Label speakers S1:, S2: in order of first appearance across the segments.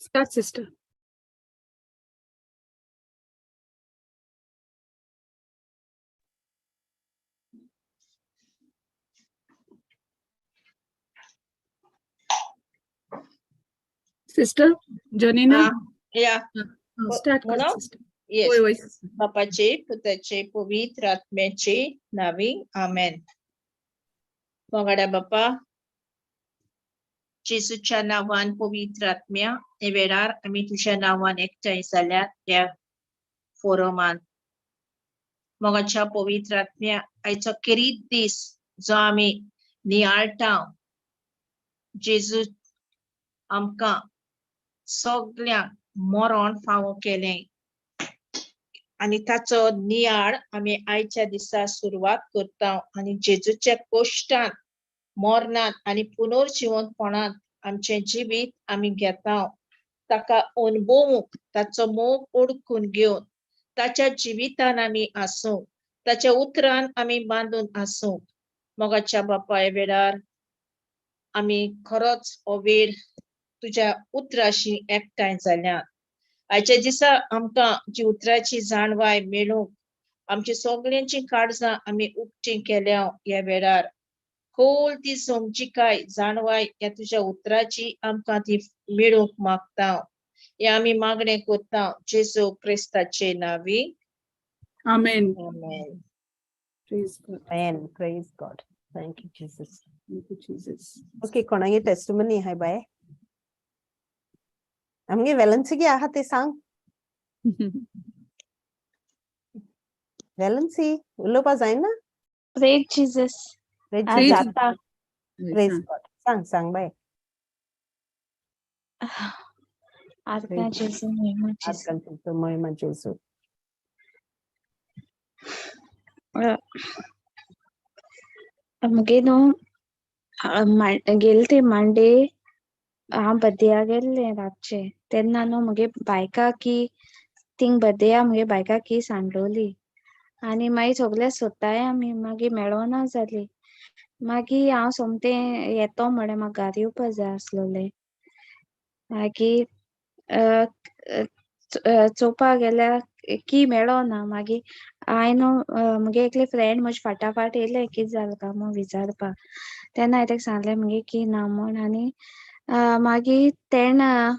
S1: Start, sister. Sister Janina.
S2: या.
S1: Start कर
S2: म्हणा?
S1: सिस्टर.
S2: येस.
S1: वय वय सिस्टर.
S2: बापाचे, पुताचे, पवित्र आत्म्याचे नावी, आमेन. मोगाड्या बापा, जेजूच्या नांवान, पवित्र आत्म्या, हे वेळार आमी तुज्या नांवान एकठांय जाल्यात ह्या फोरमान. मोगाच्या पवित्र आत्म्या, आयचो खेरीत दीस जो आमी नियाळटा, जेजू आमकां सगल्यांक मरण फावो केलें आनी ताचो नियाळ आमी आयच्या दिसा सुरवात करता आनी जेजूच्या कोश्टान, मरणांत आनी पुनर्जिवंतपणांत आमचें जिवीत आमी घेता. ताका अणभवूंक, ताचो मोग ओडकून घेवन ताच्या जिवितान आमी आसूंक, ताच्या उतरान आमी बांदून आसूंक. मोगाच्या बापाय, वेळार आमी खरोच हो वेळ तुज्या उतराशी एकठांय जाल्यात. आयच्या दिसा आमकां जी उतराची जाणवाय मेळूंक आमची सगल्यांची काळजां आमी उक्ती केल्या. ह्या वेळार खोल ती समजिकाय, जाणवाय ह्या तुज्या उतराची आमकां ती मेळूंक मागता. हे आमी मागणें करता जेजू क्रिस्ताचे नावी.
S1: आमेन.
S2: आमेन.
S1: Praise God.
S3: Amen. Praise God. Thank you, Jesus.
S1: Thank you, Jesus.
S3: Okay, कोणागे testimony hi bye? आमगे वेलन्सी आहा ते सांग. वेलन्सी, उलोवपा जायना?
S4: Praise Jesus.
S3: Praise
S4: आज
S1: Praise
S3: Jesus.
S4: जाता.
S3: Praise God. सांग सांग बाय.
S4: आर्गां जेजू, महिमा जेजू.
S3: आजकाल तुमचो महिमा जेजू.
S4: मुगे न्हू गेले ते मंडे हांव बद्दया गेल्लें रातचें, तेन्ना न्हू मुगे बायका की थिंग बद्दया मुगे बायका की सांडलोली आनी मागीर सगळे सोदताय आमी, मागीर मेळोना जाली. मागीर हांव सोमतें येतो म्हळें, म्हाका घरा येवपा जाय आसलोलें. मागीर चोवपा गेल्यार की मेळोना. मागीर हांवें न्हू मुगे एकली फ्रेंड म्हजे फाटाफाट येयलें, कितें जालें काय म्हूण विचारपाक. तेन्ना हांवें ताका सांगलें मुगे की ना म्हूण. आनी मागीर तेणें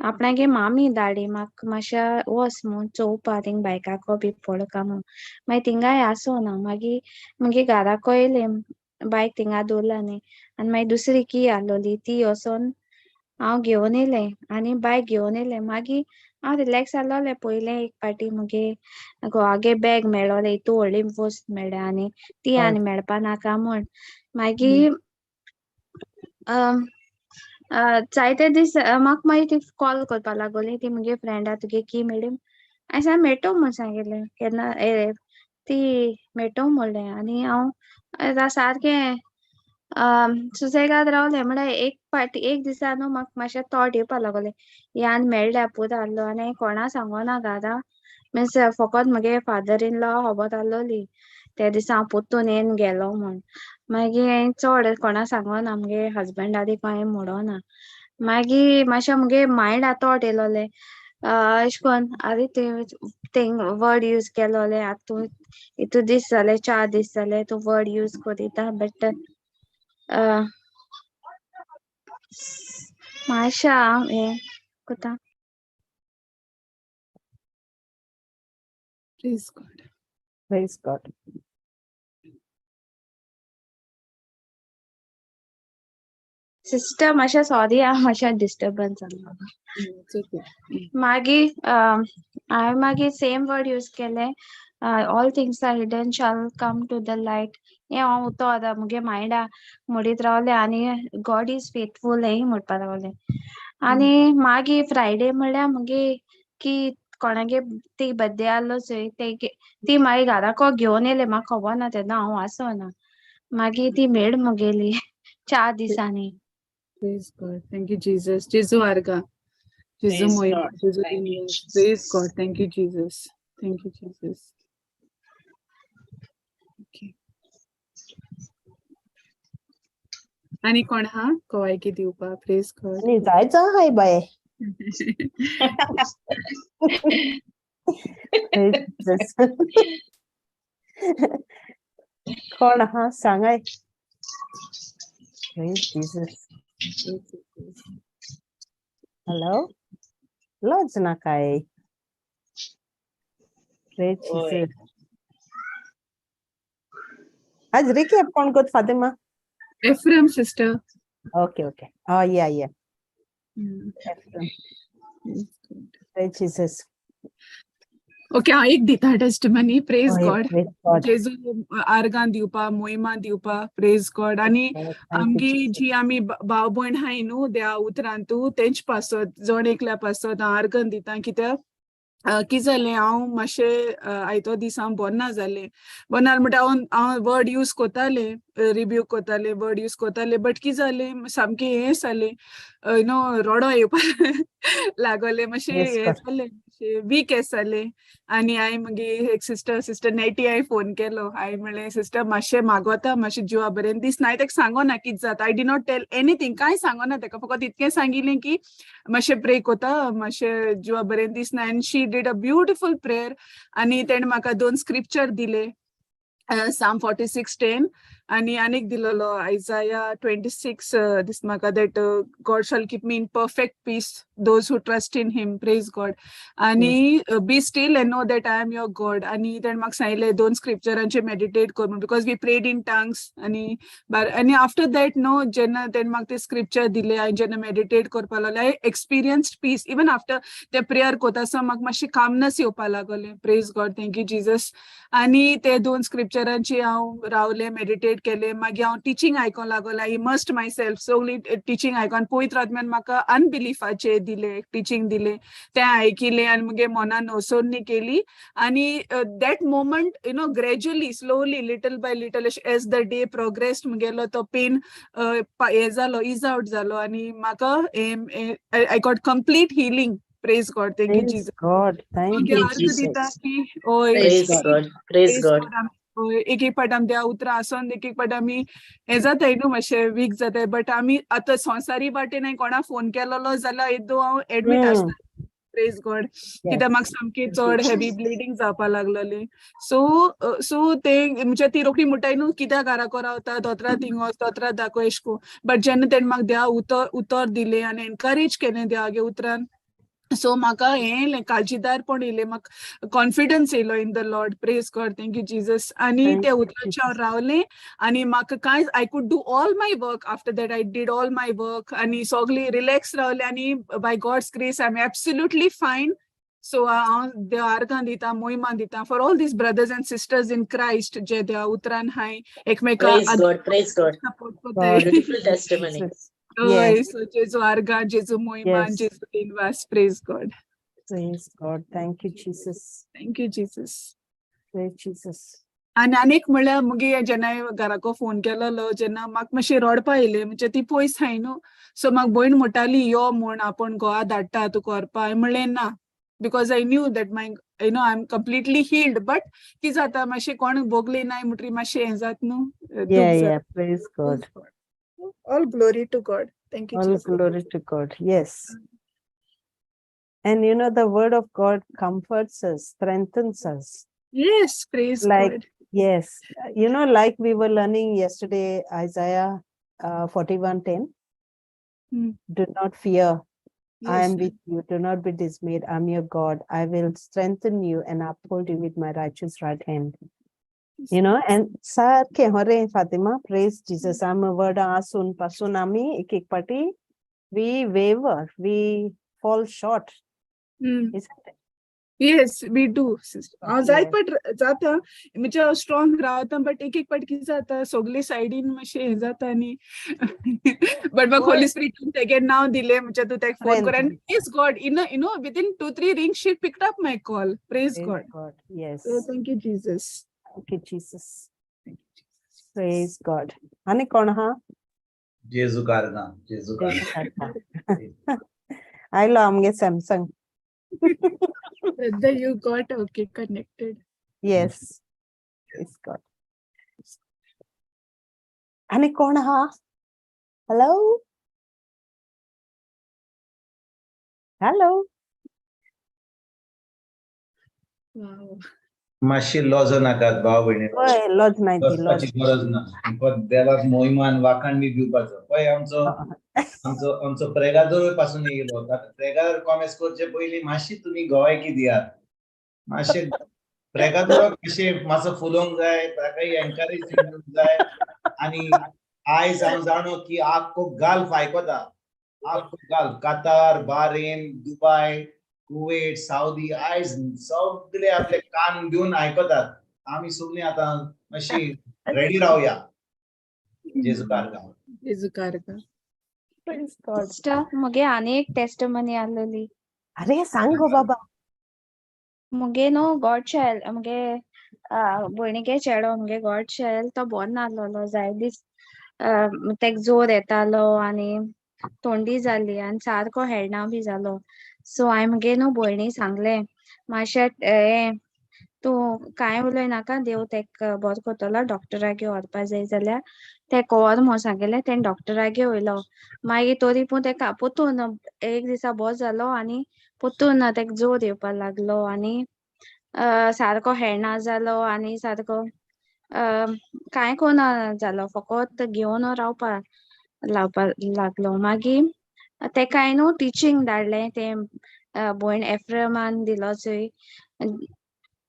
S4: आपणागे मामी धाडली म्हाका, मातशें वच म्हूण चोवपा थिंग बायकाको बी पडलो काय म्हूण. मागीर थिंगाय आसोना. मागीर मुगे घराको येयलें, बायक थिंगा दवरला न्ही, आनी मागीर दुसरी की आहलोली, ती वचोन हांव घेवन येयलें आनी बायक घेवन येयलें. मागीर हांव रिलॅक्स जालोलें. पयलें एक पाटी मुगे घोवागे बॅग मेळोलें, हितू व्हडली वस्त मेळ्ळ्या आनी ती आनी मेळपा नाका म्हूण. मागीर जायते दीस म्हाका मागीर ती कॉल करपा लागली ती मुगे फ्रेंडा, तुगे की मेळ्ळी? हांवें सांगलें, मेळटो म्हूण सांगिल्लें, केन्ना ती मेळटो म्हणलें. आनी हांव सारकें सुसेगाद रावलें. म्हळ्यार एक पाटी एक दिसा न्हू म्हाका मातशें थॉट येवपा लागलें, हे आनी मेळ्ळ्या पुरो आहलो. आनी कोणा सांगोना घरा, मिन्स फकत मुगे फादर इन लॉ खबर आहलोली त्या दिसा हांव परतून येवन गेलो म्हूण. मागीर हांवें चड कोणा सांगोना, मुगे हजबंडा बी कांय म्हणोना. मागीर मातशें मुगे मायंडा थॉट येयलोलें, अशें करून आरे तुवें थिंग वर्ड यूज केलोलें, आतां तूं इतू दीस जाले, 4 दीस जाले तूं वर्ड यूज करिता, बट मातशें हांव हें कोता.
S1: Praise God.
S3: Praise God.
S4: Sister, मातशें सॉरी आं, मातशें डिस्टर्बन्स जालो.
S1: It's okay.
S4: मागीर हांवें मागीर सेम वर्ड यूज केलें, "All things are hidden shall come to the light." हें हांव उतो आतां मुगे मायंडा म्हणीत रावलें आनी God is faithful हेंय म्हणपा रावलें. आनी मागीर फ्रायडे म्हणल्यार मुगे की कोणागे ती बड्डे आहलो चोय, ती मागीर घराको घेवन येयले. म्हाका खबर ना, तेन्ना हांव आसना. मागीर ती मेळ मुगेली 4 दिसांनी.
S1: Praise God. Thank you, Jesus. जेजू आर्गां. जेजू
S2: Praise
S1: महिमा.
S2: God.
S1: जेजू
S2: Thank you,
S1: धन्यवाद. Praise
S2: Jesus.
S1: God. Thank you, Jesus. Thank you, Jesus. Okay. आनी कोण हा गवायकी दिवपाक? Praise God.
S3: आनी जायचो हाय बाय. Praise Jesus. कोण आहा सांगाय. Praise Jesus. Hello, लज नाकाय. Praise
S2: ओय.
S3: Jesus. आज रिकॅप कोण कोत Fatima?
S1: Ephraim sister.
S3: Okay. Oh, yeah. Praise Jesus.
S1: Okay, हांव एक दिता testimony. Praise God.
S3: Praise God.
S1: जेजू आर्गां दिवपा, मोहिमा दिवपा. प्रेज गॉड. आनी
S3: Thank you,
S1: आमगे
S3: Jesus.
S1: जी आमी भाव भयण हाय न्हू त्या उतरान तूं तेंच पासत, जण एकल्या पासत हांव आर्गां दिता. कित्याक कितें जालें, हांव मातशें आयतो दीस हांव बरो ना जालें. बरो ना म्हणटा हांव वर्ड यूज कोतालें, रिब्यूक कोतालें, वर्ड यूज कोतालें, बट कितें जालें, सामकें हें जालें, you know, रडो येवपा लागोलें मातशें. हें जालें, मातशें वीक जालें. आनी हांवें मागीर एक सिस्टर, सिस्टर नेटी, हांवें फोन केलो. हांवें म्हणलें, सिस्टर, मातशें मागोता, मातशें जिवा बरें दिसना. हांवें ताका सांगोना कितें जाता. I did not tell anything. कांय सांगोना ताका, फकत इतकें सांगिल्लें की मातशें प्रे कोता, मातशें जिवा बरें दिसना. And she did a beautiful prayer. आनी तेणें म्हाका दोन स्क्रिप्चर दिले, साम 46:10 आनी आनीक दिलेलो आयजाया 26 दिसता म्हाका, that God shall keep me in perfect peace, those who trust in him. Praise God. आनी be still and know that I am your God. आनी तेणें म्हाका सांगिल्लें दोन स्क्रिप्चरांचे मेडिटेट कर म्हूण, because we prayed in tongues. आनी आनी आफ्टर that no, जेन्ना तेणें म्हाका ते स्क्रिप्चर दिले, हांवें जेन्ना मेडिटेट करपा लागलें, I experienced peace. Even after ते प्रेयर कोता आसतना म्हाका मातशी कामनस येवपा लागलें. Praise God. Thank you, Jesus. आनी ते दोन स्क्रिप्चरांची हांव रावलें, मेडिटेट केलें. मागीर हांव टिचींग आयकोंक लागोलें. I immersed my self. सगळी टिचींग आयकोन पवित्र आत्म्यान म्हाका अनबिलीफाचें दिलें, टिचींग दिलें. तें आयकिलें आनी मुगे मनान नवसरणी केली. आनी that moment, gradually, slowly, little by little, as the day progressed, मुगेलो तो पेन हे जालो, is out जालो. आनी म्हाका I got complete healing. Praise God. Thank you,
S3: Praise
S1: Jesus.
S3: God. Thank
S1: मागीर
S3: you,
S1: अर्थ दिता
S3: Jesus.
S1: की ओय.
S2: Praise God. Praise God.
S1: हय, एक एक पाट आमी देवा उतरां आसोन एक एक पाट आमी हें जाताय न्हू, मातशें वीक जाताय, बट आमी आतां संवसारी वाटेन हांवें कोणा फोन केलेलो जाल्यार येदो हांव एडमीट आसता. प्रेज गॉड. कित्याक म्हाका सामकी चड हेवी ब्लिडींग जावपा लागलेली. सो सो ते म्हणजे ती रोखडी म्हणटाय न्हू, कित्याक घराको रावता, दोतोरा थिंग वच, दोतोरा दाखय एश कोन. बट जेन्ना तेणें म्हाका देवा उतर दिलें आनी एनकरेज केलें देवागे उतरान, सो म्हाका हें येयलें, काळजीदारपण येयलें, म्हाका कॉन्फिडन्स येयलो in the Lord. Praise God. Thank you, Jesus. आनी
S3: Thank
S1: त्या
S3: you,
S1: उतराचेर हांव
S3: Jesus.
S1: रावलें आनी म्हाका कांय, I could do all my work. After that I did all my work आनी सगळी रिलॅक्स रावलें. आनी by God's grace I am absolutely fine. So हांव देवा आर्गां दिता, मोहिमा दिता for all these brothers and sisters in Christ जे देवा उतरान हाय एकमेका
S2: Praise God. Praise God.
S1: Support कोताय.
S3: God.
S2: Beautiful testimony.
S3: Jesus.
S1: हय.
S3: Yes.
S1: सो जेजू आर्गां, जेजू मोहिमा, जेजू दिनवास. Praise God.
S3: Praise God. Thank you, Jesus.
S1: Thank you, Jesus.
S3: Praise Jesus.
S1: आनी आनीक म्हणल्यार मुगे जेन्ना हांवें घराको फोन केलेलो, जेन्ना म्हाका मातशें रडपा येयलें. म्हणजे ती पयस आहाय न्हू, सो म्हाका भयण म्हणटाली, यो म्हूण, आपूण गोवा धाडटा तुका व्हरपा. हांवें म्हणलें ना, because I knew that my I am completely healed. But कितें जाता, मातशें कोण भोगलें नाय म्हणटरी मातशें हें जाता न्हू, दूख जाता.
S3: Yeah. Praise God.
S1: All glory to God. Thank you,
S3: All
S1: Jesus.
S3: Glory to God. Yes. And the word of God comforts us, strengthens us.
S1: Yes, praise God.
S3: Yes. Like we were learning yesterday, Isaiah 41:10. Do not fear. I am with you. Do not be dismayed. I'm your God. I will strengthen you and uphold you with my righteous right hand. And सारखे हरे Fatima, praise Jesus. I'm a word आसून पासून आमी एक एक पाटी we waver, we fall short. Isn't it?
S1: Yes, we do, sister. हांव जायत पाट जाता, म्हणजे हांव स्ट्रॉंग रावता, बट एक एक पाट कितें जाता, सगळे सायडीन मातशें हें जाता. आनी बट म्हाका होली स्पिरिटान तेगे नांव दिलें, म्हणजे तूं तेका फोन कर. आनी praise God, in within 2-3 ring she picked up my call. Praise
S3: Praise
S1: God.
S3: God. Yes.
S1: So thank you, Jesus.
S3: Thank you, Jesus.
S1: Thank you, Jesus.
S3: Praise God. आनी कोण हा?
S5: जेजू कारगां, जेजू कारगां.
S3: आयलो आमगे Samsung.
S1: Brother, you got okay connected.
S3: Yes. Praise God. आनी कोण हा? हॅलो. हॅलो.
S5: मातशी लॉजो नाकात भाव भयणी.
S3: हय, लॉज नाय ती लॉज.
S5: लजपाची गरज ना. फकत देवाक मोहिमान वाखाण बी दिवपाचो. पळय आमचो आमचो आमचो प्रेगादोर पासून येयलो. प्रेगादोर कॉमेस करचे पयलीं मातशी तुमी गवायकी दियात. मातशें प्रेगादोराक मातशें मातसो फुलोवंक जाय, ताकाय एनकरेज दिवंक जाय. आनी आयज हांव जाणो की आख्खो गाल्फ आयकता, आख्खो gulf, Qatar, Bahrain, Dubai, Kuwait, Saudi, आयज सगळे आपले कान दिवन आयकतात. आमी सगळीं आतां मातशी रेडी रावया. जेजू कारगा.
S1: जेजू कारगा.
S3: Praise God.
S4: Sister, मुगे आनी एक टेस्टमनी आसलेली.
S3: अरे सांग गो बाबा.
S4: मुगे न्हू गॉड चायल्ड, मुगे भयणीगे चेडो मुगे गॉड चायल्ड, तो बरो नासलेलो जाय दीस. तेका जोर येतालो आनी थोंडी जाली आनी सारको हेडना बी जालो. सो हांवें मुगे न्हू भयणी सांगलें, मातशें हें तूं कांय उलय नाका, देव तेका बरो करतलो, डॉक्टरागे व्हरपा जाय जाल्यार तेका व्हर म्हूण सांगिल्लें. तेणें डॉक्टरागे व्हयलो. मागीर तरी पूण तेका पोतून एक दिसा बरो जालो आनी पोतून तेका जोर येवपा लागलो आनी सारको हेडना जालो आनी सारको कांय कोना जालो, फकत घेवन रावपा लावपा लागलो. मागीर तेका हांवें न्हू टिचींग धाडलें, तें भयण एफ्रमान दिलो चोय,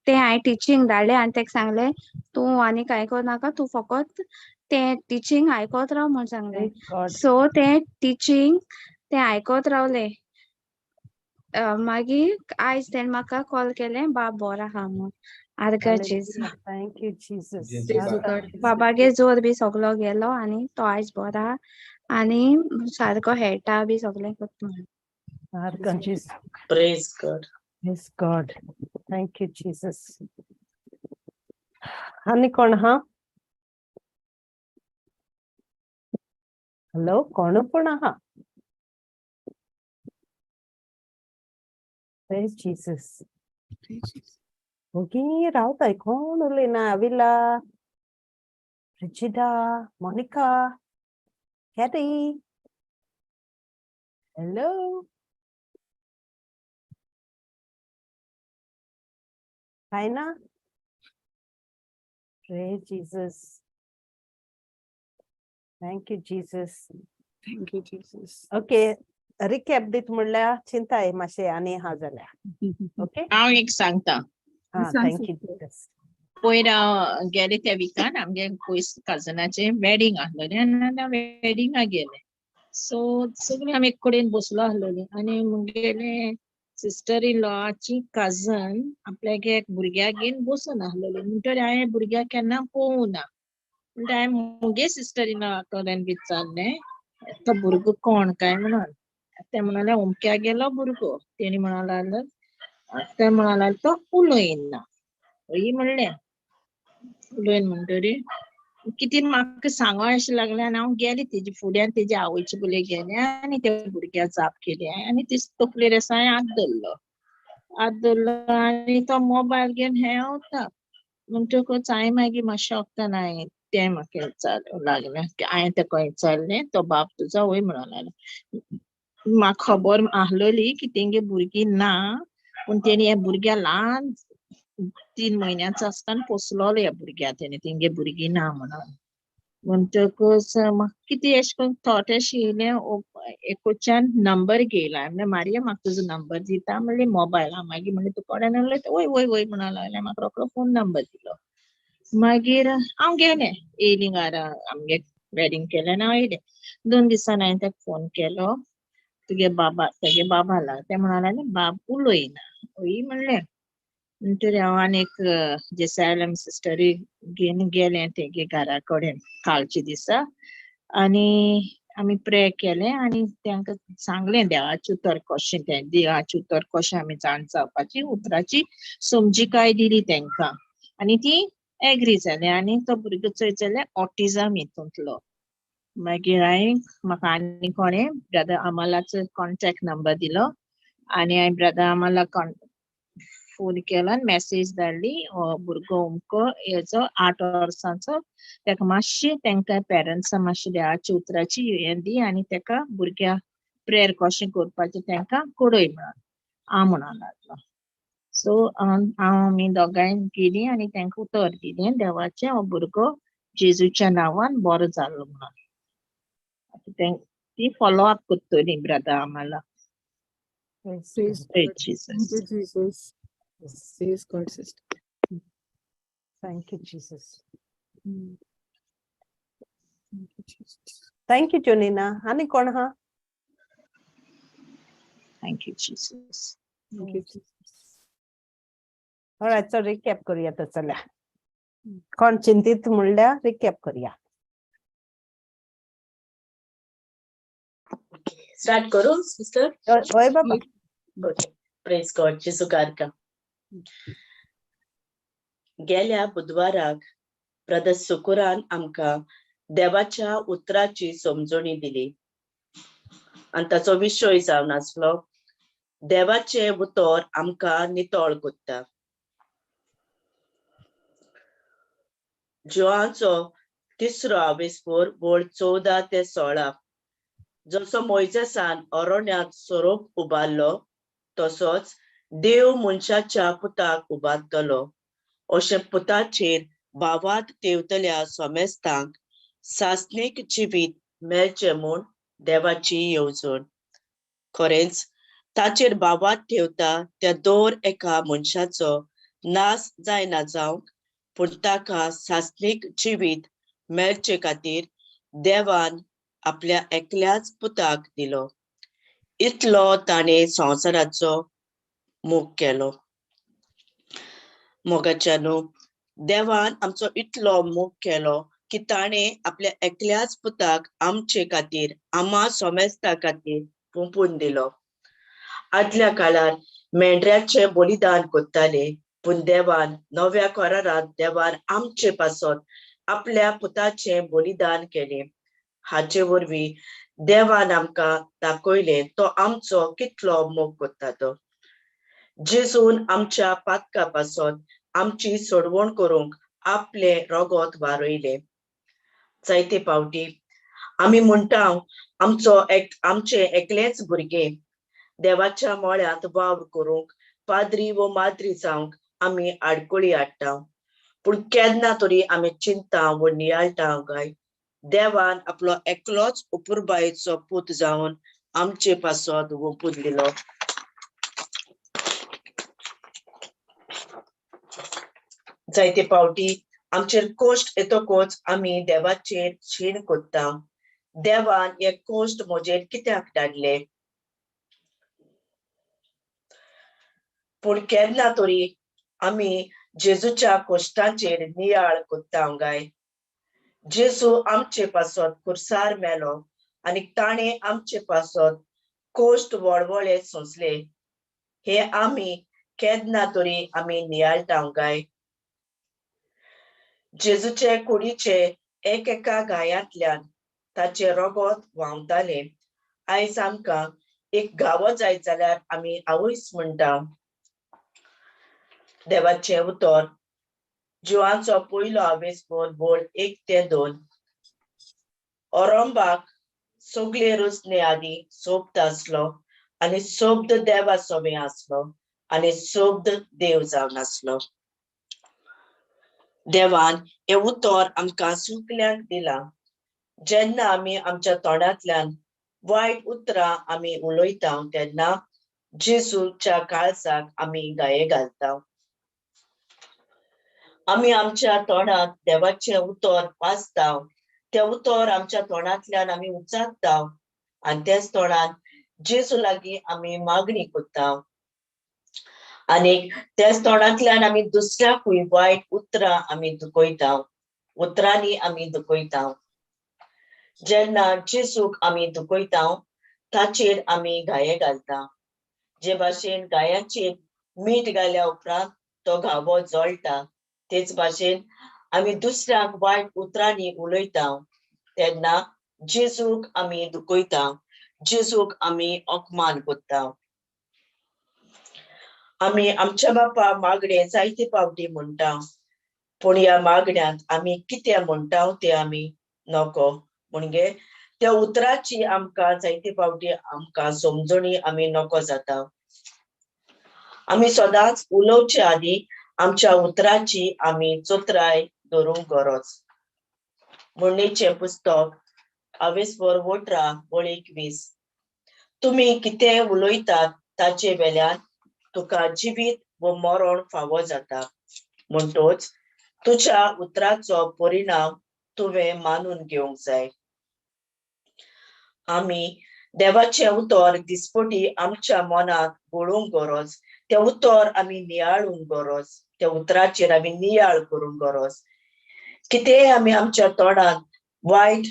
S4: तें हांवें टिचींग धाडलें आनी तेका सांगलें तूं आनी कांय करनाका, तूं फकत तें टिचींग आयकत राव म्हूण सांगलें. सो तें टिचींग तें आयकत रावलें. मागीर आयज तेणें म्हाका कॉल केलें, बाब बरो आहा म्हूण. आर्गां जेजू.
S3: Thank you Jesus.
S4: बाबागे जोर बी सगलो गेलो आनी तो आयज बरो आहा आनी सारको खेळटा बी सगलें करता.
S3: आर्गां जेजू.
S2: Praise God.
S3: Praise God. Thank you Jesus. आनी कोण आहा? हॅलो, कोण पूण आहा? Praise Jesus. ओगी रावताय, कोण उलयना? अविला, Brigida, Monica, Kerry. Hello. काय ना? Praise Jesus. Thank you Jesus.
S1: Thank you Jesus.
S3: Okay, recap दीत म्हणल्यार चिंताय मातशें आनी आहा जाल्यार. ओके.
S2: हांव एक सांगता.
S3: हा,
S1: सांग
S3: thank you
S1: sister.
S3: Jesus.
S2: पयर हांव गेले त्या विकान आमगे पयस कजनाचें वेडींग आसलेलें आनी हांव वेडिंगाक गेलें. सो सगळीं आमी एक कडेन बसलो आसलेलीं आनी मुगेले सिस्टर इन लॉची कजन आपल्यागे एक भुरग्याक घेवन बसून आसलेली. म्हणटरी हांवें भुरग्याक केन्ना पळोवना. म्हणटा हांवें मुगे सिस्टर इन लॉ कडेन विचारलें तो भुरगो कोण काय म्हणून. ते म्हणाले अमक्या गेलो भुरगो. तेणी म्हणो लागलो, ते म्हणो लागलो तो उलयना. हय म्हणलें उलयन. म्हणटरी कितें म्हाका सांगो अशें लागलें आनी हांव गेलें तेजे फुड्यान, तेजे आवयचे बले गेलें आनी त्या भुरग्याक जाप केली आनी तेजे तकलेर आसा हांवें हात धरलो, हात धरलो आनी तो मोबायल घेवन हें वता. म्हणटकूच हांवें मागीर मातशें वखदान हांवें तें म्हाका विचारूंक लागलें की हांवें तेका विचारलें तो बाप तुजो वय म्हणूंक लागलो. म्हाका खबर आसलेली की तेंगे भुरगीं ना, पूण तेणी ह्या भुरग्या ल्हान 3 म्हयन्याचो आसतना पोसलोलो ह्या भुरग्या तेणी, तेंगे भुरगीं ना म्हणून. म्हणटकच म्हाका कितें अशें करून थॉट अशें येयलें, एकोच्यान नंबर घेयला. म्हणल्यार मारिया म्हाका तुजो नंबर दिता म्हणलें, मोबायल आहा. मागीर म्हणलें तूं कोणा उलयता? वय वय वय म्हणूंक लागलें. म्हाका रोकडो फोन नंबर दिलो. मागीर हांव गेलें, येयलीं घरा, आमगे वेडिंग केलें आनी हांव येयलें. 2 दिसान हांवें ताका फोन केलो, तुगे बाबा, तेगे बाबा ला. ते म्हणूंक लागले बाब उलयना. हय म्हणलें. म्हणटरी हांव आनी एक जेसायलम सिस्टरी घेवन गेलें तेगे घरा कडेन कालचे दिसा आनी आमी प्रे केलें आनी तांकां सांगलें देवाचें उतर कशें तें, देवाचें उतर कशें आमी जाण जावपाची, उतराची समजिकाय दिली तांकां आनी ती एग्री जालें. आनी तो भुरगो चोयत जाल्यार ऑटिजम हितूंतलो. मागीर हांवें म्हाका आनी कोणें ब्रदर अमलाचो कॉन्टेक्ट नंबर दिलो आनी हांवें ब्रदर अमलाक फोन केलो आनी मॅसेज धाडली, हो भुरगो अमको हेजो 8 वर्सांचो, ताका मातशी तांकां पेरंट्सां मातशी देवाच्या उतराची हें दी आनी ताका भुरग्या प्रेयर कशें करपाचें तांकां कळय म्हणून हांव म्हणूंक लागलो. सो हांव आमी दोगांय गेलीं आनी तांकां उतर दिलें देवाचें, हो भुरगो जेजूच्या नांवान बरो जालो म्हणून. आतां ती फॉलो अप करतली ब्रदर आम्हाला.
S1: Praise
S2: Praise
S1: God.
S2: Jesus.
S1: Thank you, Jesus. Praise God, sister.
S3: Thank you, Jesus.
S1: Thank you, Jesus.
S3: Thank you, Jonina. आनी कोण हा?
S2: Thank you, Jesus.
S1: Thank you, Jesus.
S3: Alright, so recap करूया तर चला. कोण चिंतीत म्हणल्यार रिकॅप करूया.
S6: स्टार्ट करू सिस्टर?
S3: हय बाबा.
S6: ओके, प्रेज गॉड. जेजू गारका. गेल्या बुधवाराक ब्रदर सुकुरान आमकां देवाच्या उतराची समजणी दिली आनी ताचो विशय जावन आसलो देवाचें उतर आमकां नितळ करता. जिवाचो तिसरो आवेस्पोर वळ 14 ते 16. जसो मोयजेसान अरण्यांत सोरोप उबारलो तसोच देव मनशाच्या पुताक उबारतलो, अशें पुताचेर भावात तेवतल्या सोमेस्तांक सासणीक जिवीत मेळचें म्हूण देवाची येवजण. खरेंच ताचेर भावात ठेवता त्या दर एका मनशाचो नाश जायना जावंक, पूण ताका सासणीक जिवीत मेळचे खातीर देवान आपल्या एकल्याच पुताक दिलो. इतलो ताणें संवसाराचो मोग केलो. मोगाच्या न्हू, देवान आमचो इतलो मोग केलो की ताणें आपल्या एकल्याच पुताक आमचे खातीर, आमा सोमेस्ता खातीर पोंपून दिलो. आदल्या काळार मेंढऱ्याचें बलिदान करताले, पूण देवान नव्या करारांत देवान आमचे पासत आपल्या पुताचें बलिदान केलें. हाचे वरवीं देवान आमकां दाखयलें तो आमचो कितलो मोग करता तो. जेजून आमच्या पातका पासत आमची सोडवण करूंक आपलें रगत वारयलें. जायते पावटी आमी म्हणटा आमचो आमचें एकलेंच भुरगें देवाच्या मळ्यांत वावर करूंक पाद्री वो माद्री जावंक आमी आडकुळी हाडटा, पूण केन्ना तरी आमी चिंता वो नियाळटा काय देवान आपलो एकलोच अपुरबायेचो पूत जावन आमचे पासत वोपून दिलो. जायते पावटी आमचेर कोश्ट येतकच आमी देवाचेर शीण कोत्ता, देवान हे कोश्ट म्हजेर कित्याक धाडले? पूण केन्ना तरी आमी जेजूच्या कोश्टाचेर नियाळ कोत्ता काय? जेजू आमचे पासत खुर्सार मेलो आनी ताणें आमचे पासत कोश्ट वळवळे सोंसले. हे आमी केन्ना तरी आमी नियाळटा काय? जेजूचे कुडीचे एक एका घायांतल्यान ताचें रगत व्हांवतालें. आयज आमकां एक घावो जायत जाल्यार आमी आवयस म्हणटा. देवाचें उतर जिवाचो पयलो आवेस बोल 1 ते 2. ओरंबाक सगळे रचने आदी सोब्द आसलो आनी सोब्द देवा सोबे आसलो आनी सोब्द देव जावन आसलो. देवान हें उतर आमकां सगल्यांक दिलां. जेन्ना आमी आमच्या तोंडांतल्यान वायट उतरां आमी उलयता तेन्ना जेजूच्या काळजाक आमी गाये घालता. आमी आमच्या तोंडांत देवाचें उतर वाचता, तें उतर आमच्या तोंडांतल्यान आमी उच्चारता आनी त्याच तोंडान जेजू लागीं आमी मागणी करता आनी त्याच तोंडांतल्यान आमी दुसऱ्याकूय वायट उतरां आमी दुखयता, उतरांनी आमी दुखयता. जेन्ना जेजूक आमी दुखयता ताचेर आमी घाये घालता. जे भाशेन घायाचेर मीठ घाल्या उपरांत तो घावो जळटा, तेच भाशेन आमी दुसऱ्याक वायट उतरांनी उलयता तेन्ना जेजूक आमी दुखयता, जेजूक आमी अपमान करता. आमी आमच्या बापा मागणे जायते पावटी म्हणटा, पूण ह्या मागण्यांत आमी कितें म्हणटा तें आमी नको. म्हणजे त्या उतराची आमकां जायते फावटी आमकां समजणी आमी नको जाता. आमी सदांच उलोवचे आदी आमच्या उतराची आमी चतुराय धरूंक गरज. म्हणणेचें पुस्तक आवेस्वर 18 वळ 21. तुमी कितें उलयतात ताचे वेल्यान तुका जिवीत व मरण फावो जाता, म्हणटोच तुज्या उतराचो परिणाम तुवें मानून घेवंक जाय. आमी देवाचें उतर दिसपटी आमच्या मनांत घोळूंक गरज. तें उतर आमी नियाळूंक गरज. त्या उतराचेर आमी नियाळ करूंक गरज. कितेंय आमी आमच्या तोंडान वायट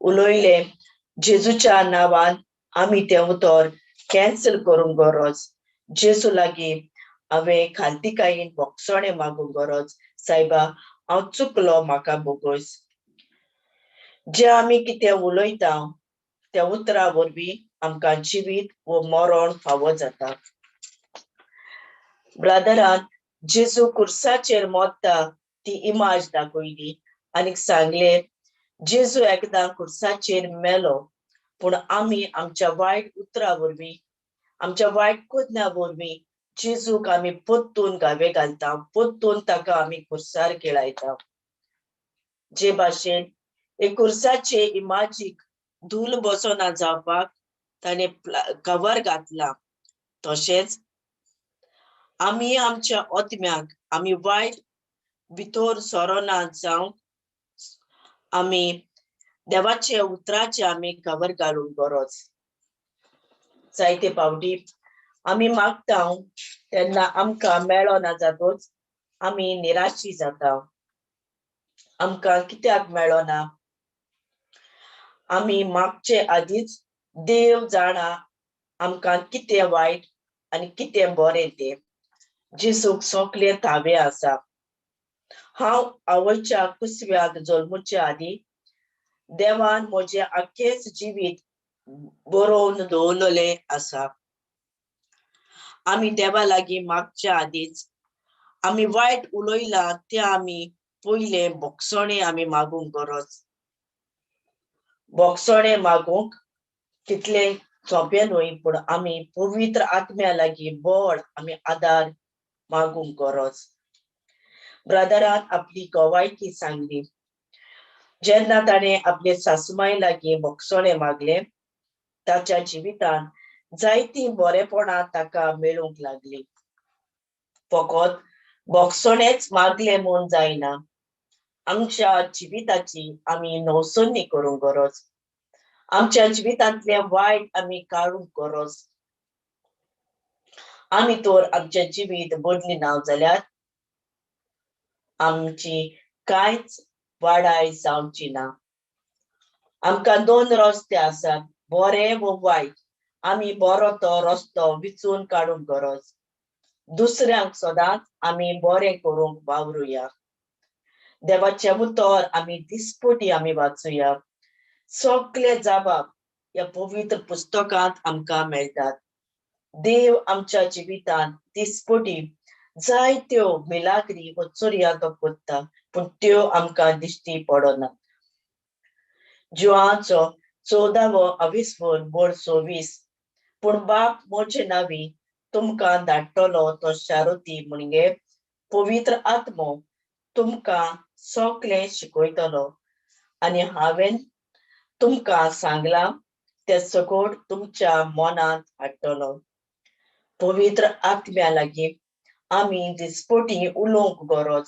S6: उलयलें जेजूच्या नांवान आमी तें उतर कॅन्सल करूंक गरज. जेजू लागीं हांवें खालतीकायेन भोगसणें मागूंक गरज. सायबा, हांव चुकलो, म्हाका बोगस. जें आमी कितें उलयता त्या उतरा वरवीं आमकां जिवीत वो मरण फावो जाता. ब्रादरान जेजू कुर्साचेर मरता ती इमाज दाखयली आनी सांगलें, जेजू एकदां कुर्साचेर मेलो, पूण आमी आमच्या वायट उतरा वरवीं, आमच्या वायट कोदन्या वरवीं जेजूक आमी पोत्तून घावे घालता, पोत्तून ताका आमी कुर्सार खेळायता. जे भाशेन एक कुर्साचे इमाजीक धूल बसना जावपाक ताणें कवर घातला, तशेंच आमी आमच्या आत्म्याक आमी वायट भितर सोरोना जावंक आमी देवाचे उतराचे आमी कवर घालूंक गरज. जायते फावटी आमी मागता तेन्ना आमकां मेळना जातूच आमी निराशी जाता. आमकां कित्याक मेळना? आमी मागचे आदींच देव जाणा आमकां कितें वायट आनी कितें बरें तें. जेजूक सगळें थावें आसा. हांव आवयच्या कुसव्याक जल्मुचे आदीं देवान म्हजें आख्खेंच जिवीत बरोवन दवरलेलें आसा. आमी देवा लागीं मागच्या आदींच आमी वायट उलयलां तें आमी पयलें भोगसणें आमी मागूंक गरज. भोगसणें मागूंक तितलें सोंपें न्हय, पूण आमी पवित्र आत्म्या लागीं बळ आमी आदार मागूंक गरज. ब्रादरान आपली गवायकी सांगली. जेन्ना ताणें आपले सासुमाय लागीं भोगसणें मागलें, ताच्या जिवितांत जायतीं बरेपणां ताका मेळूंक लागलीं. फकत भोगसणेंच मागलें म्हूण जायना, आमच्या जिविताची आमी नवसरणी करूंक गरज. आमच्या जिवितांतलें वायट आमी काडूंक गरज. आमी तर आमचें जिवीत बदली ना जाल्यार आमची कांयच वाडाय जावची ना. आमकां दोन रस्ते आसात, बरे वो वायट. आमी बरो तो रस्तो विचून काडूंक गरज. दुसऱ्यांक सदांच आमी बरें करूंक वावरुया. देवाचें उतर आमी दिसपटी आमी वाचुया. सगळे जबाब ह्या पवित्र पुस्तकांत आमकां मेळटात. देव आमच्या जिवितांत दिसपटी जायत्यो मिलाग्री वो चोरया तो कोत्ता, पूण त्यो आमकां दिश्टी पडना. जुवाचो 14वो अविस्वर बोड 26. पूण बाप मोचे नावी तुमकां धाडटलो तो शारुती म्हणजे पवित्र आत्मो तुमकां सगळें शिकयतलो आनी हांवें तुमकां सांगलां तें सगळं तुमच्या मनांत हाडटलो. पवित्र आत्म्या लागीं आमी दिसपटी उलोवंक गरज.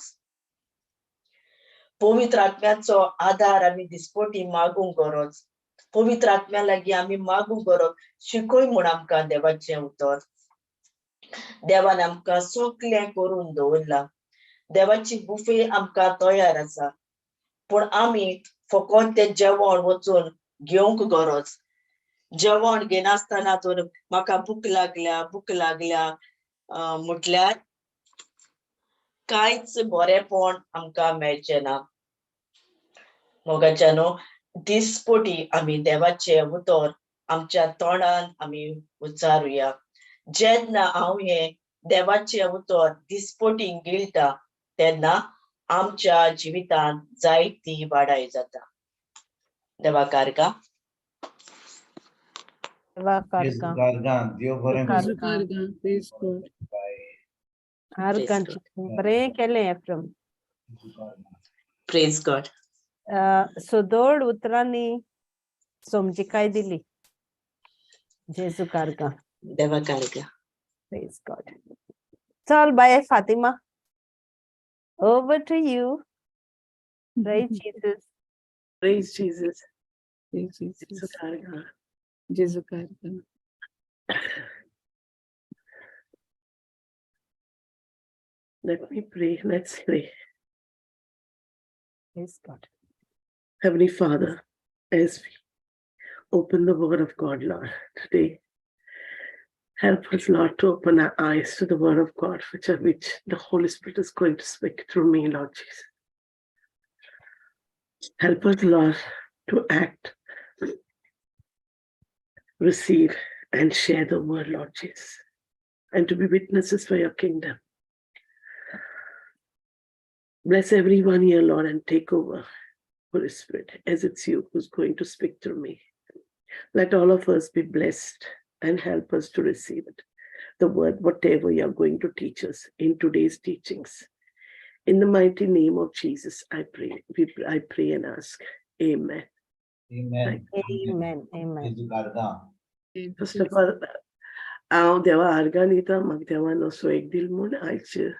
S6: पवित्र आत्म्याचो आदार आमी दिसपटी मागूंक गरज. पवित्र आत्म्या लागीं आमी मागूंक गरज, शिकय म्हूण आमकां देवाचें उतर. देवान आमकां सगळें करून दवरलां. देवाची बुफे आमकां तयार आसा, पूण आमी फकत तें जेवण वचून घेवंक गरज. जेवण घेनासतना तर म्हाका भूक लागल्या, भूक लागल्या म्हटल्यार कांयच बरेंपण आमकां मेळचें ना. मोगाच्यानो, दिसपटी आमी देवाचें उतर आमच्या तोंडान आमी उच्चारुया. जेन्ना हांव हें देवाचें उतर दिसपटी गिळटा तेन्ना आमच्या जिवितांत जायती वाडाय जाता. देवा कारगा.
S3: देवा
S5: जेजू
S3: कारगां.
S5: कारगां, देव बरें करूं.
S1: जेजू कारगां, praise God.
S5: Bye.
S3: आर्गांचें. बरें केलें एफ्रम.
S5: जेजू कारगां.
S6: Praise God.
S3: सदोळ उतरांनी समजिकाय दिली. जेजू कारगां.
S6: देवा कारगां.
S3: Praise God. चल बाय Fatima. Over to you. Praise Jesus.
S7: Praise Jesus.
S1: Praise Jesus.
S7: Sukarga.
S1: जेजू कारगां.
S7: Let me pray. Let's pray.
S3: Praise God.
S7: Heavenly Father, as we open the Word of God, Lord, today, help us, Lord, to open our eyes to the Word of God, which the Holy Spirit is going to speak through me, Lord Jesus. Help us, Lord, to act, receive, and share the Word, Lord Jesus, and to be witnesses for your kingdom. Bless everyone here, Lord, and take over, Holy Spirit, as it's you who's going to speak through me. Let all of us be blessed and help us to receive it, the word, whatever you're going to teach us in today's teachings. In the mighty name of Jesus, I pray. I pray and ask. Amen.
S5: Amen.
S3: Amen. Amen.
S5: जेजू कारगां.
S7: First of all, हांव देवा आर्गां दिता म्हाका देवान असो एक दिल म्हूण आयचे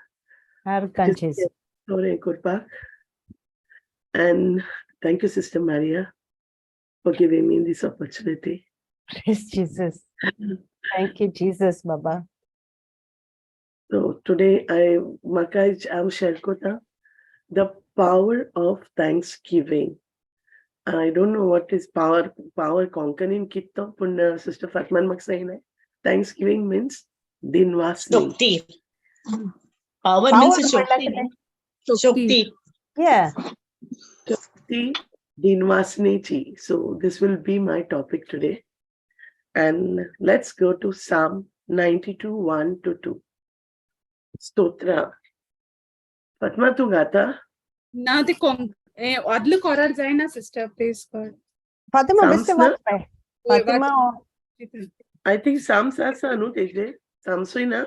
S3: आर्गां जेजू.
S7: बरें करपाक. And thank you, Sister Maria, for giving me this opportunity.
S3: Praise Jesus. Thank you, Jesus, Baba.
S7: So today I म्हाका हांव share करता the power of thanksgiving. I don't know what is power, power कोंकणीन कितें तो पूण sister Fatman म्हाका सांगलें thanksgiving means दिनवासनी.
S6: शक्ती. Power
S3: Power
S6: means
S3: म्हणल्यार
S6: शक्ती.
S3: कितें?
S6: शक्ती.
S3: Yeah.
S7: शक्ती दिनवासनेची. So this will be my topic today. And let's go to Psalm 92, 1 to 2. स्तोत्र. फातिमा तूं गाता?
S1: ना ते कोंक आदले कोरार जायना सिस्टर, प्रेज गॉड.
S3: फातिमा
S7: Psalms
S3: बेश्टें
S7: ना?
S3: वाच बाय. फातिमा
S7: I think Psalms आसा न्हू तेजे? Psalmसूय ना?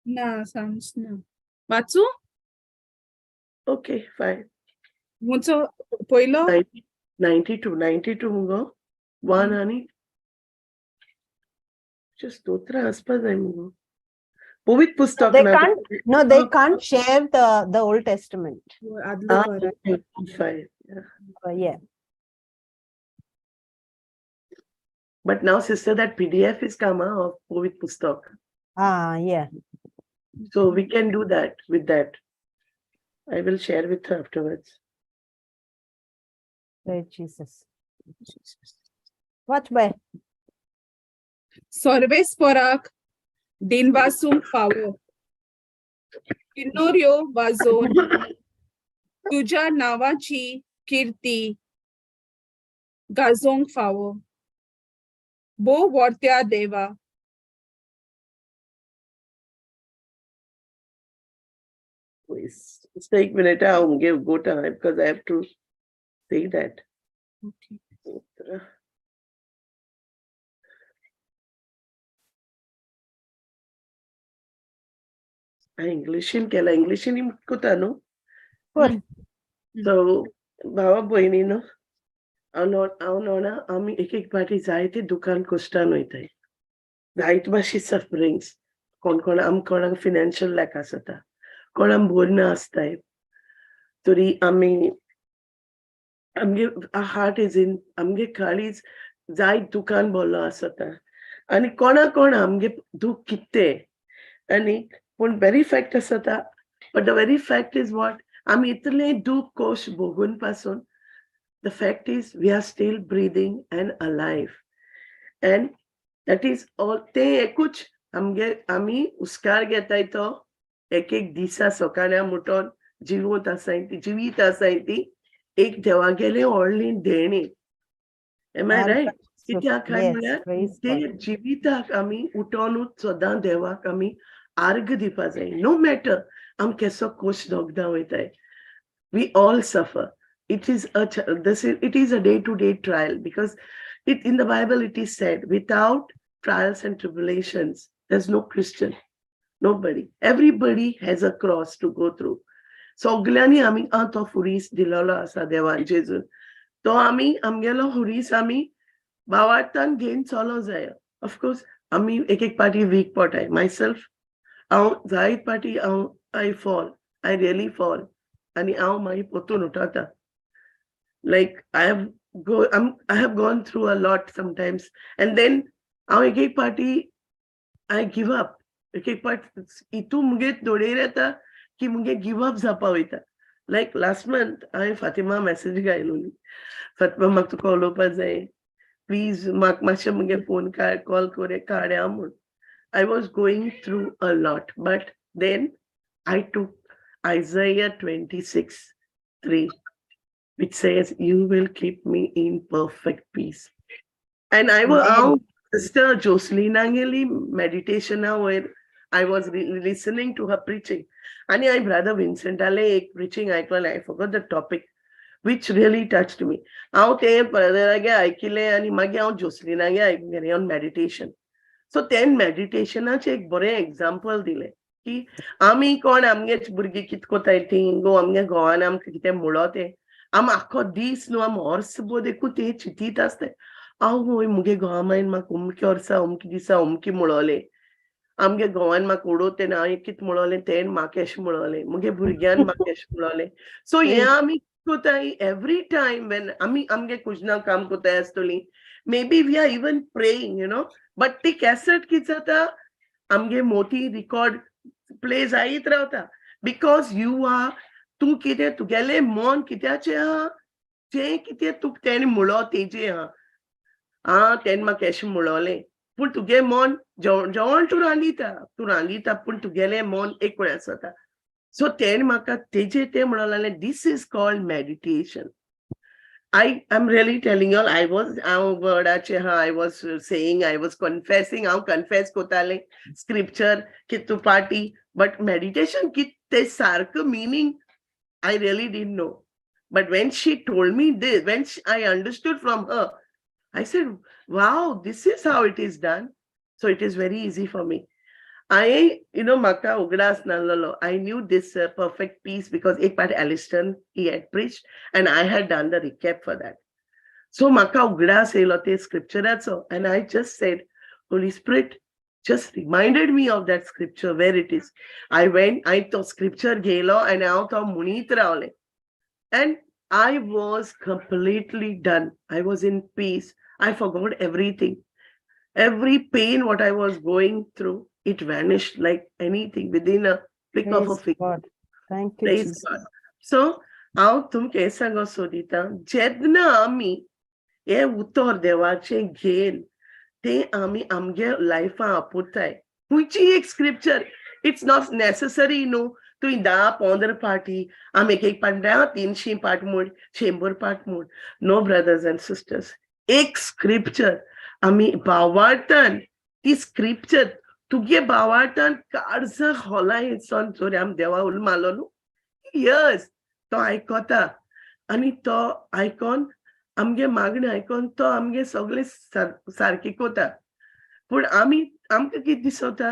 S1: ना, साम्स ना. वाचू?
S7: Okay, fine.
S1: मुचो पयलो.
S7: 92, 92 मुगो 1 आनी स्तोत्र आसपा जाय मुगो. पवित्र पुस्तक
S3: They
S7: ना.
S3: can't, no, they can't share the Old Testament.
S1: आदलो
S7: Ah,
S1: कोरार.
S7: okay, fine. Yeah.
S3: Yeah.
S7: But now, sister, that PDF is come of Pavit Pustak.
S3: Ah, yeah.
S7: So we can do that with that. I will share with her afterwards.
S3: Praise Jesus. Watch by.
S1: सर्वेस्पराक दिनवासूंक फावो किन्नोऱ्यो वाजोवन तुज्या नांवाची किर्ती गाजोवंक फावो भोव वर्त्या देवा.
S7: Wait, just take a minute. I'll give go time because I have to say that.
S1: Okay.
S7: इंग्लिशीन केला, इंग्लिशीन कोता न्हू.
S3: कर.
S7: सो भावा भयणीनो, हांव जाणा आमी एक एक पाटी जायते दुकान कश्टान वयताय, जायते भाशे सफरिंग्स. कोण कोण आम कोणाक फिनान्शियल लॅक आसता, कोणाक बोर ना आसताय, तरी आमी आमगे हार्ट is in आमगे काळीज जायत दुकान भरलो आसता आनी कोणा कोणा आमगे दूख कितें आनी पूण वेरी फॅक्ट आसता, but the very fact is what आमी इतलें दूख कोश भोगून पासून the fact is we are still breathing and alive, and that is all. तें एकूच आमगे आमी हुस्कार घेताय तो एक एक दिसा सकाळी मुठोन जिवंत आसाय ती, जिवीत आसाय ती एक देवागेलें व्हडली देणी. Am I right? कित्याक काय
S3: Yes,
S7: म्हळ्यार
S3: praise
S7: ते
S3: God.
S7: जिविताक आमी उठोनूच सदां देवाक आमी आर्ग दिवपा जाय. नो मॅटर आम केसो कोश दोगदां वयताय, we all suffer. It is a this is it is a day to day trial because it in the Bible it is said without trials and tribulations, there's no Christian. Nobody. Everybody has a cross to go through. सगल्यांनी आमी तो खुरीस दिलेलो आसा देवान जेजून, तो आमी आमगेलो खुरीस आमी भावार्थान घेवन चलो जाय. ऑफकोर्स आमी एक एक पाटी वीक पडटाय. मायसेल्फ, हांव जायत पाटी हांव I fall, I really fall आनी हांव मागीर परतून उठता. Like I have gone through a lot sometimes and then हांव एक एक पाटी I give up. एक एक पाट इतू मुगे दोळेर येता की मुगे गिव अप जावपा वयता. लायक लास्ट मंथ हांवें फातिमा मॅसेज घायलोली, "फातिमा, म्हाका तुका उलोवपा जाय, प्लीज म्हाका मातशें मुगे फोन काड, कॉल कर काड्या" म्हूण. I was going through a lot, but then I took Isaiah 26:3, which says, "You will keep me in perfect peace." And I was
S3: Amen.
S7: Sister Jocelyn meditation where I was listening to her preaching. And I brother Vincent Ale एक preaching आयकलें, I forgot the topic, which really touched me. हांव तें ब्रदरागे आयकिलें आनी मागीर हांव जोसलिनागे आयकलें on meditation. So तें मेडिटेशनाचें एक बरें एग्जाम्पल दिलें की आमी कोण आमगे भुरगीं कित कोताय तीं गो आमगे घोवान आमकां कितें म्हणलो तें आम आख्खो दीस न्हू आम वर्सभर देखून तें चिंतीत आसताय. आवय, मुगे घोवा मायन म्हाका अमके वर्सा अमके दिसा अमकें म्हणलें, आमगे घोवान म्हाका उडोवं तेन्ना हांवें कितें म्हणलें, तेणें म्हाका एशें म्हणलें, मुगे भुरग्यान म्हाका एशें म्हणलें. सो हें आमी कोताय एवरी टायम when आमी आमगे कुजना काम कोताय आसतलीं, maybe we are even praying, but ती कॅसेट कितें जाता, आमगे मोती रिकॉर्ड प्ले जायत रावता because you are तूं कितें तुगेलें मन कित्याचें आहा, जें कितें तुका तेणें म्हणलो तेजें आहा. आं, तेणें म्हाका एशें म्हणलें, पूण तुगे मन जेवण जेवण तूं रांदिता, तूं रांदिता, पूण तुगेलें मन एक वेळ आसता. सो तेणें म्हाका तेजें तें म्हणूंक लागलें, this is called meditation. I am really telling you, I was हांव वर्डाचे हा, I was saying, I was confessing, हांव कन्फेस कोतालें स्क्रिप्चर की तूं पार्टी, बट मेडिटेशन कित तें सारको meaning I really didn't know. But when she told me this, when I understood from her, I said, "Wow, this is how it is done." So it is very easy for me. I, म्हाका उगडास नासलेलो. I knew this perfect peace because एक part Aliston, he had preached and I had done the recap for that. So म्हाका उगडास येयलो ते scripturaचो and I just said, "Holy Spirit just reminded me of that scripture, where it is." I went, I तो scripture घेयलो and हांव तो म्हणीत रावलें. And I was completely done. I was in peace. I forgot everything. Every pain what I was going through, it vanished like anything within a flick of a
S3: Praise
S7: finger.
S3: God. Thank you,
S7: Praise
S3: Jesus.
S7: God. So, हांव तुमकां हें सांगो सोदिता, जेन्ना आमी हें उतर देवाचें घेवन तें आमी आमगे लायफान वापरताय, खंयची एक स्क्रिप्चर, it's not necessary न्हू तुवें 10-15 पाटी, आमी एक एक पाट 300 पाट म्हूण, 100 पाट म्हूण. नो ब्रदर्स अँड सिस्टर्स, एक स्क्रिप्चर आमी भावार्थान ती स्क्रिप्चर तुगे भावार्थान काळजा खोलाय वचोन जर आमी देवा उलो मारलो न्हू, यस, तो आयकता आनी तो आयकोन आमगे मागणें आयकोन तो आमगे सगळें सारकें कोता. पूण आमी आमकां कितें दिसता,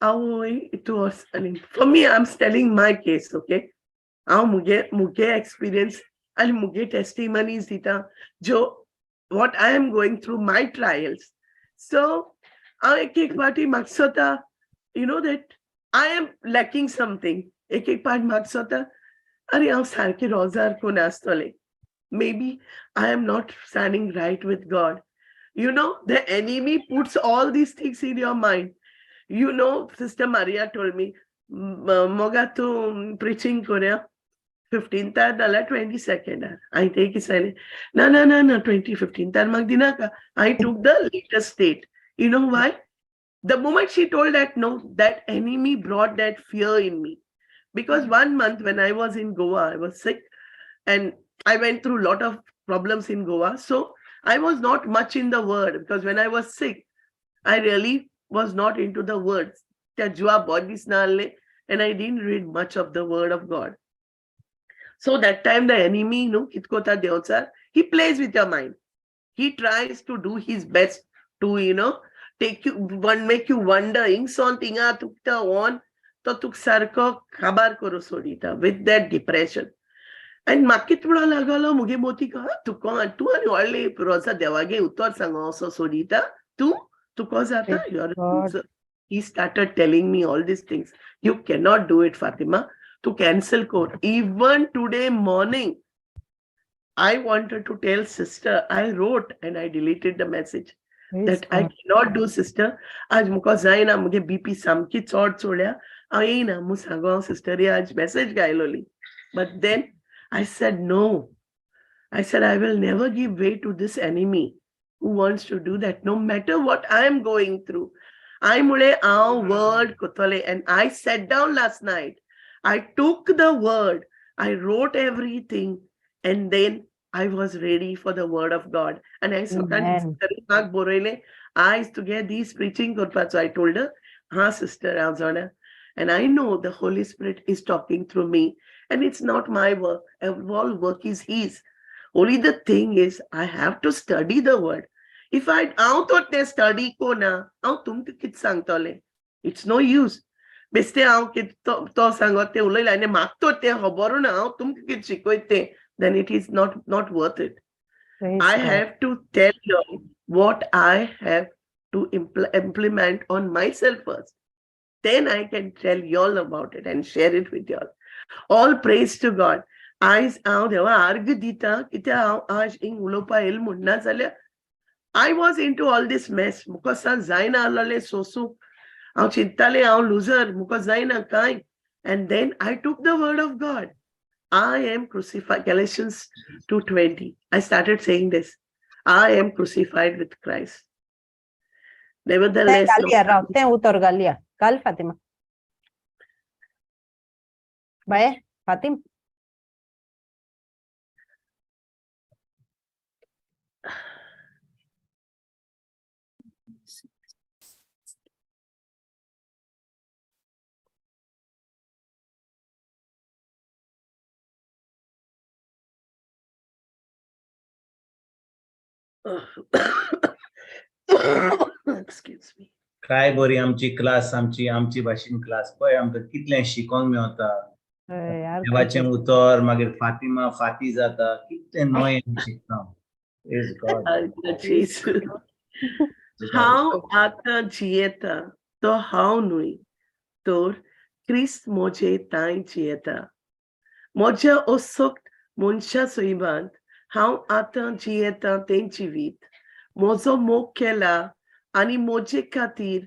S7: आवय तूं आनी for me, I am telling my case, okay, हांव मुगे एक्सपिरियन्स आनी मुगे टेस्टिमनीज दिता ज्यो what I am going through, my trials. So हांव एक एक फावटी म्हाका दिसता that I am lacking something. एक एक पाट म्हाका दिसता, अरे, हांव सारकें रोजार कोन आसतलें, maybe I am not standing right with God. The enemy puts all these things in your mind. Sister Maria told me, "Moga तूं preaching कोरया 15थार नाल्यार 22nd." हांवें ते कितें सांगलें, "ना ना ना ना, 20 15थार म्हाका दिनाका." I took the latest date. You know why? The moment she told that, no, that enemy brought that fear in me. Because one month when I was in Goa, I was sick and I went through a lot of problems in Goa. So I was not much in the word because when I was sick, I really was not into the words. त्या जिवा बोरें दिसना and I didn't read much of the word of God. So that time the enemy, कित कोता Devchar, he plays with your mind. He tries to do his best to take you one make you wonder हिंगसोन थिंगा तुकता on तो तुका सारको काबार करूं सोडिता with that depression. आनी म्हाका कितें म्हणूंक लागलो मुगे मोती तुका तूं आनी व्हडली रोजा देवागे उतर सांगो असो सोडिता तूं तुका जाता your. He started telling me all these things. You cannot do it, Fatima. To cancel court. Even today morning, I wanted to tell sister, I wrote and I deleted the message that I cannot do, sister. आज मुका जायना मुगे BP सामकी चड चोड्या हांव येयना मु सांगो हांव सिस्टरी आज message घायलोली. But then I said no. I said I will never give way to this enemy who wants to do that no matter what I am going through. I मुळे हांव word कोतले and I sat down last night. I took the word, I wrote everything, and then I was ready for the word of God. And I सकाळी म्हाका बरयलें आयज तुगे दीस preaching करपाचो. I told her, हा sister हांव जाणा. And I know the Holy Spirit is talking through me. And it's not my work. All work is His. Only the thing is, I have to study the word. If I हांव तर तें study कोना हांव तुमकां कितें सांगतलें? It's no use. बेश्टें हांव कितें तो सांगत तें उलयलें आनी म्हाका तर तें खबरूय ना हांव तुमकां कितें शिकयता तें, then it is not worth it.
S3: Praise
S7: I
S3: God.
S7: have to tell you what I have to implement on myself first. Then I can tell y'all about it and share it with y'all. All praise to God. आयज हांव देवा आर्ग दिता कित्याक हांव आज हिंग उलोवपा येयलें म्हणना जाल्यार I was into all this mess. मुका सा जायना आसलें सोसूंक. हांव चिंततालें हांव लुजर, मुका जायना कांय. And then I took the word of God. I am crucified. Galatians 2:20. I started saying this. I am crucified with Christ.
S3: तें
S7: Nevertheless,
S3: घालया राव तें उतर घालया घाल फातिमा बाये फातिम.
S7: Excuse me.
S5: काय बरी आमची क्लास, आमची आमची भाशेन क्लास पळय आमकां कितलें शिकोंक मेवता. देवाचें उतर मागीर फातिमा फाती जाता, कितलें नवें आमी शिकता. Praise God.
S7: जेजू. हांव आतां जियेता तो हांव न्हय तर क्रिस्त म्हजे तांय जियेता. म्हज्या असक्त मनशा सैमांत हांव आतां जियेता तें जिवीत म्हजो मोग केला आनी म्हजे खातीर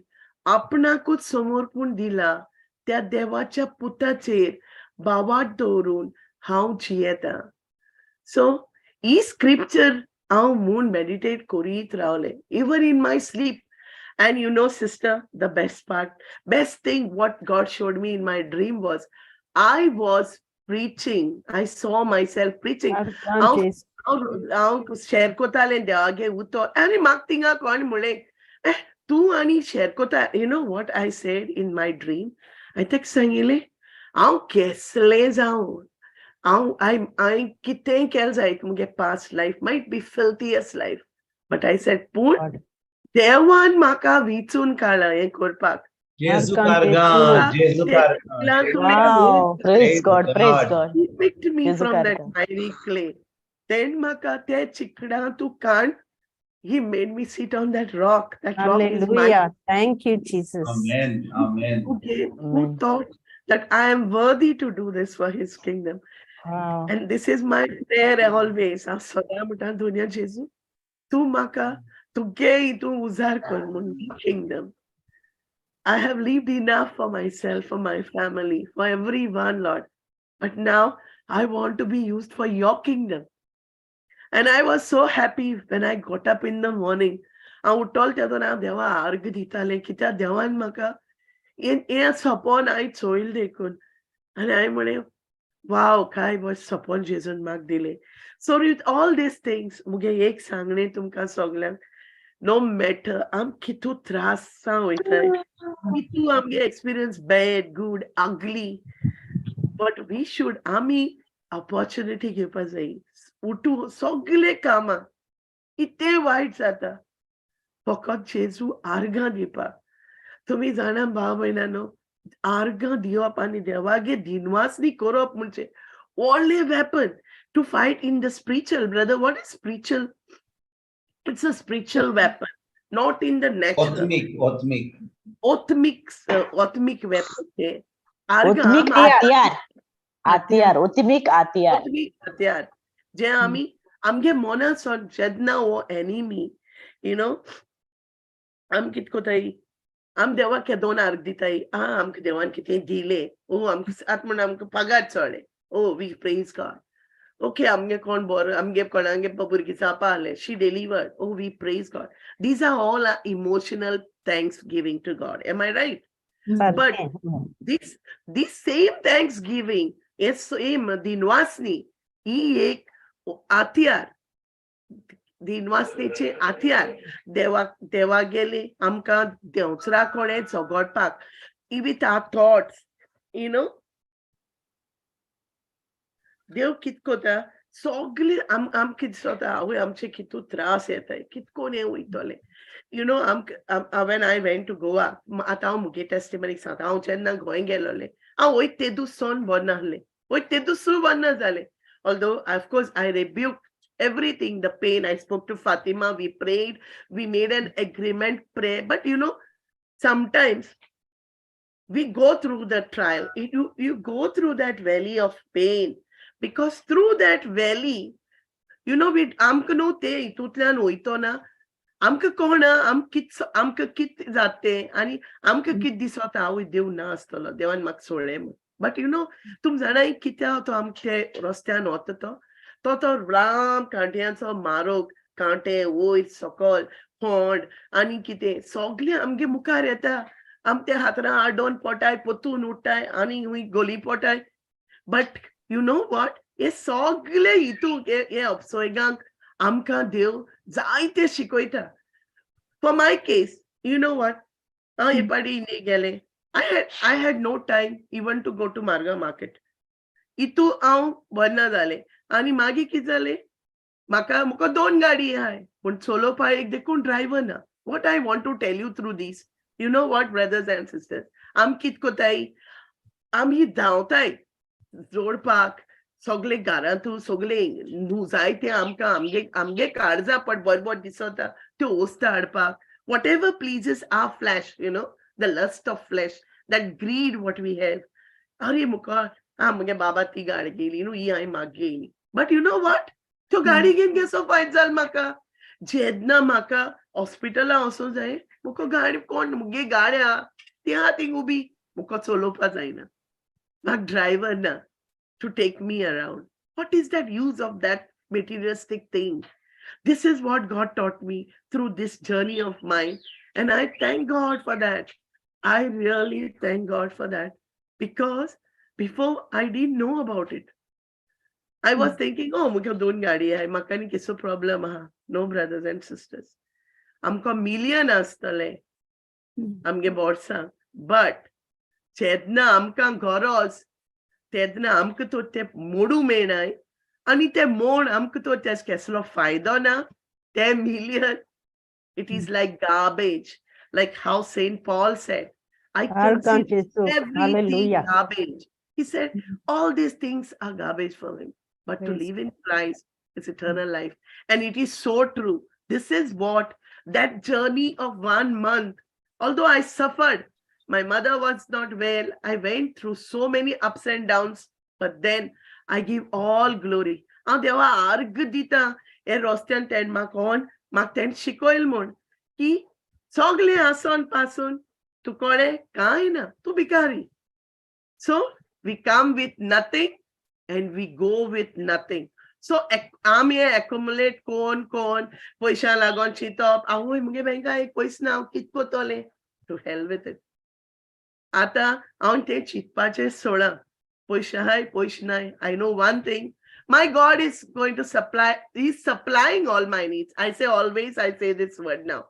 S7: आपणाकूच समर्पण दिला त्या देवाच्या पुताचेर भावार्थ दवरून हांव जियेता. सो ही स्क्रिप्चर हांव म्हूण मेडिटेट करीत रावलें even in my sleep. And you know, sister, the best part, best thing what God showed me in my dream was I was preaching. I saw myself preaching.
S3: हांव
S7: हांव शेर कोतालें देवागे उतर आनी म्हाका थिंगा कोण म्हणलें तूं आनी शेर कोता. You know what I said in my dream? हांवें ताका सांगिल्लें हांव केसलें जावं हांव हांवें कितेंय केलें जायत मुगे past life might be filthiest life, but I said पूण देवान म्हाका विचून काडला हें करपाक.
S5: जेजू कारगां, जेजू कारगां.
S6: Praise God, praise God.
S7: He picked me from that miry clay. Then म्हाका त्या चिकडां तूं काड. He made me sit on that rock. That rock is my.
S3: Hallelujah. Thank you, Jesus.
S5: Amen. Amen.
S7: Who thought that I am worthy to do this for his kingdom.
S3: Wow.
S7: And this is my prayer always. हांव सदां म्हणटा दोनया जेजू तूं म्हाका तुगे तूं उजार कर म्हूण kingdom. I have lived enough for myself, for my family, for everyone, Lord. But now I want to be used for your kingdom. And I was so happy when I got up in the morning. हांव उठोल तेदोन हांव देवा आर्ग दितालें कित्याक देवान म्हाका हें सपन हांवें चोयलें देखून. आनी हांवें म्हणलें वाव काय बरें सपन जेजून म्हाका दिलें. So with all these things मुगे एक सांगणें तुमकां सगल्यांक, नो मॅटर आम कितू त्रासां वयताय, कितू आमगे experience bad good ugly, but we should आमी ऑपॉर्च्युनिटी घेवपा जाय. उठू सगळे कामां कितें वायट जाता फकत जेजू आर्गां दिवपाक. तुमी जाणा भाव भयणांनो, आर्गां दिवप आनी देवागे दिनवासनी करप म्हणजे व्हडलें weapon to fight in the spiritual. Brother, what is spiritual? It's a spiritual weapon, not in the natural.
S5: आत्मीक, आत्मीक.
S7: आत्मीक, आत्मीक वेपन ते आर्गां.
S6: आत्मीक हत्यार, हत्यार, आत्मीक हत्यार.
S7: आत्मीक हत्यार जे आमी आमगे मनासोन जेन्ना हो एनिमी, you know, आम कित कोताय, आम देवाक दोन आर्ग दिताय. आ, आमकां देवान कितें दिलें, ओ आमकां आतां म्हण आमकां पगार चडले, oh, we praise God. Okay, आमगे कोण बरो, आमगे कोणागे भुरगीं जावपा आहलें, she delivered, oh, we praise God. These are all emotional thanksgiving to God. Am I right? But this same thanksgiving, hey same दिनवासनी ही एक हत्यार, दिनवासनीचे हत्यार देवाक, देवा गेले आमकां देंवचरा कोणे झगडपाक with our thoughts, you know. देव कित कोता सगळे आम आम कित दिसता, आवय, आमचे कितू त्रास येताय, कितकोन हें वयतले, you know. आमकां when I went to Goa, आतां हांव मुगे टेस्टिमनी सांगता. हांव जेन्ना गोंय गेलोलें, हांव वयत ते दीस बरें नासलें, वयत ते दीसूय बरें ना जालें. Although of course I rebuked everything, the pain. I spoke to Fatima, we prayed, we made an agreement prayer. But you know, sometimes we go through the trial. You go through that valley of pain, because through that valley, you know, we आमकां न्हू ते हितूंतल्यान वयतना आमकां कोणा आम कित आमकां कित जाता तें आनी आमकां कित दिसता, आवय, देव ना आसतलो, देवान म्हाका सोडलें म्हूण. बट you know, तुम जाणा कित्याक तो आमचे रस्त्यान वता? तो तो तो लांब कांट्यांचो मारोग, कांटे वयर सकल, फोंड आनी कितें सगळें आमगे मुखार येता. आम ते हातरां आडोवन पोटाय, पोतून उठ्ठाय आनी हुंय गोली पोटाय. बट you know what, हे सगळे हितू हे अपसोयगांक आमकां देव जायते शिकयता. For my case, you know what, हांव हे पाटी इंडिये गेलें. I had no time even to go to Margao market. इतू हांव बरें ना जालें आनी मागीर कितें जालें, म्हाका म्हाका दोन गाडी आहाय पूण चलोवपाक एक देखून ड्रायवर ना. What I want to tell you through this, you know what, brothers and sisters, आम कित कोताय, आमी धांवताय जोडपाक सगळे घरांतू सगळे न्हू जायते आमकां आमगे आमगे काळजा पट बरोबर दिसता त्यो वस्तू हाडपाक, whatever pleases our flesh, the lust of flesh, that greed what we have. अरे मुका हा मुगे बाबा ती गाडी घेयली न्हू, ही हांवें म्हाका घेयली. बट you know what, त्यो गाडी घेवन केसो फायदो जालो म्हाका? जेन्ना म्हाका हॉस्पिटलां वचूंक जाय, म्हाका गाडी कोण, मुगे गाडी आहा ती आहा थिंग उबी, म्हाका चलोवपा जायना, म्हाका ड्रायवर ना to take me around. What is that use of that materialistic thing? This is what God taught me through this journey of mine. And I thank God for that. I really thank God for that, because before I didn't know about it. I was thinking, oh, मुगे दोन गाडी आहे, म्हाका न्ही कसो problem आहा. No, brothers and sisters. आमकां million आसतले आमगे बोर्सांक, बट जेन्ना आमकां गरज तेन्ना आमकां तो ते मोडू मेळनाय आनी ते मोड आमकां तो तेज कसलो फायदो ना. ते million, it is like garbage, like how Saint Paul said, I
S3: Argan
S7: consider
S3: Jesu.
S7: everything
S3: Hallelujah.
S7: garbage. He said all these things are garbage for him, but to
S3: Praise
S7: live in Christ is eternal life. And it is so true. This is what that journey of one month, although I suffered, my mother was not well, I went through so many ups and downs, but then I give all glory. हांव देवा आर्ग दिता, हे रस्त्यान तेणें म्हाका कोण म्हाका तेणें शिकयल म्हूण की सगळें आसोन पासून तूं कोणें कांय ना, तूं भिकारी. So we come with nothing and we go with nothing. So आमी accumulate कोण कोण पयशां लागोन चिंतप, आवय, मुगे बँका एक पयस ना, हांव कित कोतोलें? To hell with it. आतां हांव तें चिंतपाचें सोडा. पयशे आहाय, पयशे नाय, I know one thing: my God is going to supply. He's supplying all my needs. I say always, I say this word now.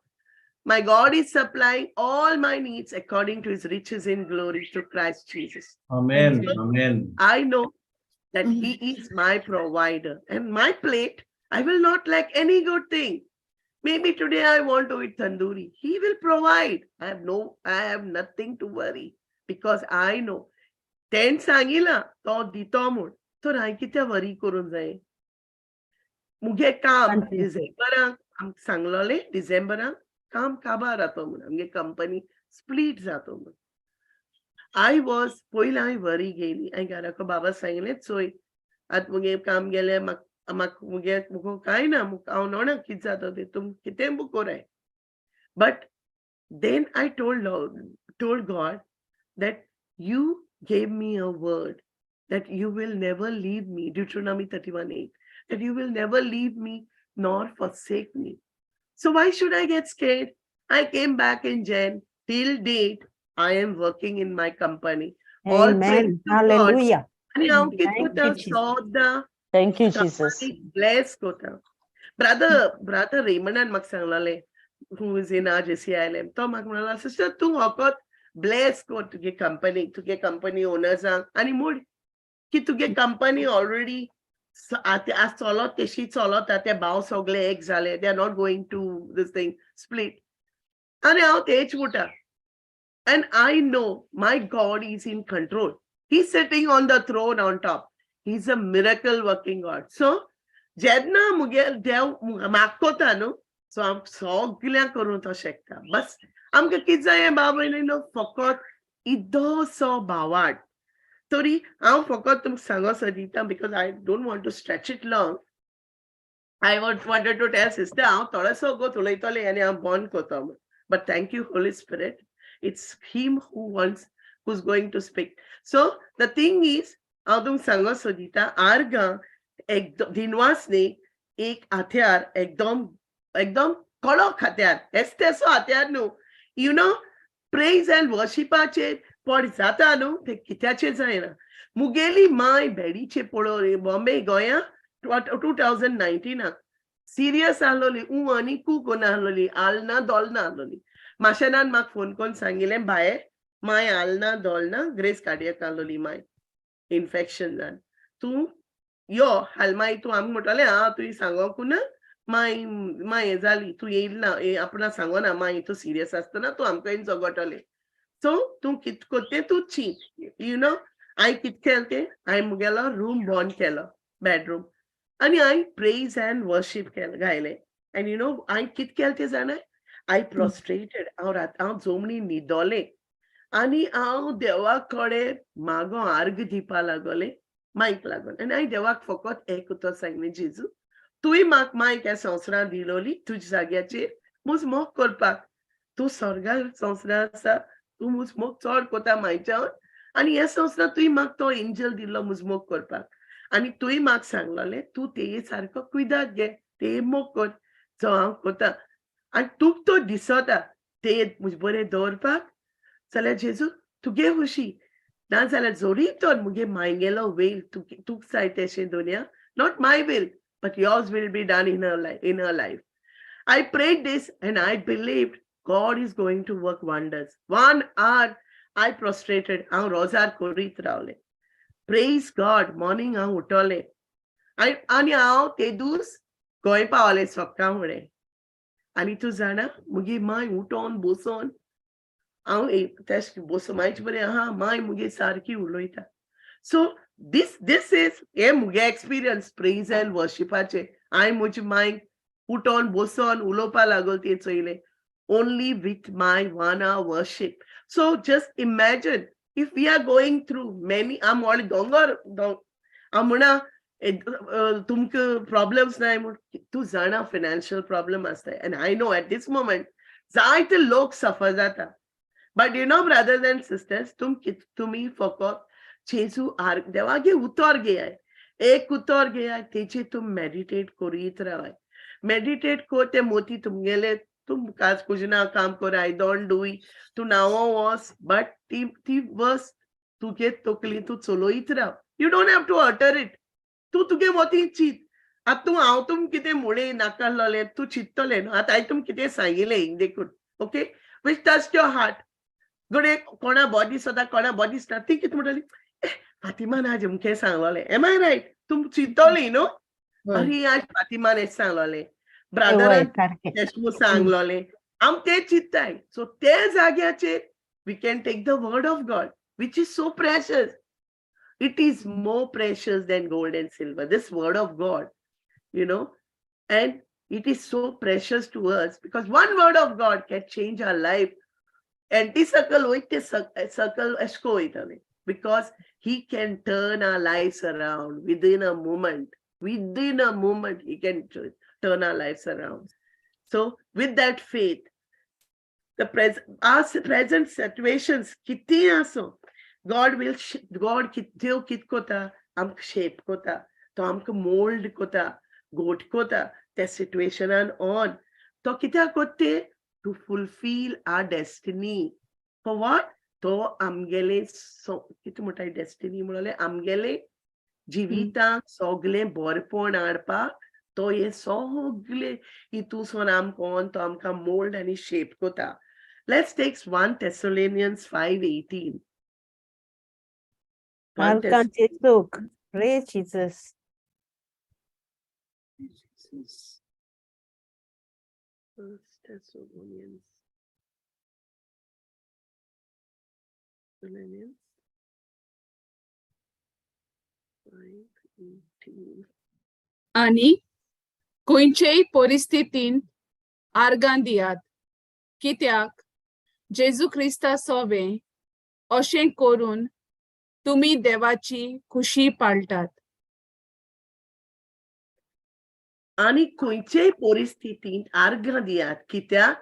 S7: My God is supplying all my needs according to his riches in glory through Christ Jesus.
S5: Amen. Amen.
S7: I know that he is my provider, and my plate, I will not lack any good thing. Maybe today I want to eat tandoori. He will provide. I have nothing to worry because I know. तेण सांगिलां तो दितो म्हूण, तर हांवें कित्याक वरी करूंक जाय? मुगे काम डिसेंबराक आमकां सांगलोलें, डिसेंबराक काम काबार जातो म्हूण, आमगे कंपनी स्प्लीट जातो म्हूण. I was पयलीं हांवें वरी घेयली. हांवें घराको बाबा सांगलें, चोय आतां मुगे काम गेलें, म्हाका म्हाका मुगे मुगो कांय ना, हांव नोणा कितें जाता तें, तुम कितें बी कोराय. But then I told God that you gave me a word that you will never leave me, Deuteronomy 31:8, that you will never leave me nor forsake me. So why should I get scared? I came back in Jan. Till date, I am working in my company. All
S3: Amen.
S7: Praise to God.
S3: Hallelujah.
S7: आनी हांव कितें
S3: Thank you,
S7: करता
S3: Jesus.
S7: सदां
S6: Thank you, Jesus.
S7: Bless करता. Brother रेमंडान म्हाका सांगलेलें, who is in our JCILM, तो म्हाका म्हणलो, "सिस्टर, तूं फकत ब्लेस कर तुगे कंपनी, तुगे कंपनी ओनर्सांक आनी म्हूण की तुगे कंपनी ऑलरेडी आतां आज चलत तेशी चलत, ते भाव सगळे एक जाले, they are not going to this thing split." आनी हांव तेच म्हणटा, and I know my God is in control. He sitting on the throne on top. He is a miracle working God. So जेन्ना मुगे देव म्हाका कोता न्हू, सो हांव सगळ्यांक करूंक तो शकता. बस आमकां कितें जाय भाव भयणीनो? फकत इद्दोसो भावार्थ. तरी हांव फकत तुमकां सांगो सोदिता, because I don't want to stretch it long. I wanted to tell sister हांव थोडोसो गो उलयतलें आनी हांव बंद करता. But thank you, Holy Spirit. It's him who wants, who's going to speak. So the thing is, हांव तुमकां सांगो सोदिता, आर्गां एक दिनवास न्ही, एक हत्यार, एकदम एकदम कडक हत्यार, एस्तेसो हत्यार न्हू. You know praise and वर्शिपाचेर पड जाता न्हू, ते कित्याचेर जायना. मुगेली माय बेडीचे पळोव, बॉम्बे गोंया 2019आक सिरियस आहलोली, ऊ आनी कू कोन्न आहलोली, आलना दोलना आहलोली. माशेनान म्हाका फोन करून सांगिलें, भायर माय आलना दोलना, ग्रेस कार्डियक आहलोली माय, इन्फेक्शन जावन, तूं यो हाल. मागीर तूं आमकां म्हणटलें, आं, तुवें सांगोंक ना, माय माय हें जाली, तूं येयल ना, आपणा सांगोना माय तूं सिरियस आसतना तूं आमकां झगडटलें, सो तूं कित कोत्तें तूं चीत. You know हांवें कित केलें तें, हांवें मुगेलो रूम बंद केलो, बेडरूम, आनी हांवें प्रेज एंड वर्शीप केलें, गायलें. आनी you know हांवें कित केलें तें जाणा? I prostrated. हांव रात हांव जमनी न्हिदोलें आनी हांव देवा कडेन मागो आर्ग दिवपा लागोलें मायक लागून. आनी हांवें देवाक फकत एक उतर सांगलें, "जेजू, तुवें म्हाका मायक ह्या संवसारांत दिलोली तुज्या जाग्याचेर मुज मोग करपाक. तूं स्वर्गार संवसारांत आसा, तूं मुज मोग चड कोता मायच्यान आनी ह्या संवसारांत तुवें म्हाका तो एंजल दिल्लो मुज मोग करपाक. आनी तुवें म्हाका सांगलोलें, तूं तेये सारको कुयदाद घे, तेये मोग कर, जो हांव कोता आनी तुका तो दिसता ते म्हजे बरें दवरपाक जाल्यार जेजू तुगे खुशी, नाजाल्यार जोरी तर मुगे मायगेलो वेल तुका जाय तेशें दोनया, not my will but yours will be done in her life." I prayed this and I believed God is going to work wonders. One hour I prostrated. हांव रोजार करीत रावलें. Praise God, morning हांव उठोलें आनी हांव ते दीस गोंय पावलें सकाळ फुडें. आनी तूं जाणा, मुगे माय उठोन बसोन, हांव तेश बसो मायचे बरें आहा, माय मुगे सारकी उलयता. सो दीस this is हे मुगे एक्सपिरियन्स प्रेज एंड वर्शिपाचे. हांवें म्हजी मायक उठोन बसोन उलोवपा लागल ते चोयलें, only with my one hour worship. So just imagine if we are going through many, आम व्हडले दोंगर, हांव म्हणा तुमकां प्रॉब्लम्स नाय म्हूण, तूं जाणा फिनान्शियल प्रॉब्लम आसता, and I know at this moment जायते लोक सफर जाता. But you know, brothers and sisters, तुम तुमी फकत जेजू आर देवागे उतर घेयाय, एक उतर घेयाय, तेजेर तूं मेडिटेट करीत रावाय. मेडिटेट कर, ते मोती तुमगेले, तूं काज कुजना काम कर, I don't do, तूं नांव वच, बट ती ती वर्स तुगे तकली तूं चलयत राव. You don't have to utter it. तूं तुगे मोती चीत. आतां तूं हांव तुम कितें मुळे नाका तूं चिंततलें न्हू. आतां हांवें तुमकां कितें सांगिलें देखून, okay, which touch your heart, घडये कोणा बरो दिसता, कोणा बरो दिसना, ती कितें म्हणटली, "फातिमान आज अमकें सांगलोलें." Am I right? तूं चिंततली न्हू, "अरे, आज फातिमान हें सांगलोलें." ब्रादरान
S3: सारकें.
S7: तेश सांगलोलें आम ते चिंत्ताय. सो ते जाग्याचेर we can take the word of God, which is so precious. It is more precious than gold and silver, this word of God, and it is so precious to us because one word of God can change our life. Anti circle वयत ते circle अशें वयतले because he can turn our lives around within a moment. Within a moment, he can turn our lives around. So with that faith, the present our present situations किती आसो, God will God देव कित कोता, आमकां shape कोता, तो आमकां mould कोता, गोट कोता त्या सिट्युएशनान ऑन. तो कित्याक कोत्ते? To fulfil our destiny. For what? तो आमगेले कितें म्हणटा, डेस्टिनी म्हणले आमगेले जिविताक सगळें बरेपण हाडपाक तो हे सगळे हितूंसून आमकां तो आमकां मोल्ड आनी शेप कोता. Let's take 1 Thessalonians 5:18.
S3: Welcome, Jesus. Praise Jesus.
S1: Jesus.
S7: First Thessalonians. Thessalonians 5:18.
S1: आनी खंयचेय परिस्थितीन आर्गां दियात, कित्याक जेजू क्रिस्ता सोवें अशें करून तुमी देवाची खुशी पाळटात.
S7: आनी खंयचेय परिस्थितींत आर्गां दियात, कित्याक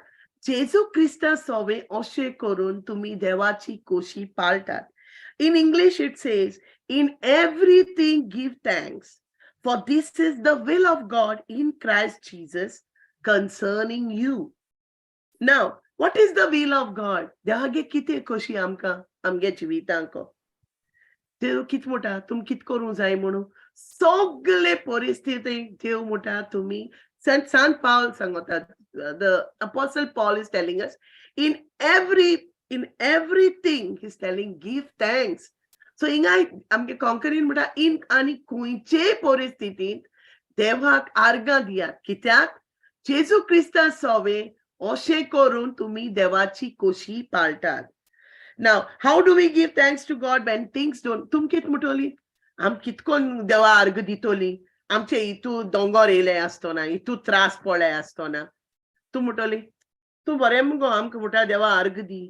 S7: जेजू क्रिस्ता सोवे अशें करून तुमी देवाची खोशी पाळटात. In English it says, "In everything give thanks, for this is the will of God in Christ Jesus concerning you." Now, what is the will of God? देवागे कितें खोशी आमकां आमगे जिवितांक? देव कित म्हणटा तुमी कित करूंक जाय म्हणून? सगळे परिस्थितीक देव म्हणटा तुमी Sant Paul सांगता, the Apostle Paul is telling us in everything, he's telling, give thanks. So हिंगा आमगे कॉन्करीन म्हणटा इन आनी खंयचेय परिस्थितींत देवाक आर्गां दियात, कित्याक जेजू क्रिस्ता सोवे अशें करून तुमी देवाची खोशी पाळटात. Now, how do we give thanks to God when things don't? तुम कित म्हणटली, आम कितकोन देवा आर्ग दितोली, आमचे हितू दोंगोर येयले आसतना, हितू त्रास पडले आसतना? तूं म्हणटली, तूं बरें मुगो, आमकां म्हणटा देवा आर्ग दी.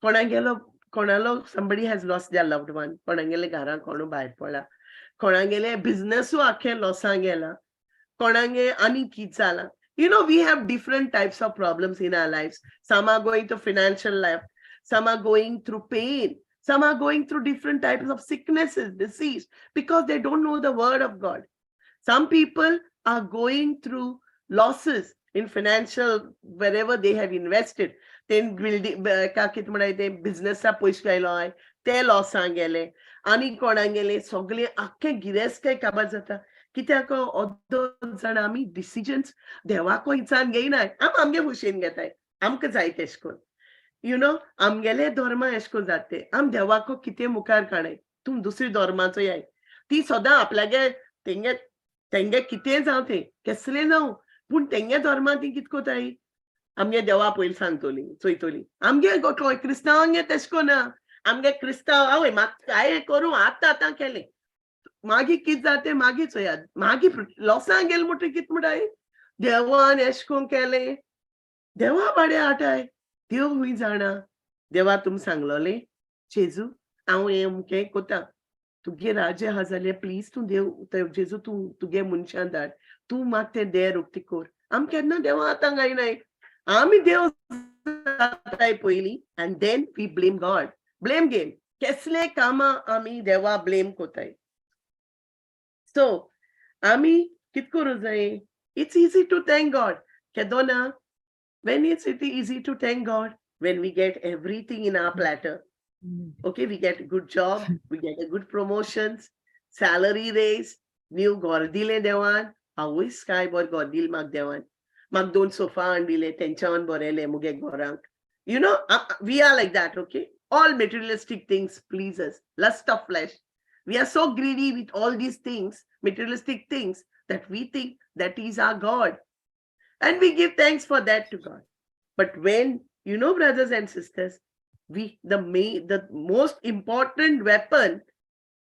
S7: कोणागेलो कोणालो somebody has lost their loved one, कोणागेले घरां कोणू भायर पडला, कोणागेले बिझनसूय आख्खे लॉसां गेला, कोणागे आनी कित जालां. We have different types of problems in our lives. Some are going to financial life, some are going through pain, some are going through different types of sicknesses, disease, because they don't know the word of God. Some people are going through losses in financial, wherever they have invested. Then building का कितें म्हणटा ते बिझनसा पयशे घायलो हांवें, ते लॉसां गेले. आनी कोणाक गेले, सगळे आख्खे गिरेस्तकाय काबार जाता. कित्याक? अर्दो जाण आमी डिसिजन्स देवाको इचान घेयनाय, आम आमगे खुशयेन घेताय, आमकां जाय तेश करून. आमगेले धर्मा एश कोन जाता, आम देवाको कितें मुखार काडाय. तूं दुसरी धर्माचो याय, ती सदां आपल्यागे तेंगे तेंगे कितें जावं, तें केसलें जावं, पूण तेंगे धर्मा ती कित कोताय, आमगे देवा पयलीं सांगतली चोयतली. आमगे क्रिस्तांवांगे तेश कोना. आमगे क्रिस्तांव आवय म्हाका काय करूं, आतां आतां केलें, मागीर कित जाता मागीर चोयात. मागीर लॉसां गेल म्हणटकीर कित म्हणटाय, देवान एश कोन केलें, देवा बाडे आटाय, देव खूंय जाणा. देवा तुमी सांगलोलें, जेजू हांव हें अमकें कोता, तुगे राज्य आहा जाल्यार प्लीज तूं देव जेजू तूं तुगे मनशां धाड, तूं म्हाका तें देर उक्ती कर. आम केन्ना देवा आतां गायनाय, आमी देव जाताय पयलीं and then we blame God. Blame game. केसले कामां आमी देवा ब्लेम कोताय. सो आमी कित करूं जाय? It's easy to thank God केदोना? When it's it easy to thank God? When we get everything in our platter. Okay, we get a good job, we get a good promotions, salary raise, new घर दिलें देवान. आवयस, काय बरें घर दिलें म्हाका देवान, म्हाका दोन सोफा हाडून दिले, तेंच्यान बरयलें मुगे घरांक. We are like that, okay? All materialistic things please us. Lust of flesh. We are so greedy with all these things, materialistic things, that we think that is our God. And we give thanks for that to God. But when, you know, brothers and sisters, we the most important weapon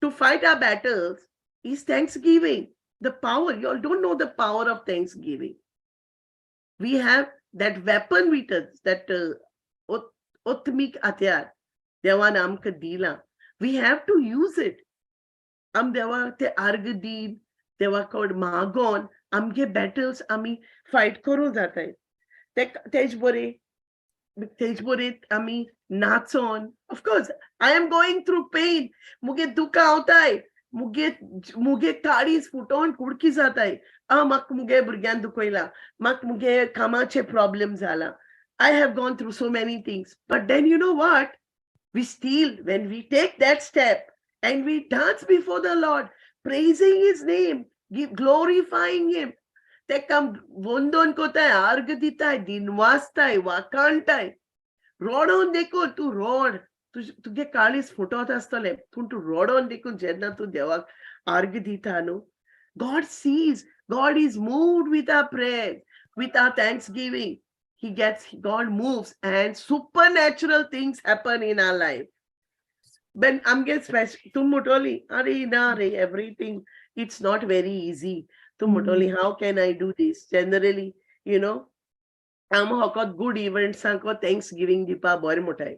S7: to fight our battles is thanksgiving. The power, you all don't know the power of thanksgiving. We have that weapon with us, that आत्मीक हत्यार देवान आमकां दिलां. We have to use it. आम देवाक ते आर्ग दीन, देवा कडेन मागोन आमगे बॅटल्स आमी फायट करूं जाताय. ते तेज बरे आमी नाचोन. Of course I am going through pain, मुगे दुकां आवताय, मुगे काळीज फुटोन कुडकी जाताय. आ, म्हाका मुगे भुरग्यान दुखयला, म्हाका मुगे कामाचे प्रॉब्लेम जाला. I have gone through so many things. But then you know what? We still, when we take that step and we dance before the Lord, praising His name, glorifying Him, तेका वंदन कोताय, आर्ग दिताय, दिनवासताय, वाकाणटाय, रोडोन देखून तूं road, तुगे काळीज फुटत आसतलें, पूण तूं रोडोन देखून जेन्ना तूं देवाक आर्ग दिता न्हू, God sees, God is moved with our prayer, with our thanksgiving. He gets, God moves and supernatural things happen in our life. When I'm get special, तूं म्हटोली, अरे ना रे, everything, it's not very easy. तूं म्हटोली, how can I do this? Generally, आम फकत good इव्हेंट्सांक thanks giving दिवपा बरें म्हणटाय.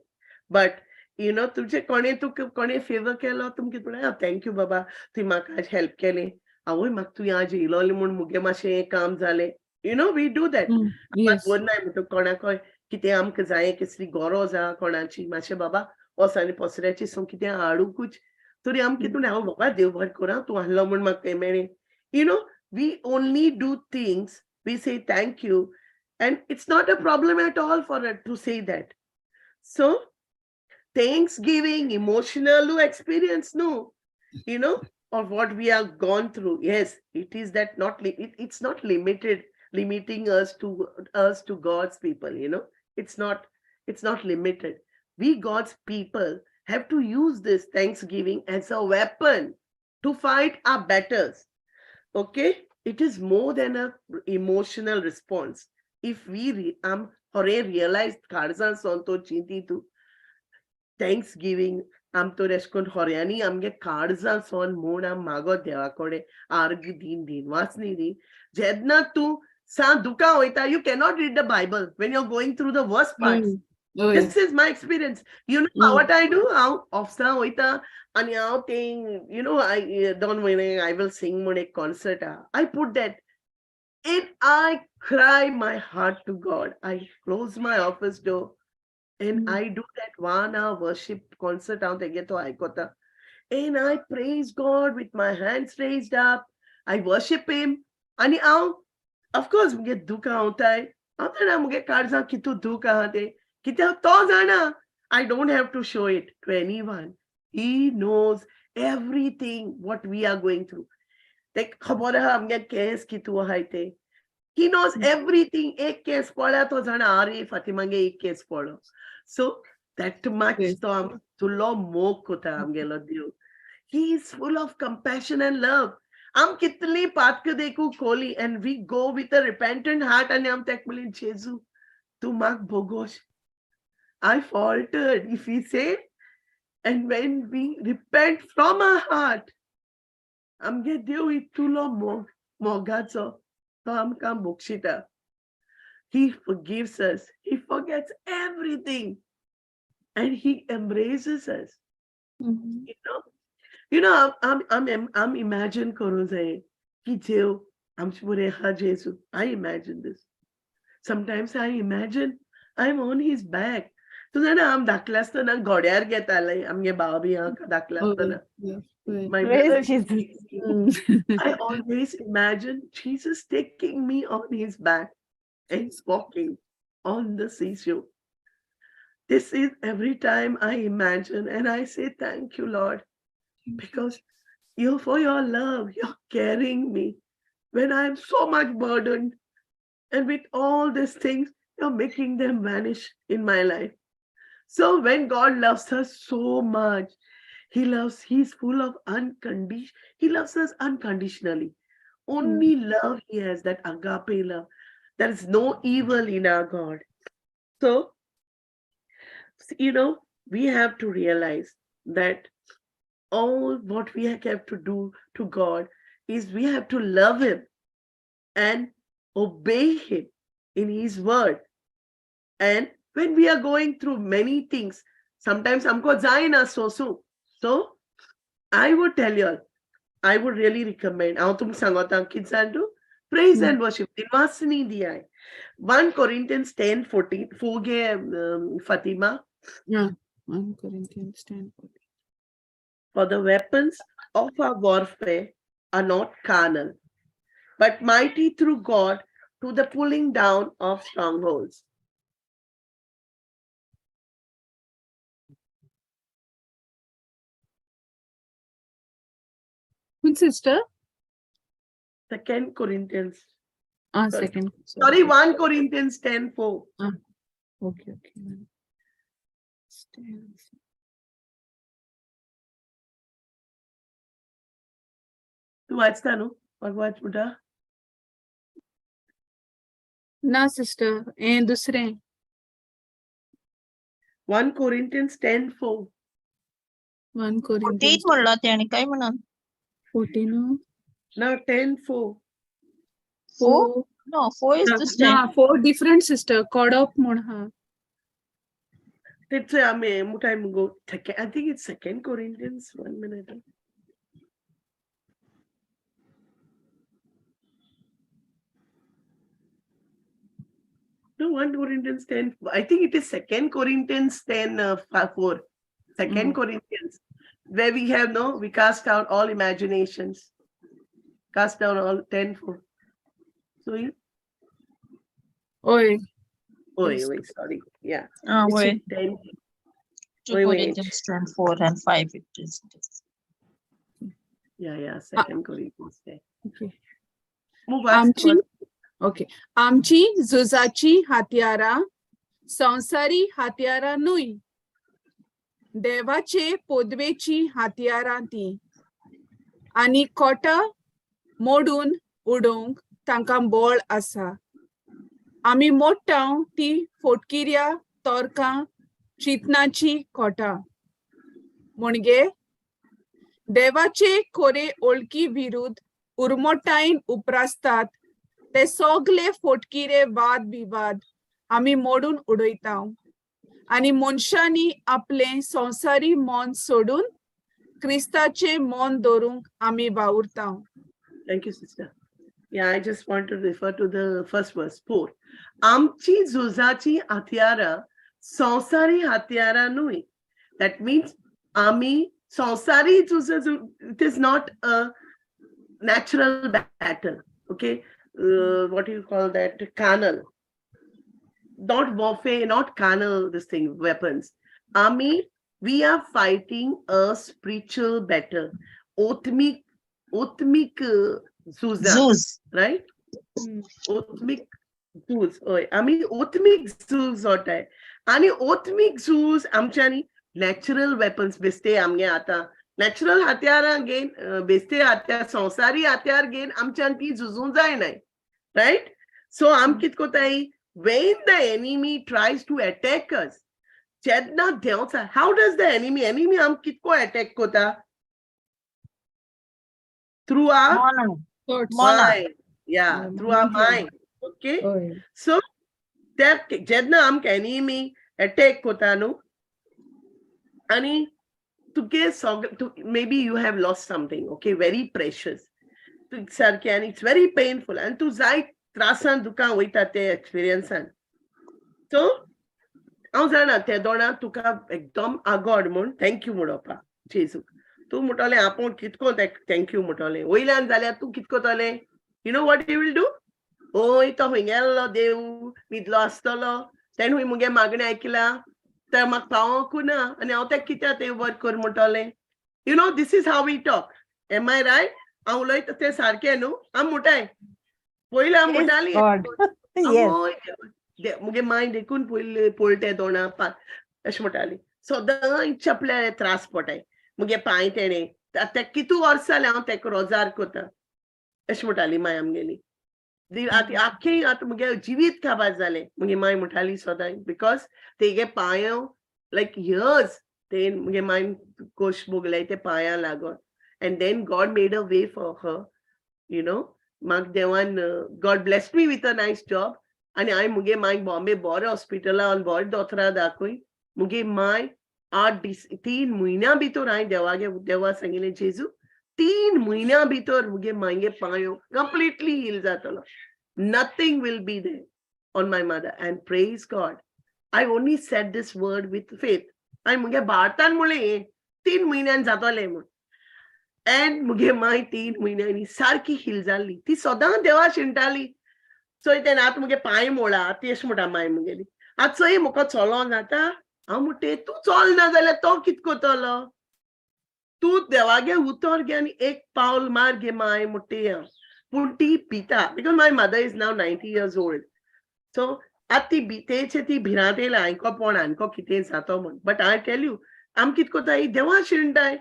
S7: बट you know, तुमचे कोणे तुका कोणे फेवर केलो, तुमकां म्हणलें, thank you बाबा, तुवें म्हाका आज हेल्प केलें. आवय, म्हाका तुवें आज येयलोलें म्हूण मुगे मातशें हें काम जालें. We do that. नाय म्हणटा कोणाकय कितें आमकां जाय, कसली गरज आहा कोणाची, मातशें बाबा वच आनी पसऱ्याची सून कितें हाडुंकूच तरी आमकां कितें हांव बाबा देव बरें करूं, तूं आहलो म्हूण म्हाका मेळ्ळें. We only do things, we say thank you, and it's not a problem at all for to say that. So thanksgiving, emotional experience, no, of what we have gone through. Yes, it is that not it's not limited, limiting us to God's people. It's not limited. We God's people have to use this thanksgiving as a weapon to fight our battles. Okay, it is more than a emotional response. If we खरें realize काळजान सावन तो चिंती तूं thanksgiving, आम तर एश कोन खऱ्यांनी आमगे काळजान सावन म्हूण आम मागत देवा कडेन आर्ग दीन, दिनवासनी दी, जेन्ना तूं सा दुकां वयता, you cannot read the Bible when you are going through the worst parts. This is my experience. You know what I do? हांव ऑफिसां वयता आनी हांव तें I दोन म्हयने I will sing म्हूण एक कॉन्सर्ट आहा. I put that and I cry my heart to God. I close my office door and I do that 1 hour worship concert हांव तेगे तो आयकता. And I praise God with my hands raised up. I worship Him. आनी हांव, of course, मुगे दुकां हांवताय. हांव जाणा मुगे काळजांत कितू दूख आहा तें. कित्याक तो जाणा. I don't have to show it to anyone. He knows everything what we are going through. तेक खबर आहा आमगे केंस कितू आहाय ते. He knows everything. एक केस पळ्ळ्या तो जाणा, आरे फातिमागे एक केस पडलो. So that much तो आम तुलो मोग कोता आमगेलो देव. He is full of compassion and love. आम कितली पातक देखू कोली and we go with a repentant heart आनी आम तेक म्हणलें, जेजू तूं म्हाक बोगोश. I faltered, if we say, and when we repent from our heart, आमगे देव इतलो मोग मोगाचो, तो आमकां बक्षिता. He forgives us. He forgets everything. And he embraces us. I'm imagine करूं जाय की देव आमचे बरें आहा जेजू. I imagine this. Sometimes I imagine I'm on his back. तूं जाणा आम धाकले आसतना घोड्यार घेताले आमगे भाव बी आहा धाकले आसतना. My
S3: Praise
S7: brother,
S3: Jesus.
S7: I always imagine Jesus taking me on his back and walking on the seashore. This is every time I imagine and I say, thank you, Lord, because you for your love, you're carrying me when I'm so much burdened. And with all these things, you're making them vanish in my life. So when God loves us so much, He loves, He's full of unconditional, He loves us unconditionally. Only love He has, that agape love. There is no evil in our God. So, we have to realize that all what we have to do to God is we have to love Him and obey Him in His word. And when we are going through many things, sometimes amko जायना सोसूं. So, I would tell you all, I would really recommend, हांव तुमकां सांगता कितें जाण तूं, praise and worship, दिनवासनी दियाय. 1 Corinthians 10:14, 4 गे Fatima.
S1: Yeah, 1 Corinthians 10:14.
S7: For the weapons of our warfare are not carnal, but mighty through God to the pulling down of strongholds.
S1: Which sister?
S7: 2 Corinthians. Sorry.
S1: Second.
S7: Sorry, 1 Corinthians 10:4.
S1: Okay, okay.
S7: तूं वाचता न्हू? म्हाका वाच म्हणटा?
S1: ना sister, हें दुसरें.
S7: 1 Corinthians 10:4.
S1: 1
S2: 14
S1: Corinthians
S2: म्हणला तेणे काय म्हणून?
S1: 14.
S7: ना, 10:4.
S2: 4? No, 4 is the
S1: ना,
S2: stand.
S1: 4 different sister, कोडप म्हूण हा.
S7: तेच आमी मुठाय मुगो. I think it's 2 Corinthians. 1 minute. No, 1 Corinthians 10. I think it is 2 Corinthians 10, 4. 2 Corinthians, where we have no, we cast out all imaginations. Cast down all 10:4. So,
S1: Oi.
S7: Oi,
S1: Yes.
S7: oi, sorry. Yeah.
S2: Wait.
S7: 10.
S2: 2
S7: Wait, wait.
S2: Corinthians 10:4 and 5 it is.
S7: Yeah, yeah. 2 Corinthians 10.
S1: Okay.
S7: Move
S1: आमची okay, आमची झुजाची हातयारां संवसारी हातयारां न्हय, देवाचे पोदवेची हातयारां ती, आनी कोटा मोडून उडोवंक तांकां बळ आसा. आमी मोडटा ती फोटकिऱ्या तोरकां चिंतनाची कोटा, म्हणजे देवाचे कोरे ओळखी विरुद्ध उर्मोटायन उप्रासतात ते सगले फोटकिरे वाद विवाद आमी मोडून उडयता, आनी मनशांनी आपलें संवसारी मन सोडून क्रिस्ताचें मन दवरूंक आमी वावुरता.
S7: Thank you, sister. Yeah, I just want to refer to the first verse, 4. आमची झुजाची हत्यारां संवसारी हत्यारां न्हय. That means आमी संवसारी झुज, it is not a natural battle, okay? What do you call that? Carnal. Not warfare, not carnal, this thing, weapons. Ami, we are fighting a spiritual battle. Otmik, otmik zuza.
S2: Zuz.
S7: Right? Otmik झूज. हय, आमी ओत्मीक झूज जोटाय आनी ओत्मीक झूज आमच्यांनी natural weapons बेश्टे आमगे आतां नॅचरल हत्यारां घेवन, बेश्टे हत्यार, संवसारी हत्यार घेवन आमच्यान ती झुजूंक जायनाय, रायट? सो आम कितें कोताय, when the enemy tries to attack us, जेन्ना देंवचा, how does the enemy, enemy आम कितको अटॅक कोता? Through our mind. Yeah, through our mind. Okay. So त्या जेन्ना आमकां एनिमी अटॅक कोता न्हू, आनी तुगे सगळे, maybe you have lost something, okay, very precious सारकें, आनी it's very painful, आनी तूं जाय त्रासान दुकान वयता ते एक्सपिरियन्सान. सो हांव जाणा ते दोणा तुका एकदम आगोड म्हूण thank you म्हणोवपा जेजूक. तूं म्हणटलें आपूण कितको thank you म्हणटलें, वयल्यान जाल्यार तूं कित करतलें? You know what you will do? ओय, तो खंय गेल्लो देव, न्हिदलो आसतलो, तेणें खंय मुगे मागणें आयकलां, तें म्हाका पावोंकू ना, आनी हांव तेका कित्याक तें वर्क कर म्हणटलें? You know, this is how we talk. Am I right? हांव उलयता तें सारकें न्हू? आमी म्हणटाय पयलीं आमी म्हणटालीं, मुगे मांय देखून पयलीं पळटे दोणा अशें म्हणटाली, सदां चपल्या त्रास पडटाय मुगे पांय तेणें, तेका कितू वर्स जालें हांव तेका रोजार करता, अशें म्हणटाली मांय आमगेली. आतां आख्खें आतां मुगे जिवीत काबार जालें. मुगे माय म्हणटाली सदांय, because तेगे पांय लायक इयर्स ते मुगे मायन कोश भोगले ते पांयां लागोन, and then God made a way for her. म्हाका देवान, God bless me with a nice job आनी हांवें मुगे मायक बॉम्बे बरें हॉस्पिटलान बरें दोतोरा दाखय. मुगे माय 8 दीस, 3 म्हयन्या भितर हांवें देवागे, देवा सांगिल्लें, जेजू, 3 म्हयन्या भितर मुगे मायगे पांयो कंप्लिटली हील जातलो, nothing will be there on my mother. And praise God, I only said this word with faith. हांवें मुगे भारतान म्हणलें 3 म्हयन्यान जातलें म्हूण. एंड मुगे माय 3 म्हयन्यांनी सारकी हील जाल्ली. ती सदां देवा शिणटाली. चोय, तेन्ना आतां मुगे पांय मोळा ती अशें म्हणटा माय मुगेली, आतां चोय म्हाका चलों जाता? हांव म्हणटे, तूं चलना जाल्यार तो कित करतलो? तूं देवागे उतर घे आनी एक पावल मार गे माय, म्हणटे हांव. पूण ती भिता, because my mother is now 90 years old, so आतां ती भितेचे ती भिरांत येयला, आयको कोण आनको कितें जातो म्हूण. बट I tell you, आम कित कोताय, देवा शिणटाय,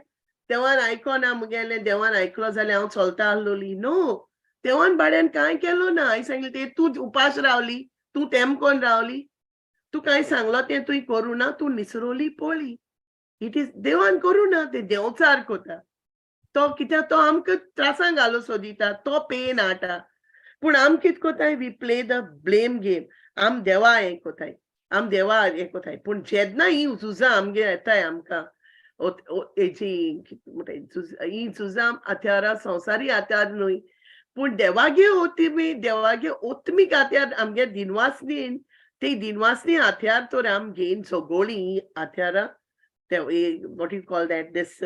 S7: देवान आयको ना मुगेलें, देवान आयकलो जाल्यार हांव चलता आसलोली. नो, देवान बाड्यान कांय केलो ना. हांवें सांगलें, ते तूं उपास रावली, तूं तेमकोन रावली, तूं कांय सांगलो तें तुवें करूं ना, तूं निसरोली पळी. It is देवान करूं ना तें, देंवचार कोता तो. कित्याक तो आमकां त्रासां घालो सोदिता, तो पेन हाडटा. पूण आम कित कोताय? We play the blame game. आम देवा हें कोताय, आम देवा हें कोताय. पूण जेन्ना ही झुजां आमगे येताय आमकां, हेजी म्हणटाय, ही झुजां हत्यारां संवसारी हत्यार न्हय, पूण देवागे ओतिमी, देवागे ओत्मीक हत्यार, आमगे दिनवासनीन ते दिनवासनी हत्यार तर आम घेवन सगळीं हत्यारां, what you call that, this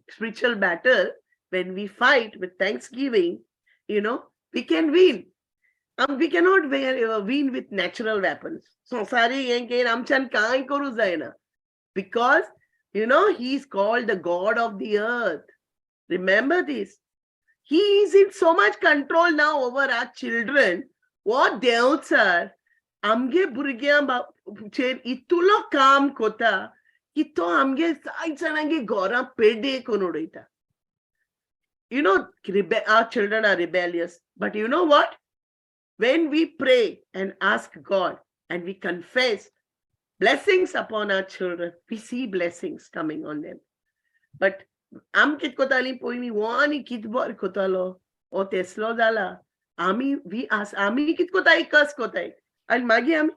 S7: spiritual battle, when we fight with thanksgiving, we can win. We cannot win with natural weapons. संवसारी हें घेवन आमच्यान कांय करूं जायना, because he is called the God of the earth. Remember this. He is in so much control now over our children. हो देंवचार आमगे भुरग्यां चेर इतलो काम कोता की तो आमगे जायत जाणांगे घरां पेड्डे करून उडयता. Our children are rebellious, but you know what? When we pray and ask God and we confess blessings upon our children, we see blessings coming on them. But आम कित कोताली पयलीं, हो आनी कित बरें कोतालो, हो तेसलो जाला. आमी we आस, आमी कित कोताय? कस कोताय. आनी मागीर आमी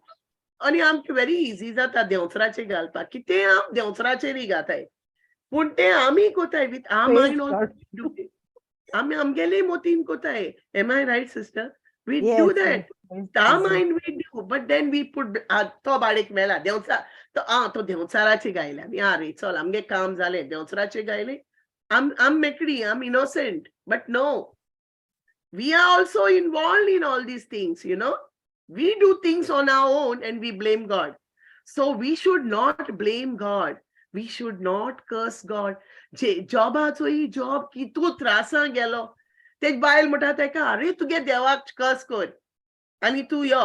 S7: आनी आमकां व्हेरी इजी जाता देंवचाराचेर घालपाक. कितें आम देंवचाराचेरय घाताय, पूण तें आमी कोताय with our
S3: Praise
S7: mind.
S3: God.
S7: आमी आमगेले मोतीन कोताय. Am I right, sister? We
S3: Yes,
S7: do
S3: yes,
S7: that.
S3: Praise
S7: our
S3: Jesus.
S7: mind we do, but then we put तो बारीक मेला देंवचार तो, आ तो देंवचाराचे गायले आमी. आरे चल, आमगे काम जालें, देंवचाराचे गायले, आम आम मेकळी, आम innocent. But no, we are also involved in all these things. We do things on our own and we blame God. So we should not blame God, we should not curse God. जे जॉबाचोय, job कितू त्रासां गेलो, ते बायल म्हणटा तेका, अरे तुगे देवाक कस कर आनी तूं यो.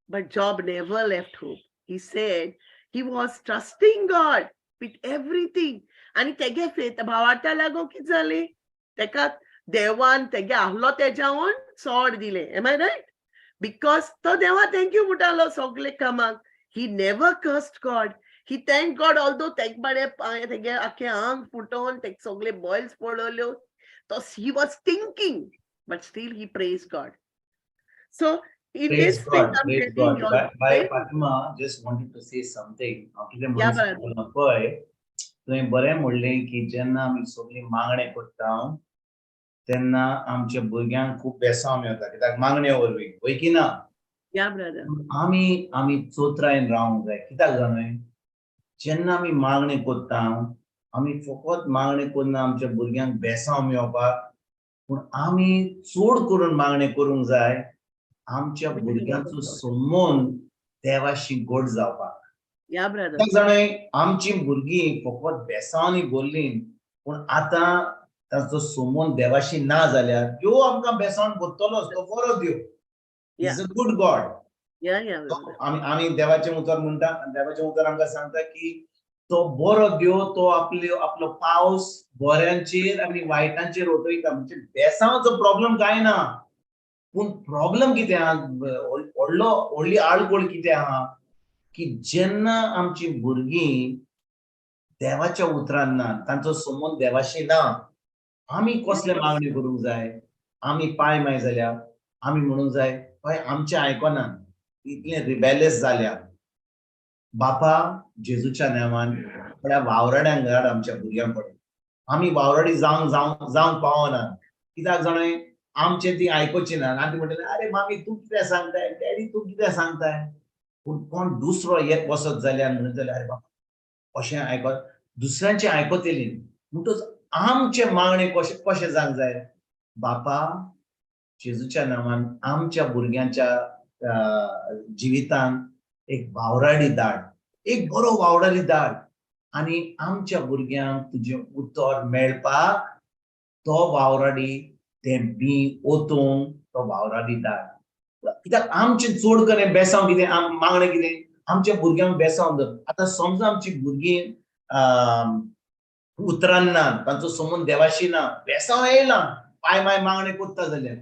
S7: But Job never left hope. He said he was trusting God with everything. आनी तेगे फेथ, भावार्था लागून कितें जालें तेका? देवान तेगे आहलो तेज्यावन चड दिलें. Am I right? Because तो देवा thank you म्हणटालो सगळे कामाक. He never cursed God, he thank God. Although तेक बाडे पांय, तेगे आख्खे आंग फुटोवन तेक सगळे बॉयल्स पडवल्यो, तो he was thinking, but still he praise God. So in
S5: Praise
S7: this thing
S5: God,
S7: I'm
S5: praise
S7: telling
S5: God.
S7: You all,
S5: Bye, Fatima, just wanted to say something. हांव कितें
S7: Yeah,
S5: म्हणूंक सोदतालो पळय, तुवें बरें म्हणलें की जेन्ना आमी सगळीं मागणें करता तेन्ना आमच्या भुरग्यांक खूब बेसांव मेळटा, कित्याक मागणे वरवीं, वय की ना?
S7: Yeah, brother.
S5: आमी आमी चोत्रायन रावंक जाय. कित्याक जाणय, जेन्ना आमी मागणें करता, आमी फकत मागणें करना आमच्या भुरग्यांक बेसांव मेळपाक, पूण आमी चड करून मागणें करूंक जाय आमच्या भुरग्यांचो संबंद देवाशी गोड जावपाक.
S7: Yeah, brother.
S5: कित्याक जाणय, आमची भुरगीं फकत बेसांवांनी भरलीं, पूण आतां ताचो संबंद देवाशी ना जाल्यार देव आमकां बेसावन भरतलोच. तो बरो देव, is a good God.
S7: Yeah, brother.
S5: आमी आमी देवाचें उतर म्हणटा आनी देवाचें उतर आमकां सांगता की तो बरो देव, तो आपले आपलो पावस बऱ्यांचेर आनी वायटांचेर वतयता. म्हणजे बेसांवाचो प्रॉब्लम कांय ना. पूण प्रॉब्लम कितें आहा, व्हडलो व्हडली आडखळ कितें आहा की जेन्ना आमची भुरगीं देवाच्या उतरान ना, तांचो संबंद देवाशी ना, आमी कसले मागणी करूंक जाय? आमी पांय माय जाल्या आमी म्हणूंक जाय, हय आमचें आयकना, इतले रिबेलियस जाल्या. बापा जेजूच्या नांवान थोड्या वावराड्यांक धाड आमच्या भुरग्यां कडेन. आमी वावराडी जावंक जावंक जावंक पावना, कित्याक जाणा, आमचें ती आयकुची ना. आनी ती म्हणटली, आरे मामी तूं कितें सांगताय, डॅडी तूं कितें सांगताय. पूण कोण दुसरो येत वचत जाल्यार म्हणत जाल्यार, अरे बाबा अशें आयकत दुसऱ्यांचें आयकतली. म्हणटच आमचें मागणें कशें कशें जावंक जाय? बापा जेजूच्या नांवान आमच्या भुरग्यांच्या जिवितान एक वावराडी धाड, एक बरो वावराडी धाड आनी आमच्या भुरग्यांक तुजें उतर मेळपाक तो वावराडी तें बी ओतूंक तो वावराडी धाड. कित्याक आमचें चड करून बेसांव कितें, मागणें कितें, आमच्या भुरग्यांक बेसांव धर. आतां समजा आमची भुरगीं उतरान ना, तांचो संबंद देवाशी ना, बेसांव येयला, पांय माय मागणें करता जाल्यार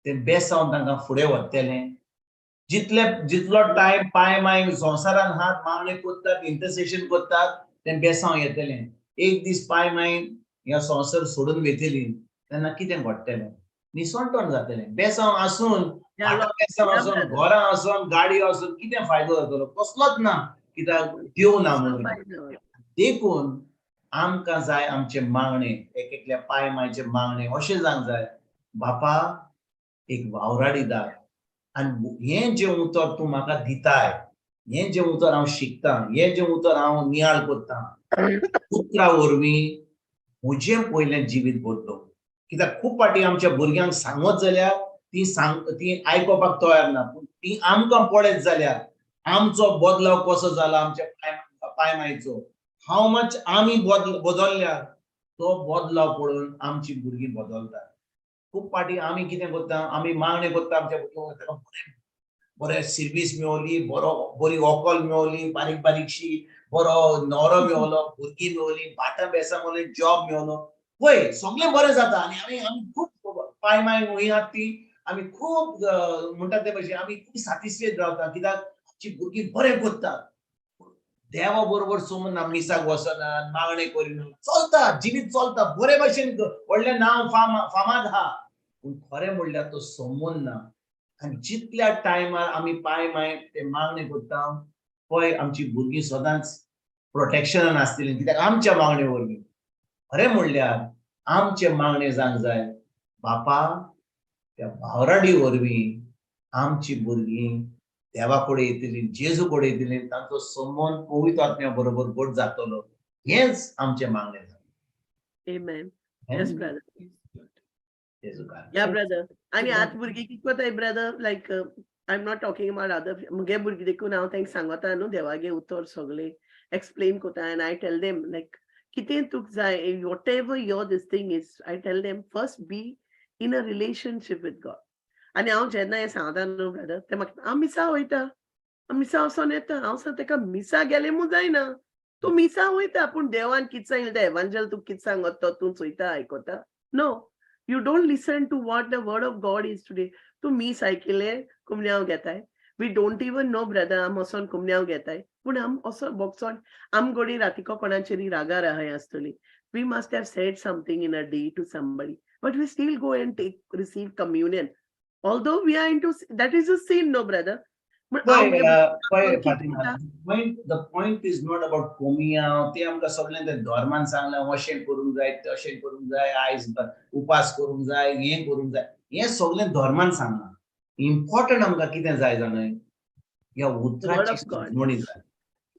S5: तें बेसांव तांकां फुडें व्हरतलें. जितले जितलो टायम पांय माय संवसारान हात मागणें करतात, इंटरसेशन करतात, तें बेसांव येतलें. एक दीस पांय माय ह्या संवसार सोडून वयतली तेन्ना कितें घडटलें? निसणटण जातलें. बेसांव आसून, बेसांव आसून, घरां आसून, गाडी आसून कितें फायदो जातलो? कसलोच ना, कित्याक देव ना म्हणून. देखून आमकां जाय आमचें मागणें, एक एकल्या पांय मायचें मागणें अशें जावंक जाय, बापा एक वावराडी धाड आनी हें जें उतर तूं म्हाका दिताय, हें जें उतर हांव शिकतां, हें जें उतर हांव नियाळ करतां, उतरा वरवीं म्हजें पयलें जिवीत बदलो. कित्याक खूब फावटी आमच्या भुरग्यांक सांगत जाल्यार ती सांग ती आयकुपाक तयार ना, पूण ती आमकां पळयत जाल्यार आमचो बदलाव कसो जाला, आमच्या पांय मायचो हाव मच आमी बदलल्या, तो बदलाव पळोवन आमची भुरगीं बदलतात. खूब फावटी आमी कितें करता, आमी मागणें करता आमच्या भुरग्यांक, ताका बरें सर्वीस मेवली, बरो बरी व्हंकल मेवली, बारीक बारीकशी बरो न्हवरो मेवलो, भुरगीं मेवली, भाटां बेसां मेवली, जॉब मेवलो, पळय सगळें बरें जाता. आनी आमी आमी खूब पांय माय वंय आहात ती आमी खूब म्हणटात ते भशेन आमी खूब साटिस्फायड रावता, कित्याक आमची भुरगीं बरें करतात. देवा बरोबर सोमून ना, मिसाक वचना, मागणें करिना, चलता जिवीत चलता बरे भशेन, व्हडलें नांव फामाद आहा, पूण खरें म्हणल्यार तो सोमून ना. आनी जितल्या टायमार आमी पांय माय ते मागणें करता पळय आमची भुरगीं सदांच प्रोटेक्शनान आसतलीं, कित्याक आमच्या मागणे वरवीं. खरें म्हणल्यार आमचें मागणें जावंक जाय, बापा त्या वावराडी वरवीं आमची भुरगीं देवा कडेन येतली, जेजू कडेन येतली, तांचो संबंद पवित्र आत्म्या बरोबर घट जातलो, हेंच आमचें मागणें जालें.
S7: Amen. Yes, brother.
S5: जेजू कार.
S7: Yeah, brother. आनी आत भुरगीं कित कोताय brother, like I am not talking about other, मुगे भुरगीं देखून हांव तांकां सांगता न्हू, देवागे उतर सगळें एक्सप्लेन कोता and I tell them like कितें तुका जाय, whatever your this thing is, I tell them first be in a relationship with God. आनी हांव जेन्ना हें सांगता न्हू ब्रदर, ते म्हाका, हांव मिसा वयता, हांव मिसा वचोन येता. हांव सांग तेका, मिसा गेलें म्हूण जायना, तूं मिसा वयता पूण देवान कितें सांगलें तें एवांजल तुका कितें सांगत तो तूं चोयता आयकता? No, you don't listen to what the word of God is today. तूं मीस आयकिलें, कुमन्यांव घेताय. We don't even know, brother, आम वचोन कुमन्यांव घेताय पूण आम असो बोगसोन आम गोडी रातिको कोणाचेरी रागार आहाय आसतली. We must have said something in a day to somebody, but we still go and take receive communion, although we are into that is a sin, no, brother? But हांव
S5: पळय
S7: कितें
S5: Fatima, the point is not about कोमियांव. ते आमकां सगळें ते धर्मान सांगलां, अशें करूंक जाय, तशें करूंक जाय, आयज उपास करूंक जाय, हें करूंक जाय, हें सगळें धर्मान सांगलां. इम्पॉर्टंट आमकां कितें जाय जाणा? ह्या उतराची समजणी जाय.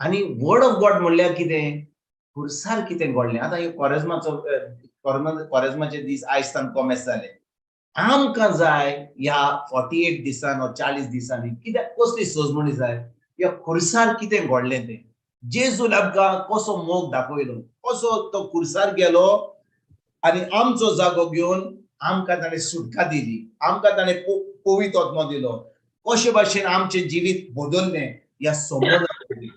S5: आनी वर्ड ऑफ गॉड म्हणल्यार कितें? खुर्सार कितें घडलें. आतां हे कोरेज्माचो कोरेज्माचे दीस आयज तान कोमेस जाले. आमकां जाय ह्या 48 दिसान वा 40 दिसांनी कित्याक कसली सजमणी जाय? ह्या खुर्सार कितें घडलें तें, जेजून आमकां कसो मोग दाखयलो, कसो तो खुर्सार गेलो आनी आमचो जागो घेवन आमकां ताणें सुटका दिली, आमकां ताणें पवित्र आत्मो दिलो, कशे भाशेन आमचें जिवीत बदललें ह्या संबंदा.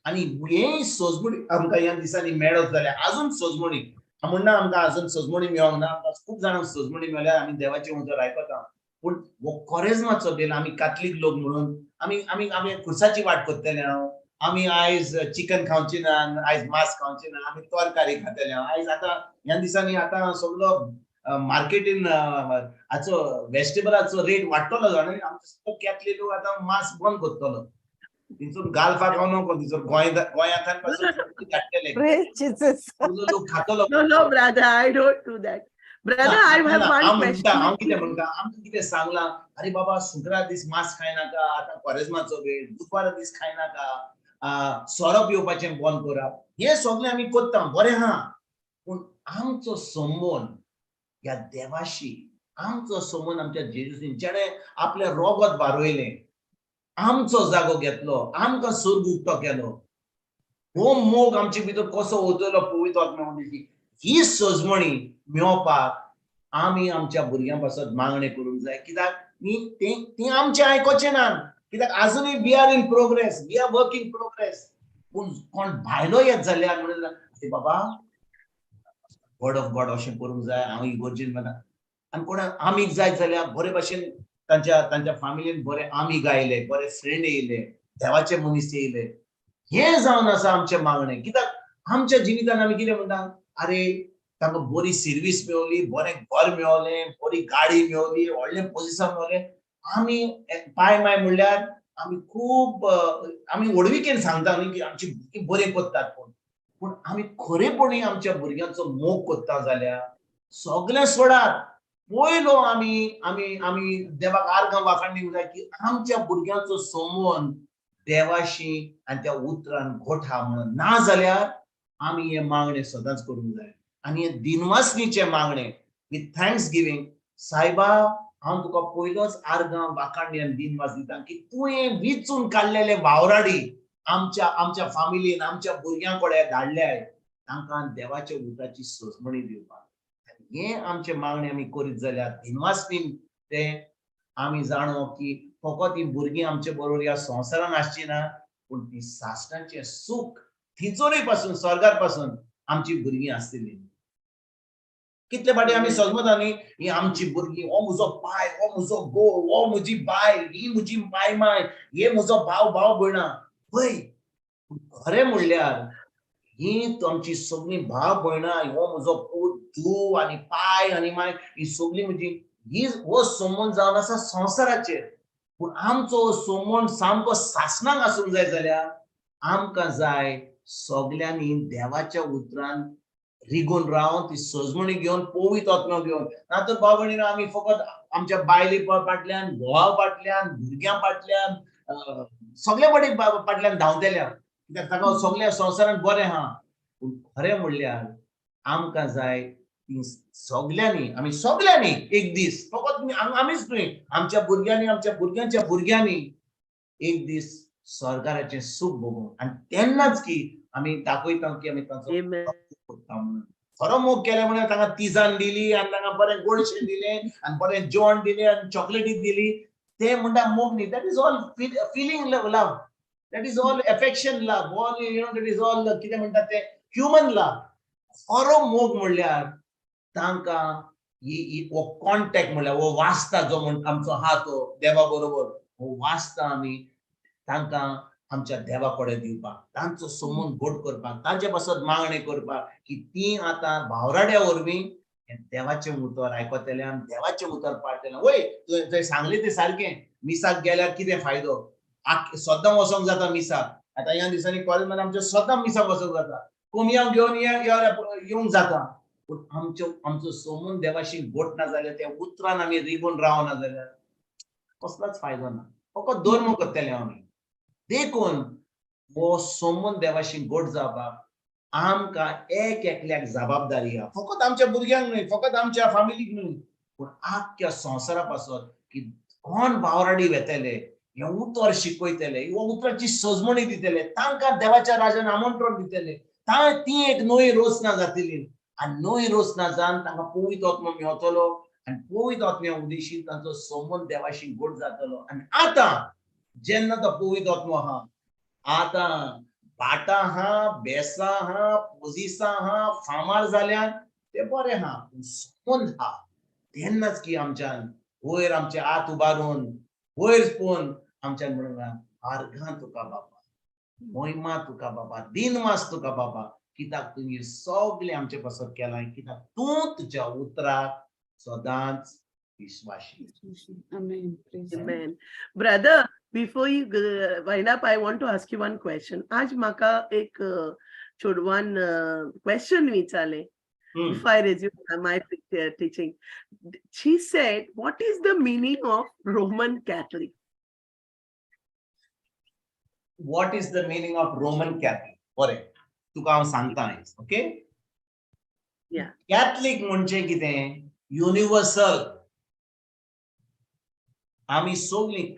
S5: आनी हे सजमणी आमकां ह्या दिसांनी मेळत जाल्यार अजून सजमणी म्हणना, आमकां अजून सजमणी मेळोंक ना. आमकां खूब जाणांक सजमणी मेळ्ळ्या, आमी देवाचें उतर आयकता, पूण हो कोरेज्माचो बेल आमी कातलीक लोक म्हणून आमी आमी आमी खुर्साची वाट करतले. हांव आमी आयज चिकन खावची ना, आयज मांस खावची ना, आमी तोरकारी खातले. आयज आतां ह्या दिसांनी आतां सगलो मार्केटीन हाचो वेजिटेबलाचो रेट वाडटलो जाणा. आमचो सगलो कॅथलीक लोक आतां मांस बंद करतलो. थिंगसून गाल्फाक हांव नको, थिंगसर गोंयांतल्यान पासून धाडटले.
S3: Praise Jesus.
S5: सगलो लोक खातलो.
S7: No, brother, I don't do that. Brother, I have one
S5: हांव म्हणटा, हांव
S7: question.
S5: कितें म्हणटा, आमकां कितें सांगलां, अरे बाबा, शुक्रार दीस मांस खायनाका, आतां कोरेज्माचो वेळ, बुधवारा दीस खायनाका, सोरो पिवपाचें बंद करात. हें सगळें आमी करता, बरें आहा. पूण आमचो संबंद ह्या देवाशी, आमचो संबंद आमच्या जेजूशी, जेणे आपलें रोगत बारयलें, आमचो जागो घेतलो, आमकां सर्ग उक्तो केलो, हो मोग आमचे भितर कसो वतलो पवित्र आत्म्या मदीं, ही सजमणी मेळोवपाक आमी आमच्या भुरग्यां पासत मागणें करूंक जाय. कित्याक ती आमचें आयकोचें ना, कित्याक आजुनूय we are in progress, we are work in progress. पूण कोण भायलो येत जाल्यार म्हणून, अरे बाबा, वर्ड ऑफ गॉड अशें करूंक जाय, हांव इगोर्जीन म्हणा. आनी कोणा आमीग जायत जाल्यार बरे भाशेन तांच्या तांच्या फामिलीन बरे आमीग आयले, बरे फ्रेंड येयले, देवाचे मनीस येयले. हें जावन आसा आमचें मागणें. कित्याक आमच्या जिवितान आमी कितें म्हणटा, अरे तांकां बरी सर्वीस मेवली, बरें घर मेवलें, बरी गाडी मेवली, व्हडलें पोजिशन मेवलें. आमी पाय माय म्हणल्यार आमी खूब आमी व्हडविकेन सांगता न्ही की आमची भुरगीं बरें करतात. पूण पूण आमी खरेपणी आमच्या भुरग्यांचो मोग करता जाल्यार सगळें सोडात, पयलो आमी आमी आमी देवाक आर्गां वाखाण दिवंक जाय की आमच्या भुरग्यांचो संबंद देवाशी आनी त्या उतरान गोठा म्हणून. ना जाल्यार आमी हें मागणें सदांच करूंक जाय. आनी हें दिनवासणीचें मागणें विथ thanks giving, सायबा, हांव तुका पयलोच आर्गां वाखाण आनी दिनवास दिता की तुवें विचून काडलेले वावराडी आमच्या आमच्या फामिलीन, आमच्या भुरग्यां कडेन धाडल्याय तांकां देवाच्या उतराची सजमणी दिवपाक. हें आमचें मागणें आमी करीत जाल्यार दिनवासपीन तें आमी जाणो की फकत हीं भुरगीं आमचे बरोबर ह्या संवसारान आसची ना, पूण ती सासणाचें सूख थिंचोरूय पासून, स्वर्गार पासून आमची भुरगीं आसतली. कितले फाटी आमी सजमता न्ही, ही आमची भुरगीं, हो म्हजो पाय, हो म्हजो घोव, हो म्हजी बायल, ही म्हजी माय माय, हे म्हजो भाव भाव भयणां. पळय, खरें म्हणल्यार ही आमची सगळीं भाव भयणां, हो म्हजो पूत धूव आनी पाय आनी माय, ही सगळीं म्हजी ही हो संबंद जावन आसा संवसाराचेर. पूण आमचो संबंद सामको सासणाक आसूंक जाय जाल्यार आमकां जाय सगल्यांनी देवाच्या उतरान रिगून रावन, ती सजमणी घेवन, पवित्र आत्मो घेवन. ना तर भाव भयणीनो, आमी फकत आमच्या बायले फाटल्यान, घोवा फाटल्यान, भुरग्यां फाटल्यान, सगळे कडेन फाटल्यान धांवतल्या, कित्याक ताका सगळ्या संवसारान बरें आहा. पूण खरें म्हणल्यार आमकां जाय ती सगल्यांनी, आमी सगल्यांनी एक दीस, फकत आमीच न्हय, आमच्या भुरग्यांनी, आमच्या भुरग्यांच्या भुरग्यांनी एक दीस स्वर्गाराचें सूख भोगूंक. आनी तेन्नाच की आमी दाखयता की आमी तांचो
S7: Amen.
S5: करता म्हणून. खरो मोग केले म्हणल्यार तांकां तिजान दिली आनी तांकां बरें गोडशें दिलें आनी बरें जेवण दिलें आनी चॉकलेटी दिली, ते म्हणटा मोग न्ही. That is all feeling love, that is all affection love, all that is all कितें म्हणटा ते ह्युमन लव. खरो मोग म्हणल्यार तांकां ही हो कॉन्टेक्ट, म्हणल्यार हो वास्ता जो म्हण आमचो आहा तो देवा बरोबर, हो वास्ता आमी तांकां आमच्या देवा कडेन दिवपाक, तांचो संबंद घट करपाक, तांचे पासत मागणें करपाक की ती आतां भावराड्या वरवीं हें देवाचें उतर आयकतले आनी देवाचें उतर पाळटले. वय, तुवें थंय सांगलें तें सारकें. मिसाक गेल्यार कितें फायदो? सद्दां वचोंक जाता मिसाक. आतां ह्या दिसांनी कॉलेजमध्ये आमच्या सद्दां मिसाक वचोंक जाता, कोमियांव घेवन येवंक जाता. पूण आमचो आमचो संबंद देवाशी घट ना जाल्यार, त्या उतरान आमी रिगून रावना जाल्यार कसलोच फायदो ना, फकत धर्म करतले आमी. देखून हो संबंद देवाशी घट जावपाक आमकां एक एकल्याक जबाबदारी आहा, फकत आमच्या भुरग्यांक न्हय, फकत आमच्या फामिलीक न्हय, पूण आख्ख्या संवसारा पासत की कोण भावराडी वेतले, हें उतर शिकयतले, हो उतराची सजमणी दितले, तांकां देवाच्या राजान आमंत्रण दितले, ती एक नवी रोचना जातली आनी नवी रोचना जावन तांकां पवित्र आत्मो मेवतलो आनी पवित्र आत्म्या उदेशीन तांचो संबंद देवाशी घट जातलो. आनी आतां जेन्ना तो पवित्र आत्मो आहा, आतां भाटां आहा, बेसां आहा, पोजिसां आहा, फामार जाल्यान ते बरें आहा, पूण संबंद आहा तेन्नाच की आमच्यान वयर आमचे हात उबारून वयर पळोवन आमच्यान म्हणून आर्गां तुका बाबा, मोहिमा तुका बाबा, दिनवास तुका बाबा, कित्याक तुवें सगळें आमचे पासत केलां, कित्याक तूं तुज्या उतराक सदांच विश्वाशी.
S1: Amen. Praise God.
S7: Amen. Brother, before you wind up, I want to ask you one question. आज म्हाका एक चेडवान question विचारलें. Before I resume my teaching, she said, "What is the meaning of Roman Catholic?"
S5: What is the meaning of Roman Catholic? बरें, तुका हांव सांगता आयज, okay?
S7: Yeah.
S5: Catholic म्हणजे कितें? युनिवर्सल. आमी सगळीं,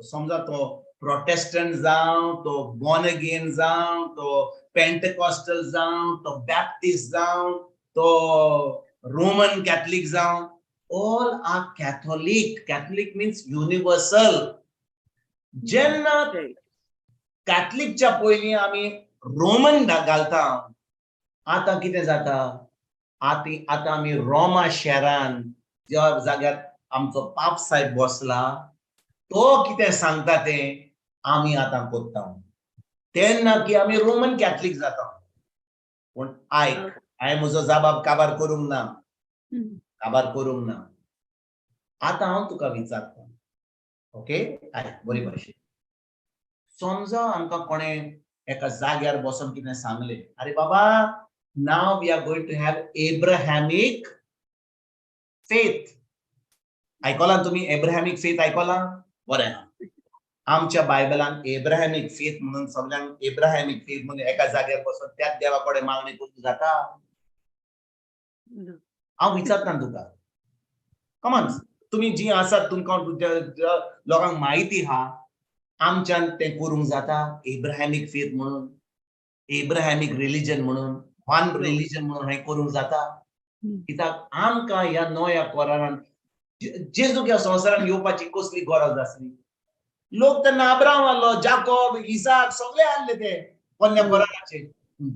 S5: समजा तो प्रोटेस्टंट जावं, तो बॉर्न अगेन जावं, तो पेंटेकॉस्टल जावं, तो बॅप्टिस्ट जावं, तो रोमन कॅथलिक जावं, all are Catholic. Catholic means universal. जेन्ना कॅथलिकच्या पयलीं आमी रोमन घालता, आतां कितें जाता? आतां आतां आमी रोमा शहरान ज्या जाग्यार आमचो पाप साहेब बसला, तो कितें सांगता तें आमी आतां करता, तेन्ना की आमी रोमन कॅथलिक जाता. पूण आयक, हांवें म्हजो जाबाब काबार करूंक ना. काबार करूंक ना. आतां हांव तुका विचारता, ओके, आयक बरी भाशेन. समजा आमकां कोणें एका जाग्यार बसोन कितें सांगलें, "अरे बाबा, now we are going to have Abrahamic faith." आयकलां तुमी एब्राहॅमीक फेथ? आयकलां? बरें आहा. आमच्या बायबलान एब्राहॅमीक फेथ म्हणून, सगळ्यांक एब्राहॅमीक फेथ म्हणून एका जाग्यार बसून त्याच देवा कडेन मागणी करूंक जाता?
S7: No.
S5: हांव विचारता तुका, कमॉन, तुमी जी आसात, तुमकां ज्या लोकांक म्हायती आहा, आमच्यान तें करूंक जाता एब्राहॅमीक फेथ म्हणून, एब्राहॅमीक रिलिजन म्हणून, वन रिलिजन म्हणून हें करूंक जाता? कित्याक आमकां ह्या नव्या करारान जेजूक ह्या संवसारान येवपाची कसली गरज आसली? लोक तेन्ना अब्राहम आहलो, जाकोब, इसाक सगळे आहले ते पोन्न्या कराराचे.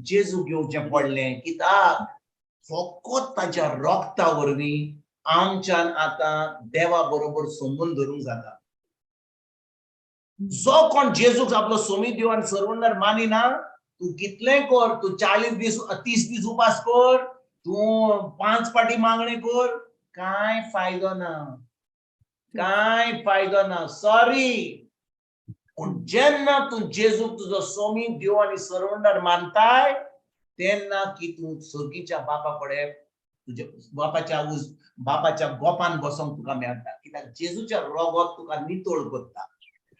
S5: जेजूक येवचें पडलें कित्याक? फकत ताच्या रोगता वरवीं आमच्यान आतां देवा बरोबर संबंद धरूंक जाता. जो कोण जेजूक आपलो सोमी देव आनी सर्वंदर मानिना, तूं कितलें कर, तूं 40 दीस, 30 दीस उपास कर, तूं पांच पाटी मागणें कर, कांय फायदो ना, कांय फायदो ना, सॉरी. पूण जेन्ना तूं जेजूक तुजो सोमी देव आनी सर्वंदर मानताय, तेन्ना की तूं सर्गीच्या बापा कडेन, तुज्या बापाच्या उज बापाच्या गोपान बसोंक तुका मेळटा, कित्याक जेजूच्या रोगोत तुका नितळ करता.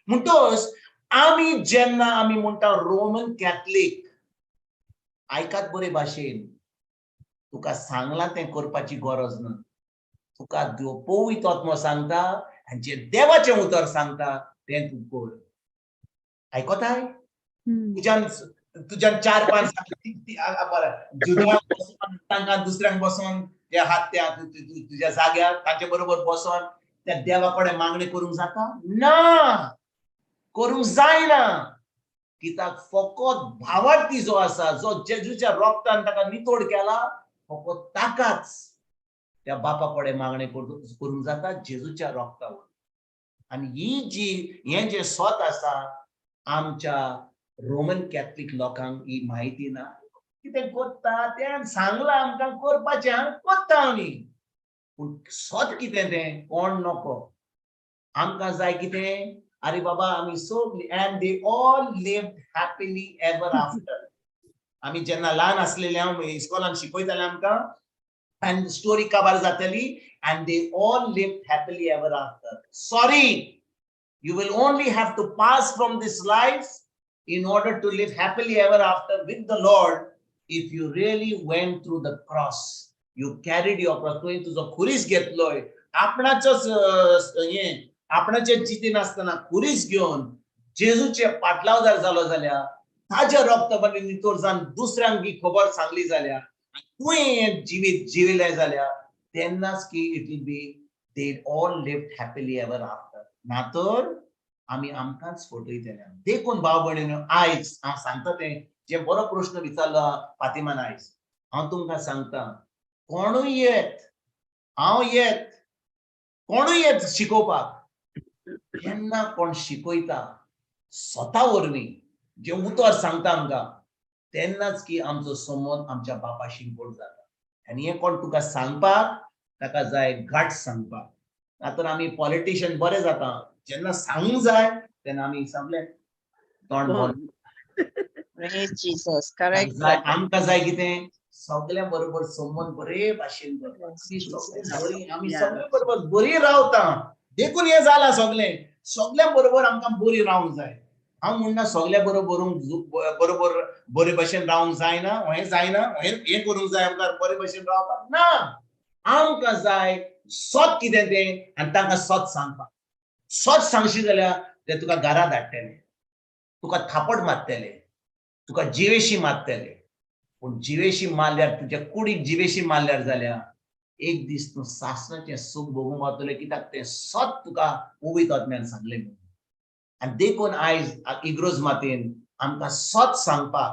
S5: म्हणटच आमी जेन्ना आमी म्हणटा रोमन कॅथलीक, आयकात बरे भाशेन, तुका सांगलां तें करपाची गरज ना. तुका देव पवित्र आत्मो सांगता आनी जें देवाचें उतर सांगता तें तूं कर. आयकोताय? तुज्यान तुज्यान चार पांच बरें, जुदांक बसोन, तांकां दुसऱ्यांक बसोन ते हात त्या तुज्या जाग्यार तांचे बरोबर बसोन त्या देवा कडेन मागणी करूंक जाता? ना, करूंक जायना. कित्याक फकत भावार्थी जो आसा, जो जेजूच्या रोगतान ताका नितोड केला, फकत ताकाच त्या बापा कडेन मागणी करूंक जाता जेजूच्या रोगता. आनी ही जी हें जें सत आसा, आमच्या रोमन कॅथलीक लोकांक ही म्हायती ना. कितें करता तें सांगलां आमकां करपाचें, आं, करता आमी, पूण सत कितें तें कोण नको. आमकां जाय कितें? अरे बाबा, आमी सगळीं, and they all live happily ever after. आमी जेन्ना ल्हान आसलेले, हांव इस्कॉलान शिकयताले आमकां आनी स्टोरी काबार जाताली, "And they all live happily ever after." Sorry, you will only have to pass from this life in order to live happily ever after with the Lord if you really went through the cross. You carried your cross. तुवें तुजो खुरीस घेतलोय, आपणाचोच हें आपणाचे चिंती नासतना खुरीस घेवन जेजूचे पाटलावदार जालो जाल्यार, ताच्या रक्तबली नितळ जावन दुसऱ्यांक ही खबर सांगली जाल्यार, तुवें हें जिवीत जिविलें जाल्यार, तेन्नाच की it will be they all live happily ever after. ना तर आमी आमकांच फटयतले. देखून भाव भयणीनो, आयज हांव सांगता तें जे बरो प्रश्न विचारलो फातिमान, आयज हांव तुमकां सांगता, कोणूय येत, हांव येत, कोणूय येत शिकोवपाक. जेन्ना कोण शिकयता स्वता वरवीं जें उतर सांगता आमकां, तेन्नाच की आमचो संबंद आमच्या बापाशी गोड जाता. आनी हें कोण तुका सांगपाक ताका जाय घाट सांगपाक. ना तर आमी पॉलिटिशियन बरे जाता, जेन्ना सांगूंक जाय तेन्ना आमी सगळे तोंड बंद.
S2: Praise Jesus. Correct.
S5: जाय आमकां जाय कितें, सगळ्यां बरोबर संबंद बरे भाशेन करपाक. आमी सगळे बरोबर बरी रावता, देखून हें जालां सगळें. सगळ्यां बरोबर आमकां बरी रावंक जाय. हांव म्हणना सगळ्या बरोबर बरोबर बरे भशेन रावंक जायना, हें जायना, हें करूंक जाय आमकां बरे भशेन रावपाक ना. आमकां जाय सत कितें तें आनी तांकां सत सांगपाक. सत सांगशी जाल्यार ते तुका घरा धाडटले, तुका थापट मारतले, तुका जिवेशी मारतले. पूण जिवेशी मारल्यार, तुज्या कुडीक जिवेशी मारल्यार जाल्यार एक दीस तूं सासणाचें सूख भोगूंक पावतलें, कित्याक तें सत तुका पवित्र आत्म्यान सांगलें म्हणून. आनी देखून आयज इग्रोज मातयेन आमकां सत सांगपाक,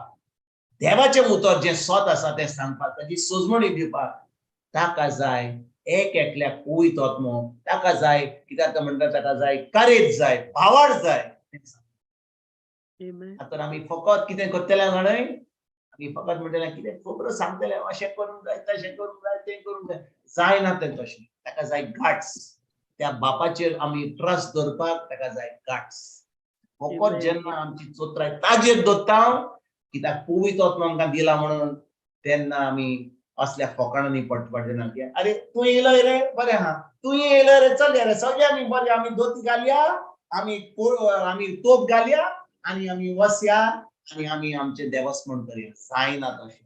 S5: देवाचें उतर जें सत आसा तें सांगपाक, ताची सोजमणी दिवपाक ताका जाय एक एकल्याक पवित्र आत्मो. ताका जाय कित्याक तो म्हणटा, ताका जाय करेज जाय, भावार जाय. आतां आमी फकत कितें करतले जाणय, आमी फकत म्हणटले कितें खबरो सांगतले, अशें करूंक जाय, तशें करूंक जाय, तें करूंक जाय. जायना तें तशें. ताका जाय गाट्स. त्या बापाचेर आमी ट्रस्ट दवरपाक ताका जाय गाट्स. फकत जेन्ना आमची चोत्राय ताजेर दवरता, कित्याक पवित्र आत्मो आमकां दिला म्हणून, तेन्ना आमी असल्या फोकाणांनी पडना की अरे तूं येयलो रे, बरें आहा, तूं येयलो रे, चल रे, सगळे आमी बरे, आमी दोती घालया, आमी तोप घालया आनी आमी वसया आनी आमी आमचें देवस्पण करया. जायना तशें.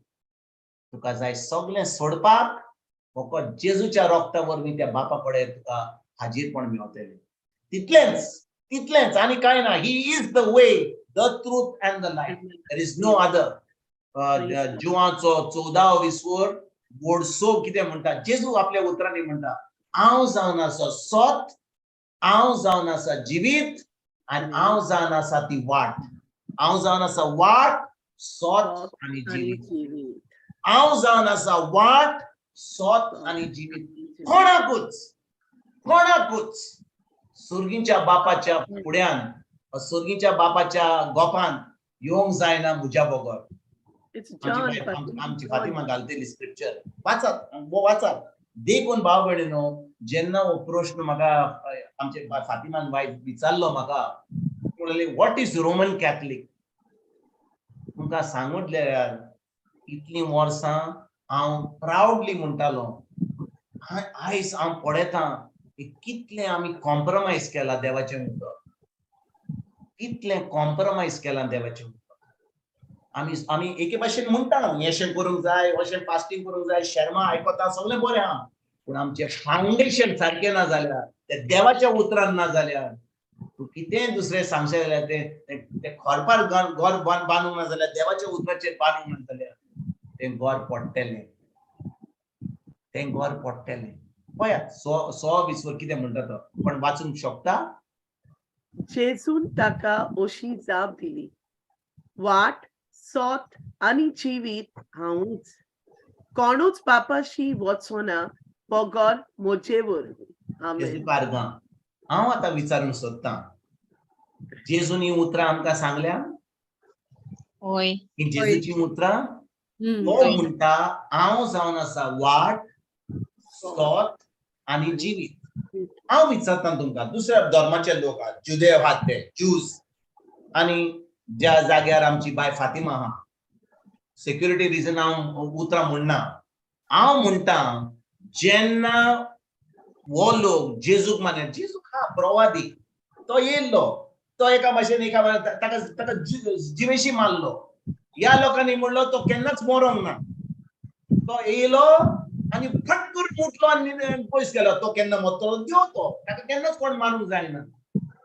S5: तुका जाय सगळें सोडपाक, फकत जेजूच्या रोगता वरवीं त्या बापा कडेन तुका हाजीरपण मेवतलें. तितलेंच, तितलेंच, आनी कांय ना. He is the way, the truth and the life, there is no other. जुवाचो 14वो विस्वोर वोडसो कितें म्हणटा, जेजू आपल्या उतरांनी म्हणटा, हांव जावन आसा सत, हांव जावन आसा जिवीत आनी हांव जावन आसा ती वाट. हांव जावन आसा वाट, सत आनी जिवीत. हांव जावन आसा वाट, सत आनी जिवीत. कोणाकूच, कोणाकूच सुर्गीच्या बापाच्या फुड्यान, सुर्गीच्या बापाच्या गोपान येवंक जायना म्हज्या बगर. आमची फातिमा घालतली स्क्रिप्चर, वाचात, वाचात. देखून भाव भयणीनो, जेन्ना हो प्रश्न म्हाका आमचे फातिमान वायट विचारलो, म्हाका म्हणले what is Roman Catholic, तुमकां सांगून इतलीं वर्सां हांव प्रावडली म्हणटालो, आयज हांव पळयतां कितलें आमी कॉम्प्रोमायज केला देवाचें उतर, कितलें कॉम्प्रोमायज केलां देवाचें उतर. आमी आमी एके भाशेन म्हणटा अशें करूंक जाय, अशें फास्टींग करूंक जाय, शर्मा आयकता, सगळें बरें आहा, पूण आमचें फावंडेशन सारकें ना जाल्यार, ते देवाच्या उतरान ना जाल्यार, तूं कितेंय दुसरें सांगशें जाल्यार तें तें खरपार घर बांदूंक ना जाल्यार, देवाच्या उतराचेर बांदूंक ना जाल्यार तें घर पडटलें, तें घर पडटलें. पळयात 100 विसवर कितें म्हणटा तो, पण वाचूंक शकता?
S7: जेजून ताका अशी जाप दिली, वाट, सत आनी जिवीत हांवूच, कोणूच बापाशी वचना बगर म्हजे वरवीं. आमेन.
S5: हांव आतां विचारूंक सोदतां, जेजून ही उतरां आमकां सांगल्या?
S2: होय.
S5: ही जेजूची उतरां? तो म्हणटा हांव जावन आसा वाट, सत आनी जिवीत. हांव विचारता तुमकां, दुसऱ्या धर्माचे लोक आहात, जुदेव आहात ते ज्यूज, आनी ज्या जाग्यार आमची बाय फातिमा आहा, सेक्युरिटी रिजन हांव उतरां म्हणना. हांव म्हणटा जेन्ना हो लोक जेजूक माने, जेजूक हा प्रवादी, तो येयल्लो, तो एका भाशेन एका ताका ताका जिवेशी मारलो. ह्या लोकांनी म्हणलो तो केन्नाच मरोंक ना, तो येयलो आनी फट करून उठलो आनी पयस गेलो. तो केन्ना मरतलो देव, तो ताका केन्नाच कोण मारूंक जायना.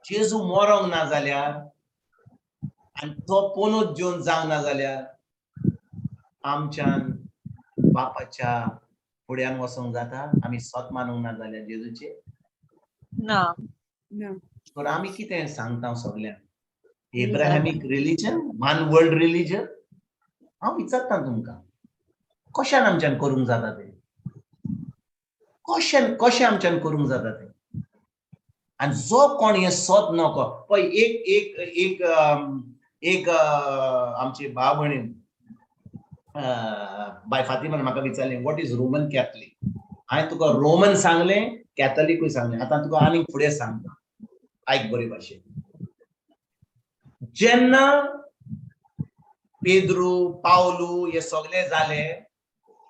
S5: जेजू मरोंक ना जाल्यार आनी तो पोनूच जेवन जावंक ना जाल्यार आमच्यान बापाच्या फुड्यान वचोंक जाता? आमी सत मानूंक ना जाल्यार जेजूचे
S2: ना.
S5: तर आमी कितें सांगता सगल्यांक? Abrahamic religion, one world religion. हांव विचारता तुमकां, कशान आमच्यान करूंक जाता तें? कशें कशें आमच्यान करूंक जाता तें? आनी जो कोण हें सत नको पळय, एक एक एक एक आमची भाव भयणीन बाय फातिमान म्हाका विचारलें, what is Roman Catholic? हांवें तुका रोमन सांगलें, कॅथलिकूय सांगलें, आतां तुका आनीक फुडें सांगता, आयक बरे भाशेन. जेन्ना पेद्रू पावलू हे सगळे जाले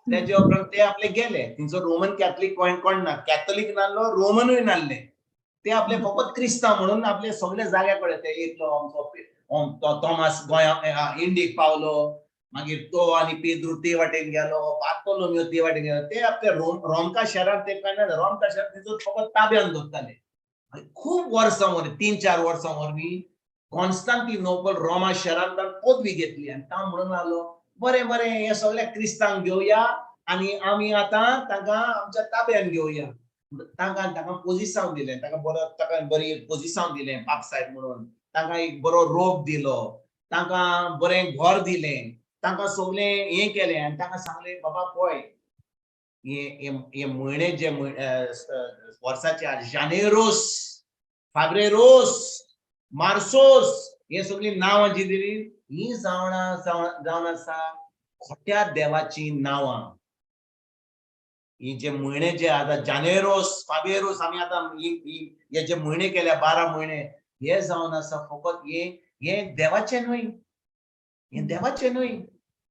S5: तेजे उपरांत ते आपले गेले, थंयसर रोमन कॅथलिक कोण कोण ना, कॅथलिक नासलो, रोमनूय नासले, ते आपले फकत क्रिस्तांव म्हणून आपले सगळे जाग्या कडेन ते येतलो. आमचो तोमास गोंया इंडीक पावलो, मागीर तो आनी पेद्रू ते वाटेन गेलो, बार्तोलोमियो ते वाटेन गेलो. ते आपले रोमका शहरांत ते काय ना, रोमका शहरांत थंयसर फकत ताब्यान दवरताले. खूब वर्सां वरवीं, 3-4 वर्सां वरवीं कॉन्स्टांटिनोपल रोमा शहरांत ताणें पदवी घेतली आनी तां म्हणून लागलो, बरें बरें हे सगळे क्रिस्तांक घेवया आनी आमी आतां तांकां आमच्या ताब्यान घेवया. तांकां तांकां पोजिसांव दिलें, तांकां बरो ताका बरी एक पोजिसांव दिलें पाप साहेब म्हणून, तांकां एक बरो रोग दिलो, तांकां बरें घर दिलें, तांकां सगळें हें केलें आनी तांकां सांगलें, बाबा पळय हे हे म्हयने जे वर्साचे जानेरोस, फाब्रेरोस, मार्सोस हे सगळीं नांवां जी दिली ही जावना जावन आसा खोट्या देवाचीं नांवां. ही जे म्हयने जे आतां जानेरोस, फाबेरोस, आमी आतां हे जे म्हयने केल्या 12 म्हयने हे जावन आसा फकत हे हे देवाचें न्हय, हे देवाचें न्हय,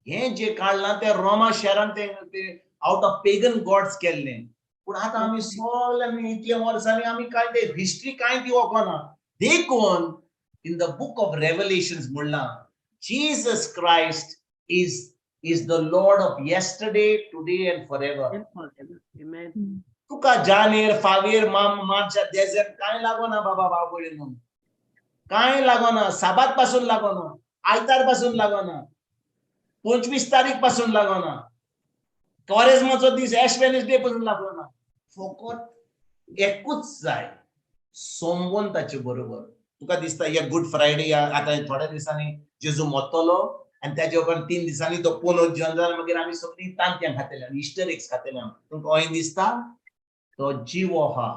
S5: हे जे काडलां तें रोमा शहरान ते आउट ऑफ पेगन गॉड्स केल्लें. पूण आतां आमी सगळे आमी इतले वर्सांनी आमी कांय ते हिस्ट्री कांय ती वळखना. देखून in the book of Revelations म्हणलां, Jesus Christ is the Lord of yesterday, today and forever.
S7: Amen.
S5: तुका जानेर, फावेर, मार्चा, देझेर कांय लागना बाबा बाबडे, कांय लागना, साबात पासून लागना, आयतार पासून लागना, 25 तारीख पासून लागना, कॉरेजमाचो दीस एश वेनसडे पासून लागना. फकत एकूच जाय, सोंबून ताचे बरोबर. तुका दिसता हे गुड फ्रायडे, आतां थोड्या दिसांनी जेजू मरतलो आनी त्याच्या उपरांत 3 दिसांनी तो पुनर्जन्म जालो, मागीर आमी सगळीं तांतयां खातले आनी इस्टर एग्स खातले. तुमकां अहें दिसता तो जिवो आहा,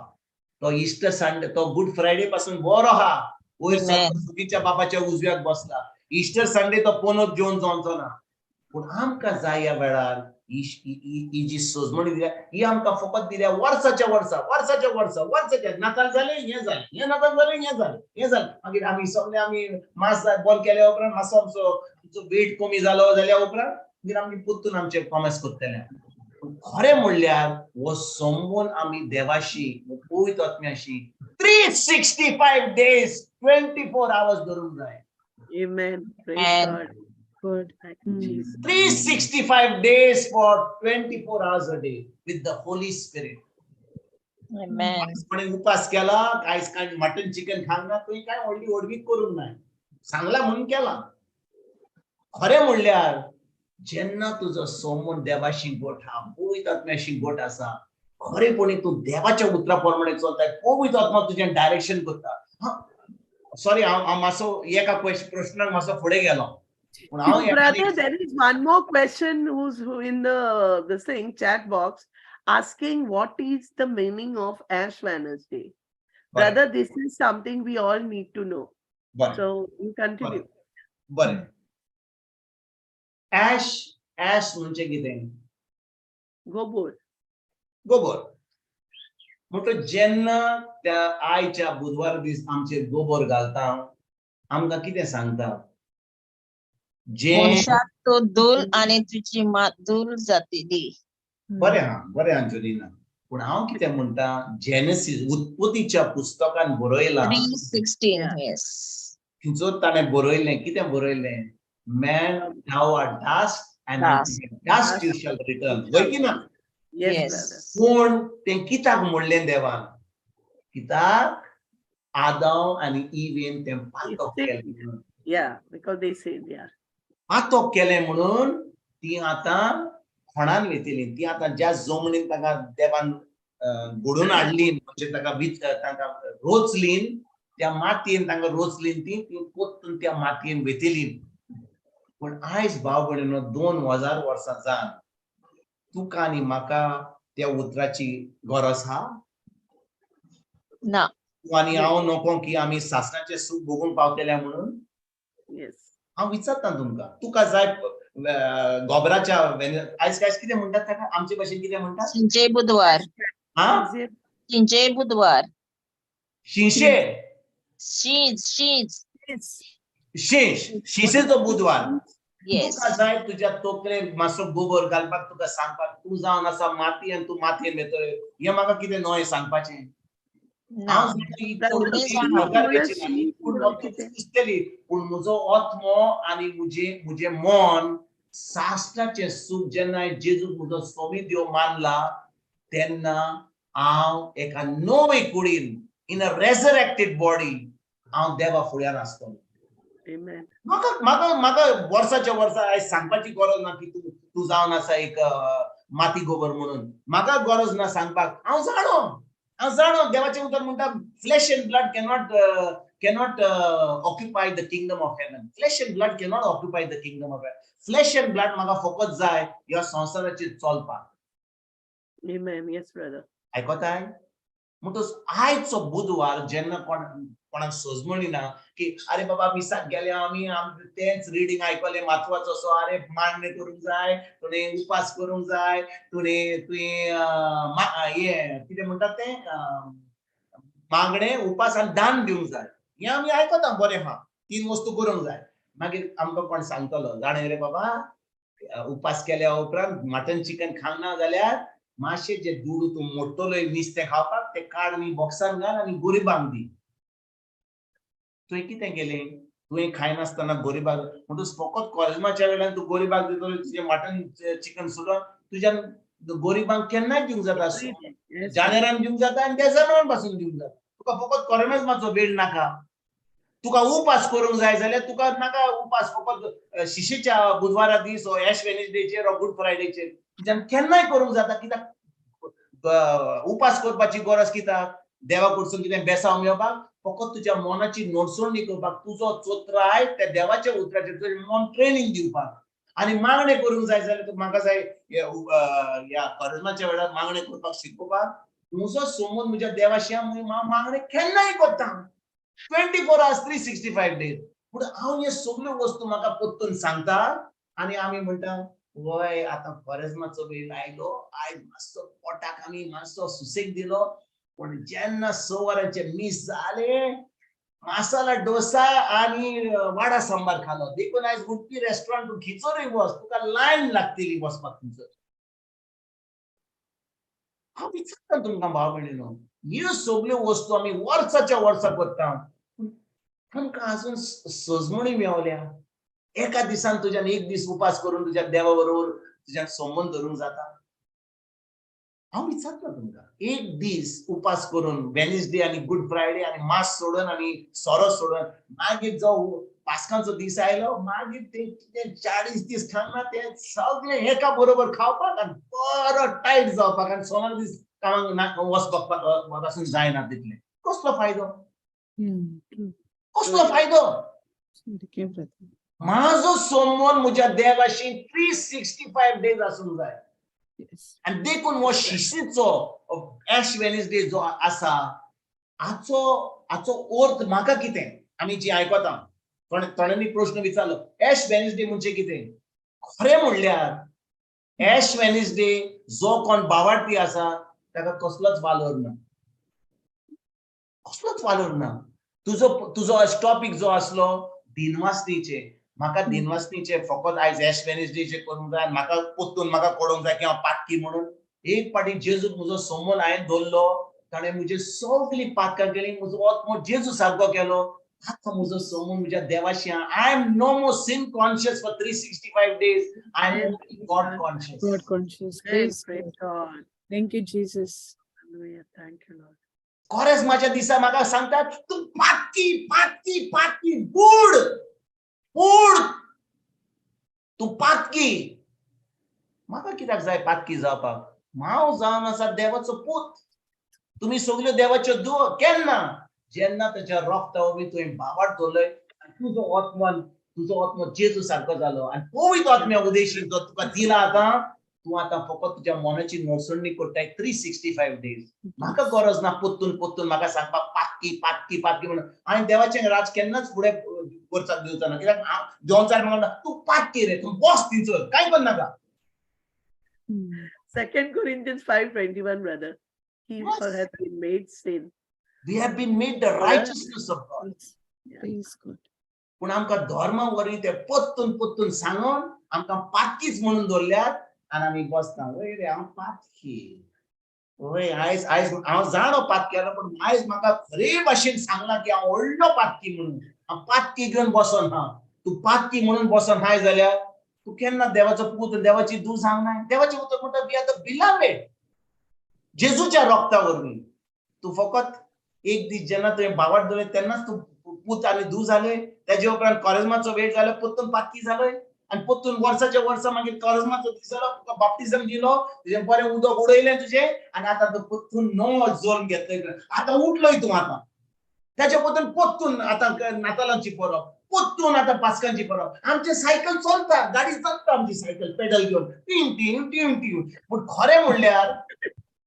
S5: तो इस्टर संडे, तो गुड फ्रायडे पासून बरो आहा, वयर सुगीच्या बापाच्या उजव्याक बसला. इस्टर संडे तो पुनर्जीवन जावचो ना. पूण आमकां जाय ह्या वेळार ही जी सजमणी दिल्या ही आमकां फकत दिल्या वर्साच्या वर्सा, वर्साच्या वर्सा, वर्साच्या नाताल जालें हें जालें, हें नाताल जालें हें जालें, हें जालें, मागीर आमी सगळे आमी मास बंद केल्या उपरांत मातसो आमचो वेट कमी जालो जाल्या उपरांत मागीर आमी परतून आमचे कॉमर्स करतले. खरें म्हणल्यार हो संबंद आमी देवाशी, पवित्र आत्म्याशी 365 days 24 hours धरूंक जाय.
S7: Amen. Praise God.
S1: Good.
S7: Thank you, Jesus.
S5: 365 days for 24 hours a day with the Holy Spirit.
S2: Amen.
S5: कोणी उपास केला, कांय काय मटन चिकन खावंक ना, तुवें काय व्हडली व्हडवीक करूंक ना, सांगला म्हणून केला. खरें म्हणल्यार जेन्ना तुजो सोमून देवाशी गोठ आहा, पवित्र आत्म्याशी गोठ आसा, खरेपणी तूं देवाच्या उतरा प्रमाणे चलता, पवित्र आत्मा तुजें डायरेक्शन करता. सॉरी, हांव मातसो एका प्रश्नाक मातसो फुडें गेलो. पूण हांव
S7: Brother, there is one more question who's who in the this thing chat box asking what is the meaning of Ash Wednesday. Brother, this is something we all need to know. So you continue.
S5: बरें, ash, ash म्हणजे कितें?
S7: गोबोर.
S5: गोबोर. म्हणटकच जेन्ना त्या आयच्या बुधवार दीस आमचेर गोबोर घालता, आमकां कितें सांगता? जे
S2: मनशाक तूं धूल आनी तुजी मात धूल जातली.
S5: बरें आहा, बरें आहा अंजुलिना, पूण हांव कितें म्हणटा, जेनेसीस उत्पत्तीच्या पुस्तकान बरयलां,
S2: 3:16, yes.
S5: थंयसर ताणें बरयलें, कितें बरयलें? Man, thou art dust and
S2: Dust.
S5: dust you shall return. वय की ना?
S7: Yes,
S2: Yes.
S7: brother.
S5: पूण तें कित्याक म्हणलें देवान? कित्याक आदाव आनी इवेन तें पातक केलें म्हणून.
S7: Yeah, because they said, yeah.
S5: पातक केलें म्हणून ती आतां खणान वेतली. ती आतां ज्या जमनीन ताका देवान घडोवन हाडली, म्हणजे ताका तांकां रोचलीन, त्या मातयेन तांकां रोचलीन, ती ती परतून त्या मातयेन वेतली. पूण आयज भाव भयणीनो, 2000 वर्सां जावन तुका आनी म्हाका त्या उतराची गरज आहा?
S2: ना.
S5: तूं आनी हांव नको की आमी सासणाचें सूख भोगूंक पावतले म्हणून. हांव विचारता तुमकां, तुका जाय गोबराच्या आयज आयज कितें म्हणटात ताका, आमचे भाशेन कितें म्हणटात?
S2: शिंचे बुधवार.
S5: हा,
S2: शिंचे बुधवार.
S5: शिंशे.
S2: शींच शींच.
S5: शिंश, शिंशेचो बुधवार.
S2: येस.
S5: तुका जाय तुज्या तोकलेर मातसो गोबर घालपाक, तुका सांगपाक तूं जावन आसा माती आनी तूं मातयेन मेतोय, हें म्हाका कितें नवें सांगपाचें? हांव दिसतली, पूण म्हजो आत्मो आनी म्हजें मन सासणाचें सूख जेन्ना जेजूक म्हजो स्वामी देव मानला तेन्ना हांव एका नवे कुडीन, इन अ रेजरेक्टेड बॉडी, हांव देवा फुड्यान आसतलो. म्हाका म्हाका म्हाका वर्साच्या वर्सा आयज सांगपाची गरज ना की तूं तूं जावन आसा एक माती गोबर म्हणून. म्हाका गरज ना सांगपाक. हांव जाणो, हांव जाणो. देवाचें उतर म्हणटा, flesh and blood cannot occupy the kingdom of heaven. Flesh and blood cannot occupy the kingdom of heaven. Flesh and blood म्हाका फकत जाय ह्या संवसाराचेर चलपाक.
S7: Amen. Yes, brother.
S5: आयकताय? म्हणटच आयचो बुधवार जेन्ना कोण कोणाक सजमणी ना की अरे बाबा मिसाक गेले आमी, तेंच रिडींग आयकलें म्हत्वाचो असो, अरे मागणें करूंक जाय, तुवें उपास करूंक जाय, तुवें तुवें हें कितें म्हणटात तें, मागणें, उपास आनी दान दिवंक जाय, हें आमी आयकता, बरें आहा, तीन वस्तू करूंक जाय. मागीर आमकां कोण सांगतलो, जाणा रे बाबा, उपास केल्या उपरांत मटन चिकन खावंक ना जाल्यार मातशें जे दुडू तूं मोडटलोय नुस्तें खावपाक ते काड आनी बॉक्सान घाल आनी गरिबांक दी. तुवें कितें केलें? तुवें खायनासतना गरिबाक, म्हणटच फकत कोरेज्माच्या वेळान तूं गरिबाक दितलो तुजें मटन चिकन सोडून, तुज्यान गरिबांक केन्नाय दिवंक जाता, जानेरान दिवंक जाता आनी त्या जनावरां पासून दिवंक जाता. तुका फकत कोरेज्माचो वेळ नाका. तुका उपास करूंक जाय जाल्यार तुका नाका उपास फकत शिशेच्या बुधवारा दीस ओ एश वेनसडेचेर ओ गुड फ्रायडेचेर, तुज्यान केन्नाय करूंक जाता. कित्याक उपास करपाची गरज कित्याक? देवा कडसून कितें बेसांव मेळपाक? फकत तुज्या मनाची नडसणी करपाक, तुजो चोत्राय त्या देवाच्या उतराचेर तुजें मन ट्रेनींग दिवपाक. आनी मागणें करूंक जाय जाल्यार तुका म्हाका जाय ह्या कोरेज्माच्या वेळार मागणें करपाक शिकोवपाक, म्हजो समज म्हज्या देवाशी हांव मागणें केन्नाय करता, 24 hours, 365 days. पूण हांव हे सगल्यो वस्तू म्हाका परतून सांगता आनी आमी म्हणटा वय आतां कोरेज्माचो वेळ आयलो, आयज मातसो पोटाक आमी मातसो सुसेग दिलो, पूण जेन्ना 6 वरांचें मीस जालें, मसाला डोसा आनी वाडा सांबार खालो. देखून आयज उडपी रेस्टॉरंट तूं खिचोरूय वच, तुका लायन लागतली वचपाक थंयसर. हांव विचारता तुमकां भाव भयणीनो, ह्यो सगल्यो वस्तू आमी वर्साच्या वर्सा करता, आमकां अजून सजमणी मेवल्या? एका दिसान तुज्यान एक दीस उपास करून तुज्या देवा बरोबर तुज्यान संबंद धरूंक जाता? हांव विचारता तुमकां, एक दीस उपास करून वेनसडे आनी गुड फ्रायडे आनी मास सोडून आनी सोरो सोडून, मागीर जो पास्कांचो दीस आयलो मागीर ते कितें 40 दीस खावना ते सगळें एका बरोबर खावपाक आनी बरो टायट जावपाक आनी सोमार दीस कामाक ना वचपाक पासून जायना तितलें. कसलो फायदो? कसलो फायदो? माझो संबंद म्हज्या देवाशी 365 डेज आसूंक जाय. आनी देखून हो शिशीचो एश वेनसडे जो आसा हाचो हाचो अर्थ म्हाका कितें, आमी जी आयकता थोड्यांनी प्रश्न विचारलो, एश वेनसडे म्हणजे कितें? खरें म्हणल्यार एश वेनसडे जो कोण बावार्थी आसा ताका कसलोच वालोर ना, कसलोच वालोर ना. तुजो तुजो टॉपीक जो आसलो दिनवासनीचे, म्हाका दिनवासनीचे फकत आयज एश वेनसडेचे करूंक जाय, म्हाका परतून म्हाका कळोंक जाय की हांव पातकी म्हणून. एक पाटी जेजूक म्हजो समोर हांवें दवरलो, ताणें म्हजी सगळीं पातकां केली, म्हजो आत्मो जेजू सारको केलो. आतां म्हजो समोर म्हज्या देवाशी, I am no more sin conscious for 365 days, I am God conscious.
S1: God conscious. Praise God. Thank you, Jesus.
S7: Hallelujah. Thank you, Lord.
S5: कोरेस माझ्या दिसा म्हाका सांगतात तूं पातकी पातकी पातकी, बूड बूड, तूं पातकी. म्हाका कित्याक जाय पातकी जावपाक? हांव जावन आसा देवाचो पूत, तुमी सगल्यो देवाच्यो दुवो. केन्ना? जेन्ना ताच्या रोगता वरवीं तुवें बावाट दवरलय, तुजो आत्मन तुजो आत्मो जेजू सारको जालो आनी पवित्र आत्म्या उदेशी जो तुका दिला आतां तूं आतां फकत तुज्या मनाची नोसणी करताय 365 डेज. म्हाका गरज ना पोत्तून पोत्तून म्हाका सांगपाक पातकी पातकी पातकी म्हणून. हांवें देवाचें राज केन्नाच फुडें करचाक दिवचो ना, कित्याक हांव देवचार म्हणटा तूं पातकी रे, तूं बस थंयसर, कांय करनाका.
S7: Second Corinthians 5:21, brother. He
S5: Yes.
S7: who hath been made sin.
S5: We have been made the righteousness of God.
S1: Praise God.
S5: पूण आमकां धर्मा वरवीं ते पोत्तून पोत्तून सांगून आमकां पातकीच म्हणून दवरल्यात आनी आमी बसता, वय रे हांव पातकी, वय आयज आयज हांव जाणो पातकी आसा, पूण आयज म्हाका खरे भाशेन सांगलां की हांव व्हडलो पातकी म्हणून. हांव पातकी घेवन बसोन हा. तूं पातकी म्हणून बसोन हाय जाल्यार तूं केन्ना देवाचो पूत देवाची धूव सांगनाय. देवाचें उतर म्हणटा we are the beloved जेजूच्या रोगता वरवीं. तूं फकत एक दीस जेन्ना तुवें भावार्थ दवरलें तेन्नाच तूं पूत आनी धूव जाले. तेजे उपरांत कॉरेज्माचो वेळ जालो, पोत्तून पातकी जालोय आनी पोत्तून वर्साच्या वर्सा मागीर कॉरेज्माचो दीस जालो, तुका बाप्तिजम दिलो, तुजें बरें उदक उडयलें तुजें आनी आतां तूं पोत्तून नवो जल्म घेतलोय, आतां उठलोय तूं. आतां तेच्या पोत्तून पोत्तून आतां नातालांची परब, पोत्तून आतां पास्कांची परब. आमचें सायकल चलता, गाडी चलता आमची सायकल पेडल घेवन टीम टीम टीम टीम. पूण खरें म्हणल्यार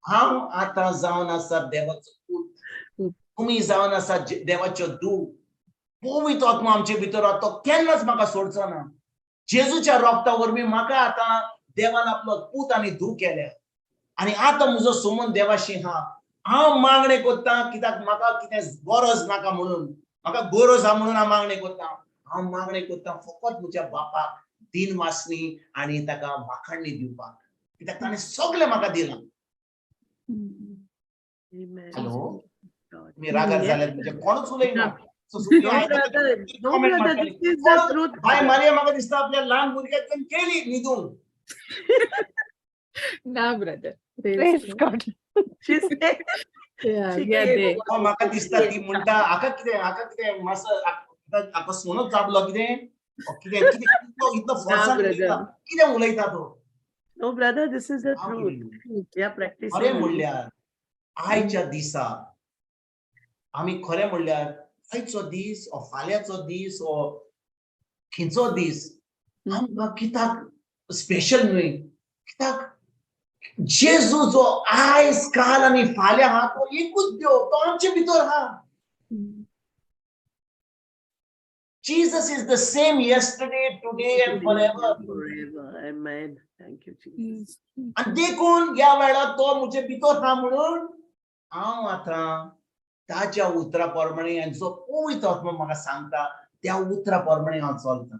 S5: हांव आतां जावन आसा देवाचो पूत, तुमी जावन आसा देवाच्यो धूव. पवित्र आत्मा आमचे भितर आसा, तो केन्नाच म्हाका सोडचो ना. जेजूच्या रोगता वरवीं म्हाका आतां देवान आपलो पूत आनी धूव केल्या आनी आतां म्हजो संबंद देवाशी आहा. हांव मागणें करता कित्याक म्हाका कितें गरज नाका म्हणून, म्हाका गरज आहा म्हणून हांव मागणें करता. हांव मागणें करता फकत म्हज्या बापाक दिन वासनी आनी ताका वाखाणणी दिवपाक, कित्याक ताणें सगळें म्हाका दिलां.
S7: Amen.
S5: Hello,
S7: God.
S5: तुमी रागार
S7: Yes.
S5: जाल्यात म्हणजे कोणूच उलयना.
S7: No, brother. No, brother. This is the truth.
S5: By Maria म्हाका दिसता आपल्या ल्हान भुरग्याक गेली न्हिदून.
S1: ना brother.
S3: Praise God.
S7: She said,
S1: Yeah,
S7: she
S1: we are
S7: gave
S1: there.
S5: हो, म्हाका दिसता ती म्हणटा हाका कितें, हाका कितें मातसो हाका सोनोच चाबलो कितें, ओ कितें कितें इतलो इतलो फोर्सान
S1: brother.
S5: उलयता, कितें उलयता तो.
S7: No, brother, this is the
S5: हांव
S7: truth. We are practicing.
S5: खरें म्हणल्यार आयच्या दिसा आमी खरें म्हणल्यार आयचो दीस ओ फाल्यांचो दीस ओ खंयचो दीस आमकां कित्याक स्पेशल न्हय, कित्याक जेजू जो आयज काल आनी फाल्यां आहा तो एकूच देव, तो आमचे भितर आहा. Jesus is the same yesterday, today and forever.
S7: Forever. Amen. Thank you, Jesus.
S5: आनी देखून ह्या वेळार तो म्हजे भितर आहा म्हणून हांव आतां ताच्या उतरा प्रमाणे आनी जो पवित्र आत्मा म्हाका सांगता त्या उतरा प्रमाणे हांव चलता.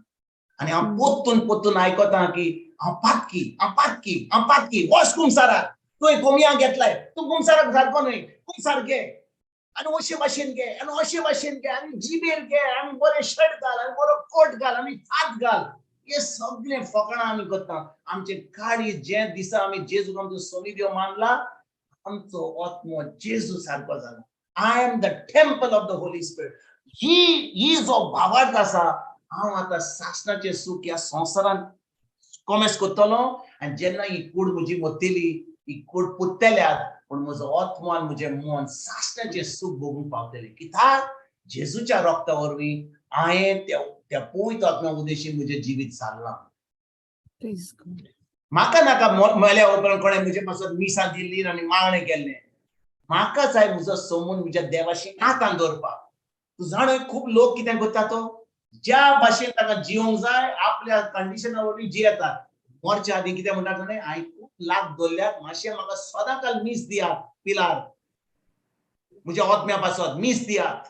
S5: आनी हांव पोत्तून पोत्तून आयकता की हांव पातकी, हांव पातकी, हांव पातकी. वच कुमसाराक, तुवें कोमया घेतलाय, तूं कुमसाराक सारको न्हय, कुमसार घे आनी अशे भाशेन घे आनी अशे भाशेन घे आनी जिबेर घे आनी बरें शर्ट घाल आनी बरो कोट घाल आनी फात घाल. हे सगळे फकाणां आमी करता. आमचे काळी जे दिसा आमी जेजूक आमचो सोमी देव मानला, आमचो आत्मो जेजू सारको जाला. I am the temple of the Holy Spirit. ही ही जो भावार्थ आसा, हांव आतां सासणाचें सूख ह्या संवसारांत कोमेस करतलो आनी जेन्ना ही कूड म्हजी मरतली, ही कूड पुरतल्यात, पूण म्हजो आत्मो आनी म्हजें मन सासणाचें सूख भोगूंक पावतलें. कित्याक जेजूच्या रोगता वरवीं हांवें त्या पवित्र आत्म्या उदेशी म्हजें जिवीत सारलां.
S1: Praise God.
S5: म्हाका नाका मेल्या उपरांत कोणें म्हजे पासत मिसां दिल्ली आनी मागणें केल्लें. म्हाका जाय म्हजो सोमून म्हज्या देवाशी नातान दवरपाक. तूं जाणा खूब लोक कितें करता तो ज्या भाशेन ताका जिवंक जाय आपल्या कंडिशना वरवीं जियेतात. मरच्या आदीं कितें म्हणटा जाणा, हांवें खूब लाख दवरल्यात, मातशें म्हाका सदांकाल मीस दियात, पिलार म्हज्या आत्म्या पासत मीस दियात.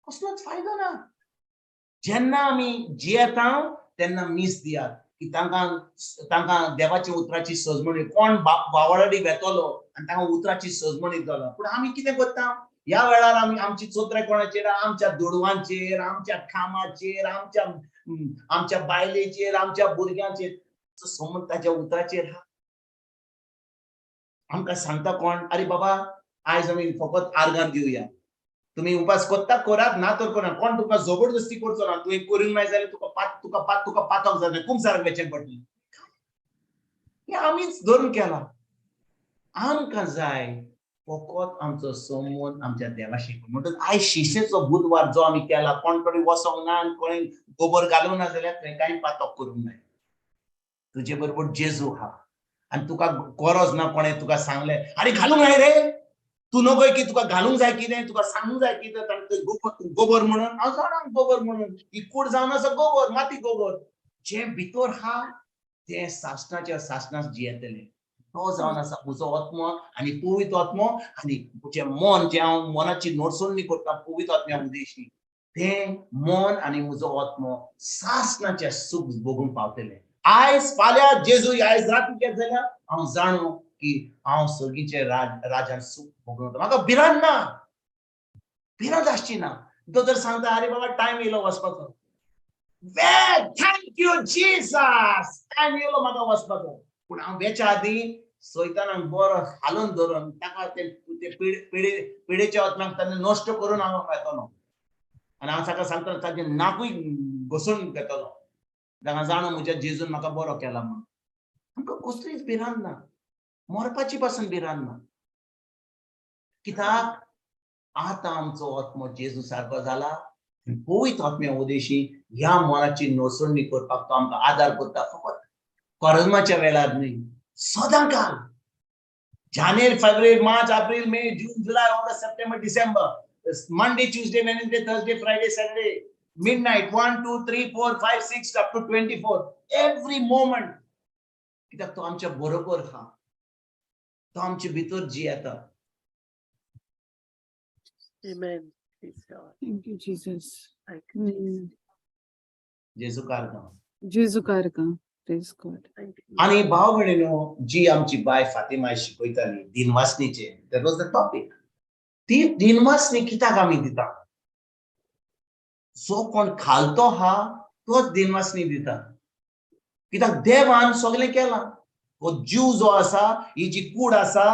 S5: कसलोच फायदो ना. जेन्ना आमी जियेता तेन्ना मीस दियात की तांकां तांकां देवाच्या उतराची सजमणी, कोण बावळाडी वेतलो आनी तांकां उतराची सजमणी दितलो. पूण आमी कितें करता ह्या वेळार आमी आमची चोत्राय कोणाचेर, आमच्या दुडवांचेर, आमच्या कामाचेर, आमच्या आमच्या बायलेचेर, आमच्या भुरग्यांचेर. समज ताच्या उतराचेर आहा. आमकां सांगता कोण, अरे बाबा आयज आमी फकत आर्गां दिवया, तुमी उपास करता करात, ना तर करा, कोण तुका जबरदस्ती करचो ना, तुवें करूंक नाय जाल्यार तुका पात तुका पात तुका पातक जातलें, कुमसाराक वेचें पडटलें. हें आमीच धरून केलां. आमकां जाय फकत आमचो संबंद आमच्या देवाशी. म्हणटच आयज शिशेचो बुधवार जो आमी केला, कोण तरी वचोंक ना आनी कोणी गोबर घालूंक ना जाल्यार थंय कांय पातक करूंक नाय. तुजे बरोबर जेजू हा आनी तुका गरज ना कोणें तुका सांगलें आरे घालूंक जाय रे, तूं नगय की तुका घालूंक जाय कितें, तुका सांगूंक जाय कितें, तांकां गोबर गोबर म्हणून हांव जाणा गोबर म्हणून ही कूड जावन आसा गोबर, माती गोबर, जें भितर हा तें सासणाच्या सासणाक जियेतलें. तो जावन आसा म्हजो आत्मो आनी पवित्र आत्मो आनी म्हजें मन जें हांव मनाची नोटसणी करता पवित्र आत्म्या उद्देशी, तें मन आनी म्हजो आत्मो सासणाचें सूख भोगूंक पावतलें. आयज फाल्यां जेजू आयज राती येत जाल्यार हांव जाणो की हांव सर्गीचे राजान सूख भोगूंक वता. म्हाका भिरांत ना, भिरांत आसची ना. दोतोर सांगता आरे बाबा टायम येयलो वचपाचो, well thank you Jesus, time येयलो म्हाका वचपाचो. पूण हांव वेच्या आदीं सैतानाक बरो हालोवन धरून ताका ते पिडेच्या आत्म्याक ताणें नश्ट करून हांव येतलो आनी हांव ताका सांगतलो ताजें नाकूय घसोवन घेतलो, ताका जाणो म्हज्या जेजून म्हाका बरो केला म्हणून. आमकां कसलीच भिरांत ना, मरपाची पासून भिरांत ना, कित्याक आतां आमचो आत्मो जेजू सारको जाला. पवित्र आत्म्या उदेशी ह्या मनाची नसणणी करपाक तो आमकां आदार करता, फकत कोरोनाच्या वेळार न्ही, सदां काल. जानेर, फेब्रुवारी, मार्च, एप्रिल, मे, जून, जुलय, August, September, December, Monday, Tuesday, Wednesday, Thursday, Friday, Saturday, midnight, 1, 2, 3, 4, 5, 6, up to 24, every moment. कित्याक तो आमच्या बरोबर हा, तो आमचे भितर जियेता.
S7: Amen. Praise God.
S1: Thank you, Jesus.
S7: Thank you, Jesus.
S5: जेजू कारगांव.
S1: जेजू कारगांव. Praise God.
S7: Thank you.
S5: आनी भाव भयणीनो, जी आमची बाय फातिमा शिकयताली दिनवासनीचे, that was the topic. ती दिनवासनी कित्याक आमी दिता? जो कोण खालतो हा तोच दिनवासनी दिता, कित्याक देवान सगळें केलां. हो जीव जो आसा, ही जी कूड आसा,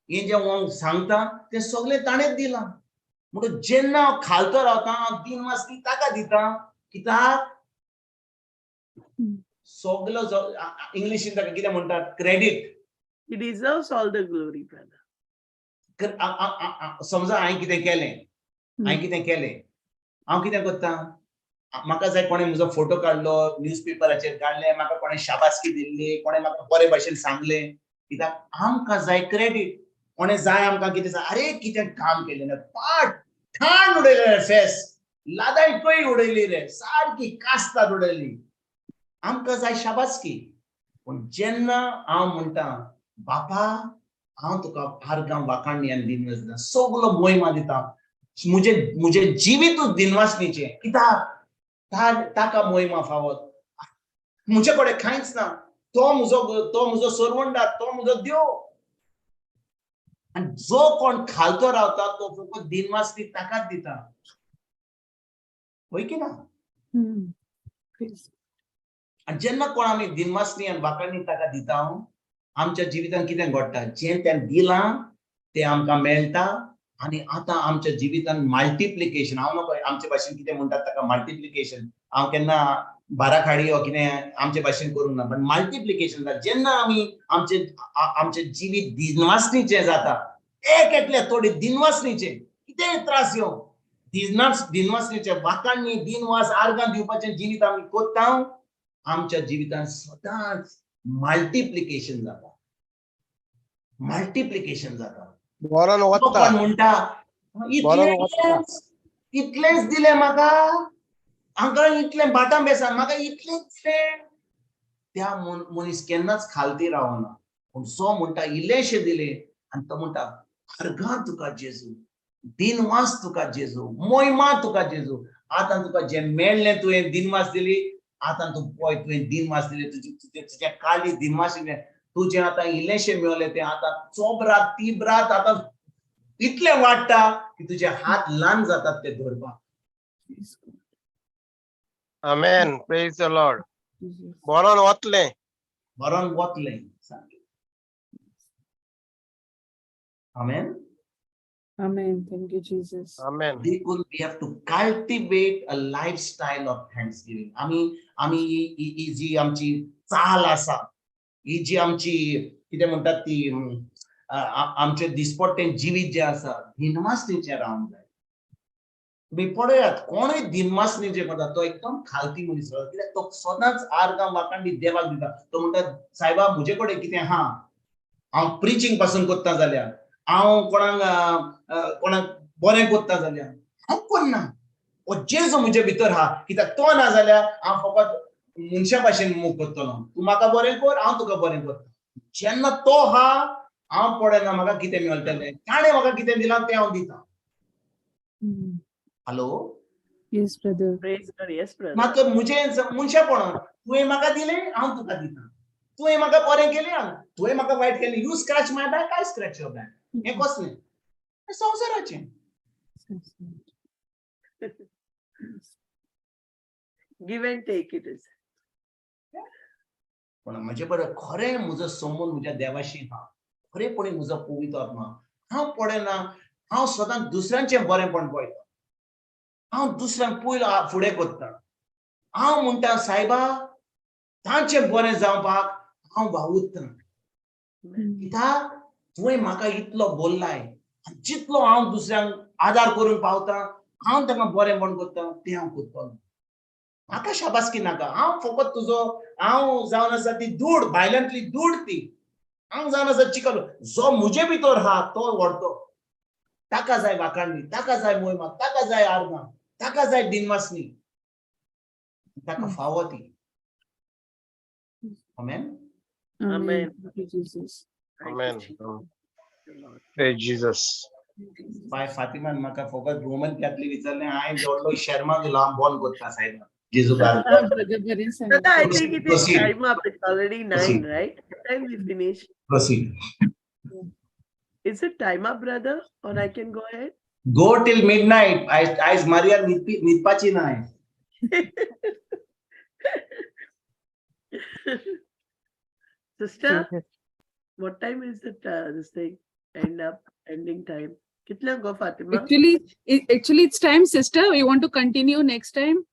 S5: हें जें हांव सांगता तें सगळें ताणेंच दिलां. म्हणून जेन्ना हांव खालतो रावता हांव दिनवासनी ताका दिता, कित्याक सगलो जो इंग्लिशीन ताका कितें म्हणटात, credit.
S7: He deserves all the glory, brother.
S5: समजा हांवें कितें केलें, हांवें कितें केलें, हांव कितें करता, म्हाका जाय कोणें म्हजो फोटो काडलो, न्यूज पेपराचेर काडलें, म्हाका कोणें शाबासकी दिल्ली, कोणें म्हाका बरे भाशेन सांगलें, कित्याक आमकां जाय क्रेडीट. कोणें जाय आमकां कितें जाय, अरे कितें काम केलें ना, पाट ठाण उडयलें रे, फेस लादाय कय उडयली रे, सारकी कास्ताद उडयली. आमकां जाय शाबासकी. पूण जेन्ना हांव म्हणटा बापा हांव तुका आर्गां वाखाणणी आनी दिनवास दिता, सगलो मोहिमा दिता, म्हजें म्हजें जिवीतूच दिनवासणीचें, कित्याक ताका मोहिमा फावत, म्हजे कडेन कांयच ना, तो म्हजो सरवंडार, तो म्हजो देव. आनी जो कोण खालतो रावता तो फकत दिनवासणी ताकाच दिता, हय की ना? आनी जेन्ना कोण आमी दिनवासणी आनी वाखाणणी ताका दिता, आमच्या जिवितांत कितें घडटा, जें तें दिलां तें आमकां मेळटा. आनी आतां आमच्या जिवितांत मल्टिप्लिकेशन, हांव नको आमचे भाशेन कितें म्हणटात ताका मल्टिप्लिकेशन, हांव केन्ना बाराखाडी वो कितें आमचे भाशेन करूंक ना, पण मल्टिप्लिकेशन जाता जेन्ना आमी आमचें जिवीत दिनवासणीचें जाता. एक एकल्या थोडी दिनवासणीचें कितेंय त्रास येवं, दिनवासणीचें वाखाणणी दिनवास आर्गां दिवपाचें जिवीत आमी करता, आमच्या जिवितांत सदांच मल्टिप्लिकेशन जाता, मल्टिप्लिकेशन जाता.
S8: बरोन वता,
S5: म्हणटा इतलेंच दिलें म्हाका, हांगा इतलें बाटां बेसान म्हाका इतलेंच दिलें. त्या मनीस केन्नाच खालती रावना. पूण जो म्हणटा इल्लेंशें दिलें आनी तो म्हणटा आर्गां तुका जेजू, दिनवास तुका जेजू, मोहिमा तुका जेजू, आतां तुका जें मेळ्ळें तुवें दिनवास दिली, आतां तूं पळय तुवें दिनवास दिली, तुजें काली दिनवास दिलें, तुजें आतां इल्लेंशें मेळ्ळें तें आतां चोबरात तिबरात आतां इतलें वाडटा की तुजे हात ल्हान जातात ते धरपाक.
S8: Amen. Praise the Lord. बरोन वतलें,
S5: बरोन वतलें सारकें. आमेन.
S1: Amen. Thank you, Jesus.
S8: Amen.
S5: देखून we have to cultivate a lifestyle of thanksgiving. आमी आमी ही जी आमची चाल आसा, ही जी आमची कितें म्हणटात ती आमचें दिसपट्टें जिवीत जें आसा दिनवासणीचें रावंक जाय. तुमी पळयात, कोणूय दिनवासनी जे करता तो एकदम खालती मनीस जाता, कित्याक तो सदांच आर्गां वाखाण देवाक दिता. तो म्हणटा, सायबा, म्हजे कडेन कितें आहा, हांव प्रिचींग पासून करता जाल्यार, हांव कोणाक कोणाक बरें करता जाल्यार हांव करना, हो जेजू म्हजे भितर आहा, कित्याक तो ना जाल्यार हांव फकत मनशा भाशेन मोग करतलो. तूं म्हाका बरें कर, हांव तुका बरें करता. जेन्ना तो आहा, हांव पळयना म्हाका कितें मेळटलें, ताणें म्हाका कितें दिलां तें हांव दितां. Hello?
S1: Yes, brother.
S7: Praise God. Yes, brother.
S5: म्हाका म्हजें मनशापण, तुवें म्हाका दिलें, हांव तुका दिता. तुवें म्हाका बरें केलें, हांव तुवें म्हाका वायट केलें, you scratch my back, I scratch your back. हें कसलें? हें संवसाराचें.
S7: Give and take it is.
S5: पण म्हजे बरें खरें म्हजो संबंद म्हज्या देवाशी आहा, खरेपणी म्हजो पवित्र आत्मा, हांव पळयना, हांव सदांच दुसऱ्यांचें बरेंपण पळयता, हांव दुसऱ्यांक पयलो फुडें करता. हांव म्हणटा, सायबा, तांचें बरें जावपाक हांव वावुरता, कित्याक तुवें म्हाका इतलो बोल्लाय. जितलो हांव दुसऱ्यांक आदार करूंक पावता, हांव तांकां बरेंपण करता, तें हांव करतलो. म्हाका शाबासकी नाका. हांव फकत तुजो, हांव जावन आसा ती धूड, भायल्यांतली धूड ती हांव जावन आसा चिकल. जो म्हजे भितर आहा तो व्हडतो, ताका जाय वाखाणणी, ताका जाय मोहिमा, ताका जाय आर्गां, ताका जाय दिनवासनी, ताका फावो ती. Amen.
S7: Amen.
S1: Thank you, Jesus.
S7: Thank you,
S8: Amen.
S7: Jesus. Lord.
S8: Praise Jesus.
S5: बाय फातिमान म्हाका फकत रोमन कॅथलिक विचारलें, हांवें व्हडलो शेर्मांव दिलो, हांव बंद करता सायबा जेजू.
S1: Ah, brother, बरें सांगलें.
S7: Brother, I think it is
S5: Proceed.
S7: Time up. It's already 9,
S5: Proceed.
S7: Right? What time we finish?
S5: Proceed.
S7: Is it time up, brother? Or I can go ahead?
S5: Go till midnight. आयज आयज Maria न्हिदपी न्हिदपाची ना आयज.
S7: Sister, what time is it, this thing? End up, ending time. कितल्यांक go, Fatima?
S1: Actually, actually, it's time, sister. You want to continue next time?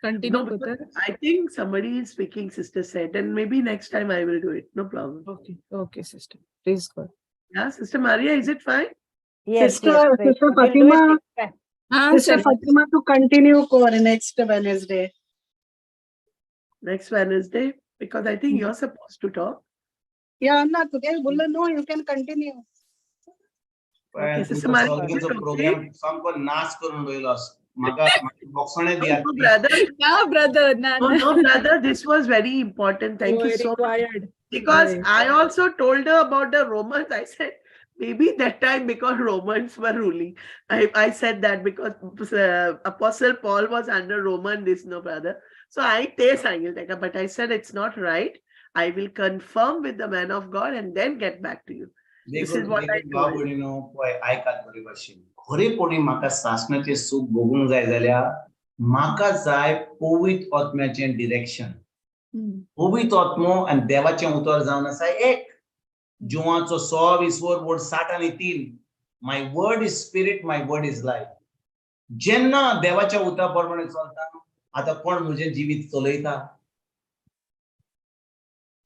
S1: Continue
S7: No,
S1: करता?
S7: Because I think somebody is speaking, sister said, and maybe next time I will do it. No problem.
S1: Okay, sister. Praise God.
S7: Yeah, Sister Maria, is it fine?
S3: Yes,
S9: Sister-
S3: yes, praise
S9: Sister
S3: God. We'll do it
S9: Fatima.
S3: Next time.
S1: Ah,
S9: Sister
S1: sir.
S9: Fatima to continue for next Wednesday.
S7: Next Wednesday? Because I think you're supposed to talk.
S9: Yeah, na, today, बोललो, no, you can continue.
S7: Okay, Sister Maria, is
S5: तुमचो
S7: it okay?
S5: Programme सामको नाश करून उडयलो. म्हाका बोगसणें
S7: No, no, brother.
S1: ना, brother, ना,
S7: No,
S1: ना.
S7: No, brother, this was very important. Thank you so much.
S1: Required.
S7: Because
S1: Right.
S7: I also told her about the Romans. I said, maybe that time because Romans were ruling. I said that because Apostle Paul was under Roman, this, no, brother. So I te सांगेल ताका, but I said it's not right. I will confirm with the man of God and then get back to you. This is what I
S5: भाव
S7: told.
S5: भयणीनो, पळय, आयकात बरे भाशेन. खरेपणी म्हाका सासणाचें सूख भोगूंक जाय जाल्यार म्हाका जाय पवित्र आत्म्याचें डिरेक्शन. पवित्र आत्मो आनी देवाचें उतर जावन आसा एक. जुवाचो 26 वड 63, "My word is spirit, my word is life." जेन्ना देवाच्या उतरा प्रमाणे चलता, आतां कोण म्हजें जिवीत चलयता?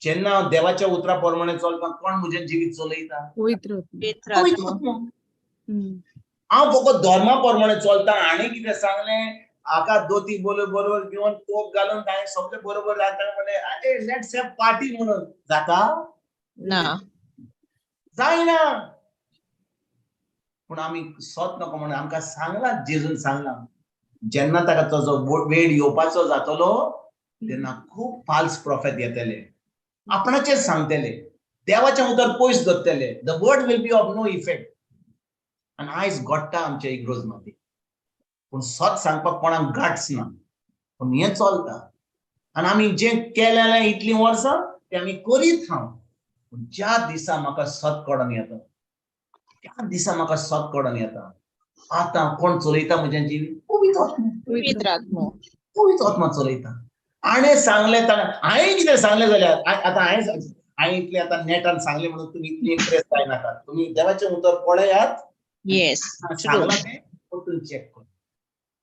S5: जेन्ना देवाच्या उतरा प्रमाणे चलता, कोण म्हजें जिवीत चलयता?
S1: पवित्र आत्मा.
S2: पवित्र
S5: पवित्र
S2: आत्मो.
S5: आत्मो. हांव फकत धर्मा प्रमाणे चलता आनी कितें सांगलें हाका, दोती बरोबर बरोबर घेवन, तोप घालून, ताणें सगळें बरोबर जाता म्हणलें, अरे, let's have party म्हणून जाता?
S2: ना.
S5: जायना. पूण आमी सत नको म्हणून आमकां सांगलां, जेजून सांगलां, जेन्ना ताका ताजो वेळ येवपाचो जातलो तेन्ना खूब फाल्स प्रोफेट येतले, आपणाचेर सांगतले, देवाचें उतर पयस दवरतले. The word will be of no effect. आनी आयज घडटा आमच्या इगर्ज मदीं. पूण सत सांगपाक कोणाक गाट्स ना, पूण हें चलता आनी आमी जें केलें इतलीं वर्सां तें आमी करीत आहा. पूण ज्या दिसा म्हाका सत कडून येता, त्या दिसा म्हाका सत कडून येता, आतां कोण चलयता म्हजें जिवीत? पवित्र आत्मो.
S2: पवित्र आत्मो.
S5: पवित्र आत्मा चलयता. हाणें सांगलें ताणें, हांवें कितें सांगलें जाल्यार आतां हांवें इतलें आतां नेटान सांगलें म्हणून तुमी इतली इम्प्रेस जायनाकात. तुमी देवाचें उतर पळयात. सांगलां तें परतून चॅक कर.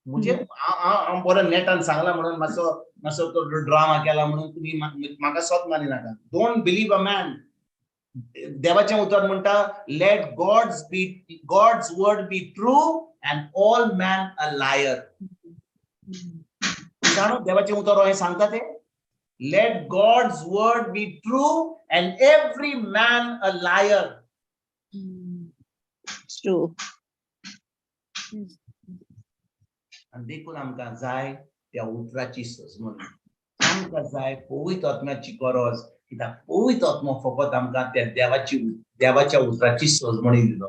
S5: म्हणजे हांव हांव बरो नेटान सांगला म्हणून, मातसो मातसो तो ड्रामा केला म्हणून तुमी म्हाका सत मानिनाका. Don't believe a man. देवाचें उतर म्हणटा, let God's word be true. And all man a liar. जाणो देवाचें उतर हें सांगता तें, let God's word be true and every man a liar.
S2: True.
S5: आनी देखून आमकां जाय त्या उतराची सजमणी, आमकां जाय पवित्र आत्म्याची गरज, कित्याक पवित्र आत्मो फकत आमकां त्या देवाची देवाच्या उतराची सजमणी दिलो.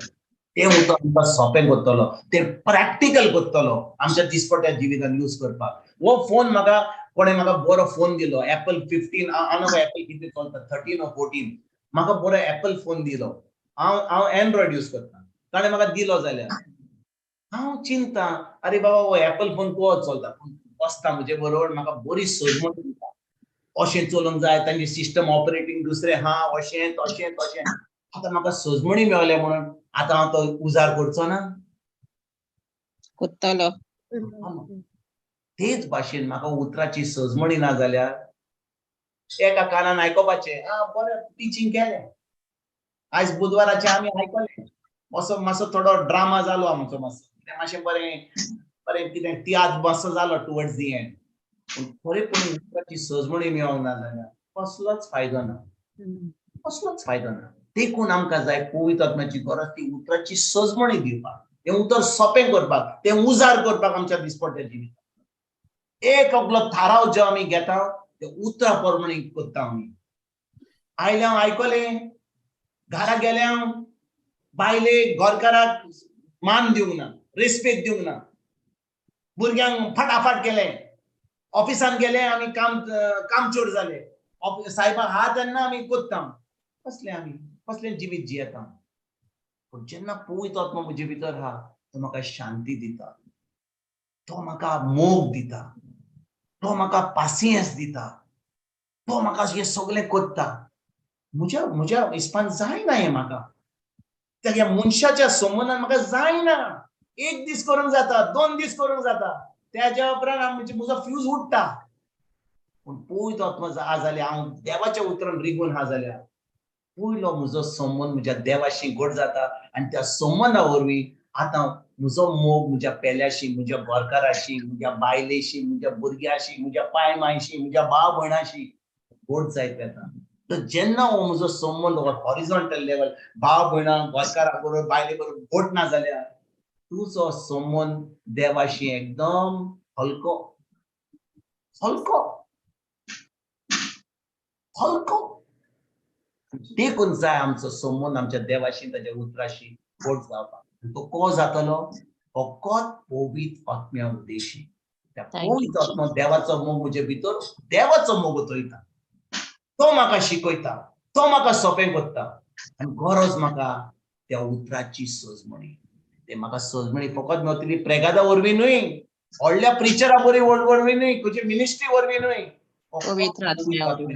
S5: तें उतर आमकां सोंपें करतलो, तें प्रॅक्टिकल करतलो आमच्या दिसपट्ट्या जिवितान यूज करपाक. हो फोन म्हाका कोणें म्हाका बरो फोन दिलो, एपल 15, हांव एपल कितें चलता, 13 ओ 14, म्हाका बरो एपल फोन दिलो. हांव एन्ड्रॉयड यूज करता, ताणें म्हाका दिलो जाल्यार हांव चिंता, अरे बाबा हो एपल फोन कोत चलता, पूण बसता म्हजे बरोबर, म्हाका बरी सजमणी दिता, अशें चलोवंक जाय, तांचे सिस्टम ऑपरेटींग दुसरें हा, अशें तशें तशें. आतां म्हाका सजमणी मेवल्या म्हणून आतां हांव तो उजार करचो ना?
S2: करतलो.
S5: तेच भाशेन म्हाका उतराची सजमणी ना जाल्यार एका कानान आयकोपाचें, आं बरें टिचींग केलें आयज बुधवाराचें, आमी आयकलें, असो मातसो थोडो ड्रामा जालो आमचो, मातसो कितें मातशें बरें बरें कितें तियात्र मातसो जालो टुवर्ड्स the and. पूण खरेपणी उतराची सजमणी मेळोंक ना जाल्यार कसलोच फायदो ना, कसलोच फायदो ना. देखून आमकां जाय पवित्र आत्म्याची गरज, ती उतराची सजमणी दिवपाक, तें उतर सोंपें करपाक, तें उजार करपाक आमच्या दिसपट्ट्या जिवितांत. एक एकलो थाराव जो आमी घेता ते उतरा प्रमाणे करता आमी. आयले हांव आयकलें, घरा गेले हांव बायलेक घरकाराक मान दिवंक ना, रेस्पेद दिवंक ना, भुरग्यांक फटाफट केलें, ऑफिसान गेले आमी काम कामचोर जाले, सायबा हा तेन्ना आमी करता, कसलें आमी कसलें जिवीत जियेता. पूण जेन्ना पवित्र आत्मा म्हजे भितर आहा, तो म्हाका शांती दिता, तो म्हाका मोग दिता, तो म्हाका पासियेंस दिता, तो म्हाका हें सगळें करता. म्हज्या म्हज्या हिसपान जायना हें म्हाका, त्या मनशाच्या संबंदान म्हाका जायना. एक दीस करूंक जाता, 2 दीस करूंक जाता, त्याच्या उपरांत म्हजो फ्यूज उडटा. पूण पवित्र आत्मा आहा जाल्यार, हांव देवाच्या उतरान रिगून आहा जाल्यार पयलो म्हजो संबंद म्हज्या देवाशी घट जाता आनी त्या संबंदा वरवीं आतां म्हजो मोग म्हज्या पेल्याशी, म्हज्या घरकाराशी, म्हज्या बायलेशी, म्हज्या भुरग्याशी, म्हज्या पाय मायशी, म्हज्या भाव भयणाशी घट जायत येता. तर जेन्ना हो म्हजो संबंद हॉरिझॉन्टल लेवल भाव भयणां घरकारा बरोबर बायले बरोबर घट ना जाल्यार तुजो संबंद देवाशी एकदम हलको हलको हलको. देखून जाय आमचो संबंद आमच्या देवाशी ताच्या उतराशी घट जावपाक. तो को जातलो फकत पवित्र आत्म्या उद्देशी. त्या पवित्र आत्मा देवाचो मोग म्हजे भितर, देवाचो मोग उतरयता, तो म्हाका शिकयता, तो म्हाका सोंपें करता. आनी गरज म्हाका त्या उतराची सजमणी. ते म्हाका सजमणी फकत मेवतली प्रेगादा वरवीं न्हय, व्हडल्या प्रिचरा वरवीं न्हय, खंयची मिनिस्ट्री वरवीं न्हय,
S2: पवित्र आत्म्या वरवीं,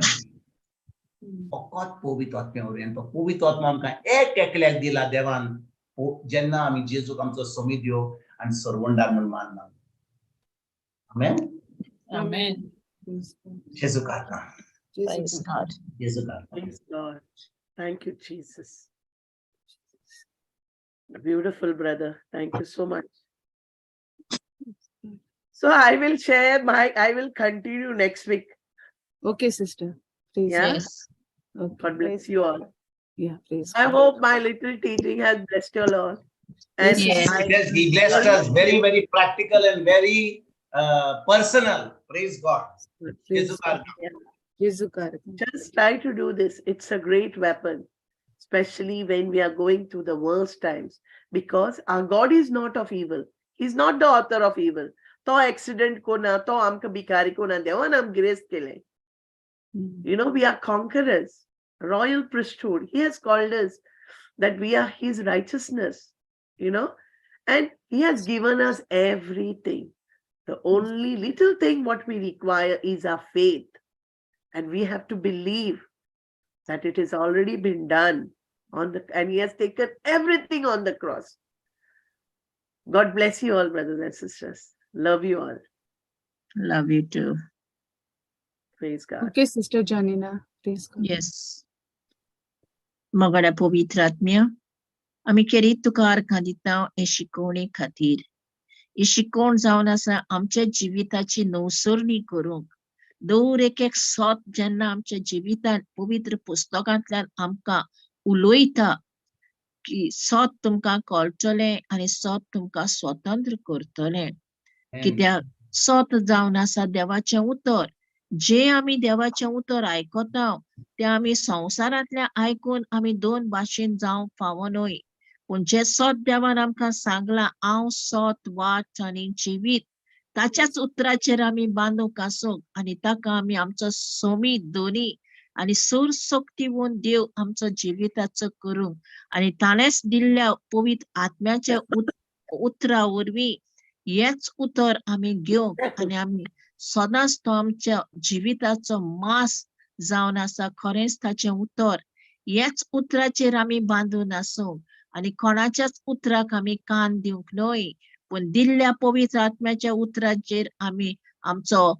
S5: फकत पवित्र आत्म्या वरवीं. आनी तो पवित्र आत्मा आमकां एक एकल्याक दिला देवान जेन्ना आमी जेजूक आमचो समिद्यो आनी सरवंडार म्हूण मानला. आमेन.
S2: आमेन.
S5: जेजू कारणां.
S2: Praise God.
S5: जेजू कारणां.
S7: Praise God. Thank you, Jesus. Beautiful, brother. Thank you so much. So I will share my, I will continue next week.
S1: Okay, sister. Please.
S7: Yeah.
S2: Yes.
S1: Okay.
S7: God bless you all.
S1: Yeah, please.
S7: I hope my little teaching has blessed you all. And
S2: Yes.
S5: Yes, he blessed us very, very practical and very personal. Praise God.
S1: Praise God. Jesu कारणां.
S7: Just try to do this. It's a great weapon, especially when we are going through the worst times, because our God is not of evil. He's not the author of evil. तो accident को ना, तो आमकां भिकारी को ना, देवान आम गिरेस्त केले. You know, we are conquerors, royal priesthood. He has called us that we are his righteousness, you know, and he has given us everything. The only little thing what we require is our faith. And we have to believe that it has already been done on the, and he has taken everything on the cross. God bless you all, brothers and sisters. Love you all.
S2: Love you too.
S7: Praise God.
S1: Okay, Sister Janina. Praise God.
S2: Yes. मोगाड्या पवित्र आत्म्या, आमी खेरीत तुका आर्गां दिता हे शिकोवणे खातीर. ही शिकोवण जावन आसा आमच्या जिविताची नवसरणी करूंक. दर एक एक सोत जेन्ना आमच्या जिवितांत पवित्र पुस्तकांतल्यान आमकां उलयता की सोत तुमकां कळटलें आनी सोत तुमकां स्वतंत्र करतलें. कित्याक सोत जावन आसा देवाचें उतर. जे आमी देवाचें उतर आयकता तें आमी संवसारांतल्यान आयकून आमी दोन भाशेन जावंक फावो न्हय. पूण जें सोत देवान आमकां सांगलां, हांव सोत वाट आनी जिवीत, ताच्याच उतराचेर आमी बांदूंक आसूंक आनी ताका आमी आमचो सोमी दोनी आनी सूर शक्तीवंत देव आमचो जिविताचो करूंक आनी ताणेंच दिल्ल्या पवित्र आत्म्याच्या उतरा वरवीं हेच उतर आमी घेवंक आनी आमी सदांच तो आमच्या जिविताचो मास जावन आसा. खरेंच ताचें उतर हेच उतराचेर आमी बांदून आसूंक आनी कोणाच्याच उतराक आमी कान दिवंक न्हय, पूण दिल्ल्या पवित्र आत्म्याच्या उतराचेर आमी आमचो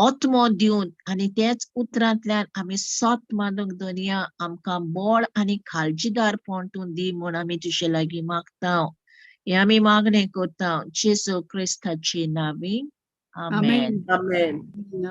S2: आत्मो दिवन आनी तेच उतरांतल्यान आमी सत मानूंक दनया आमकां बळ आनी काळजीदारपण तूं दी म्हूण आमी तुजे लागीं मागता. हें आमी मागणें करता जेजू क्रिस्ताचे नांवी. आमेन.
S7: आमेन.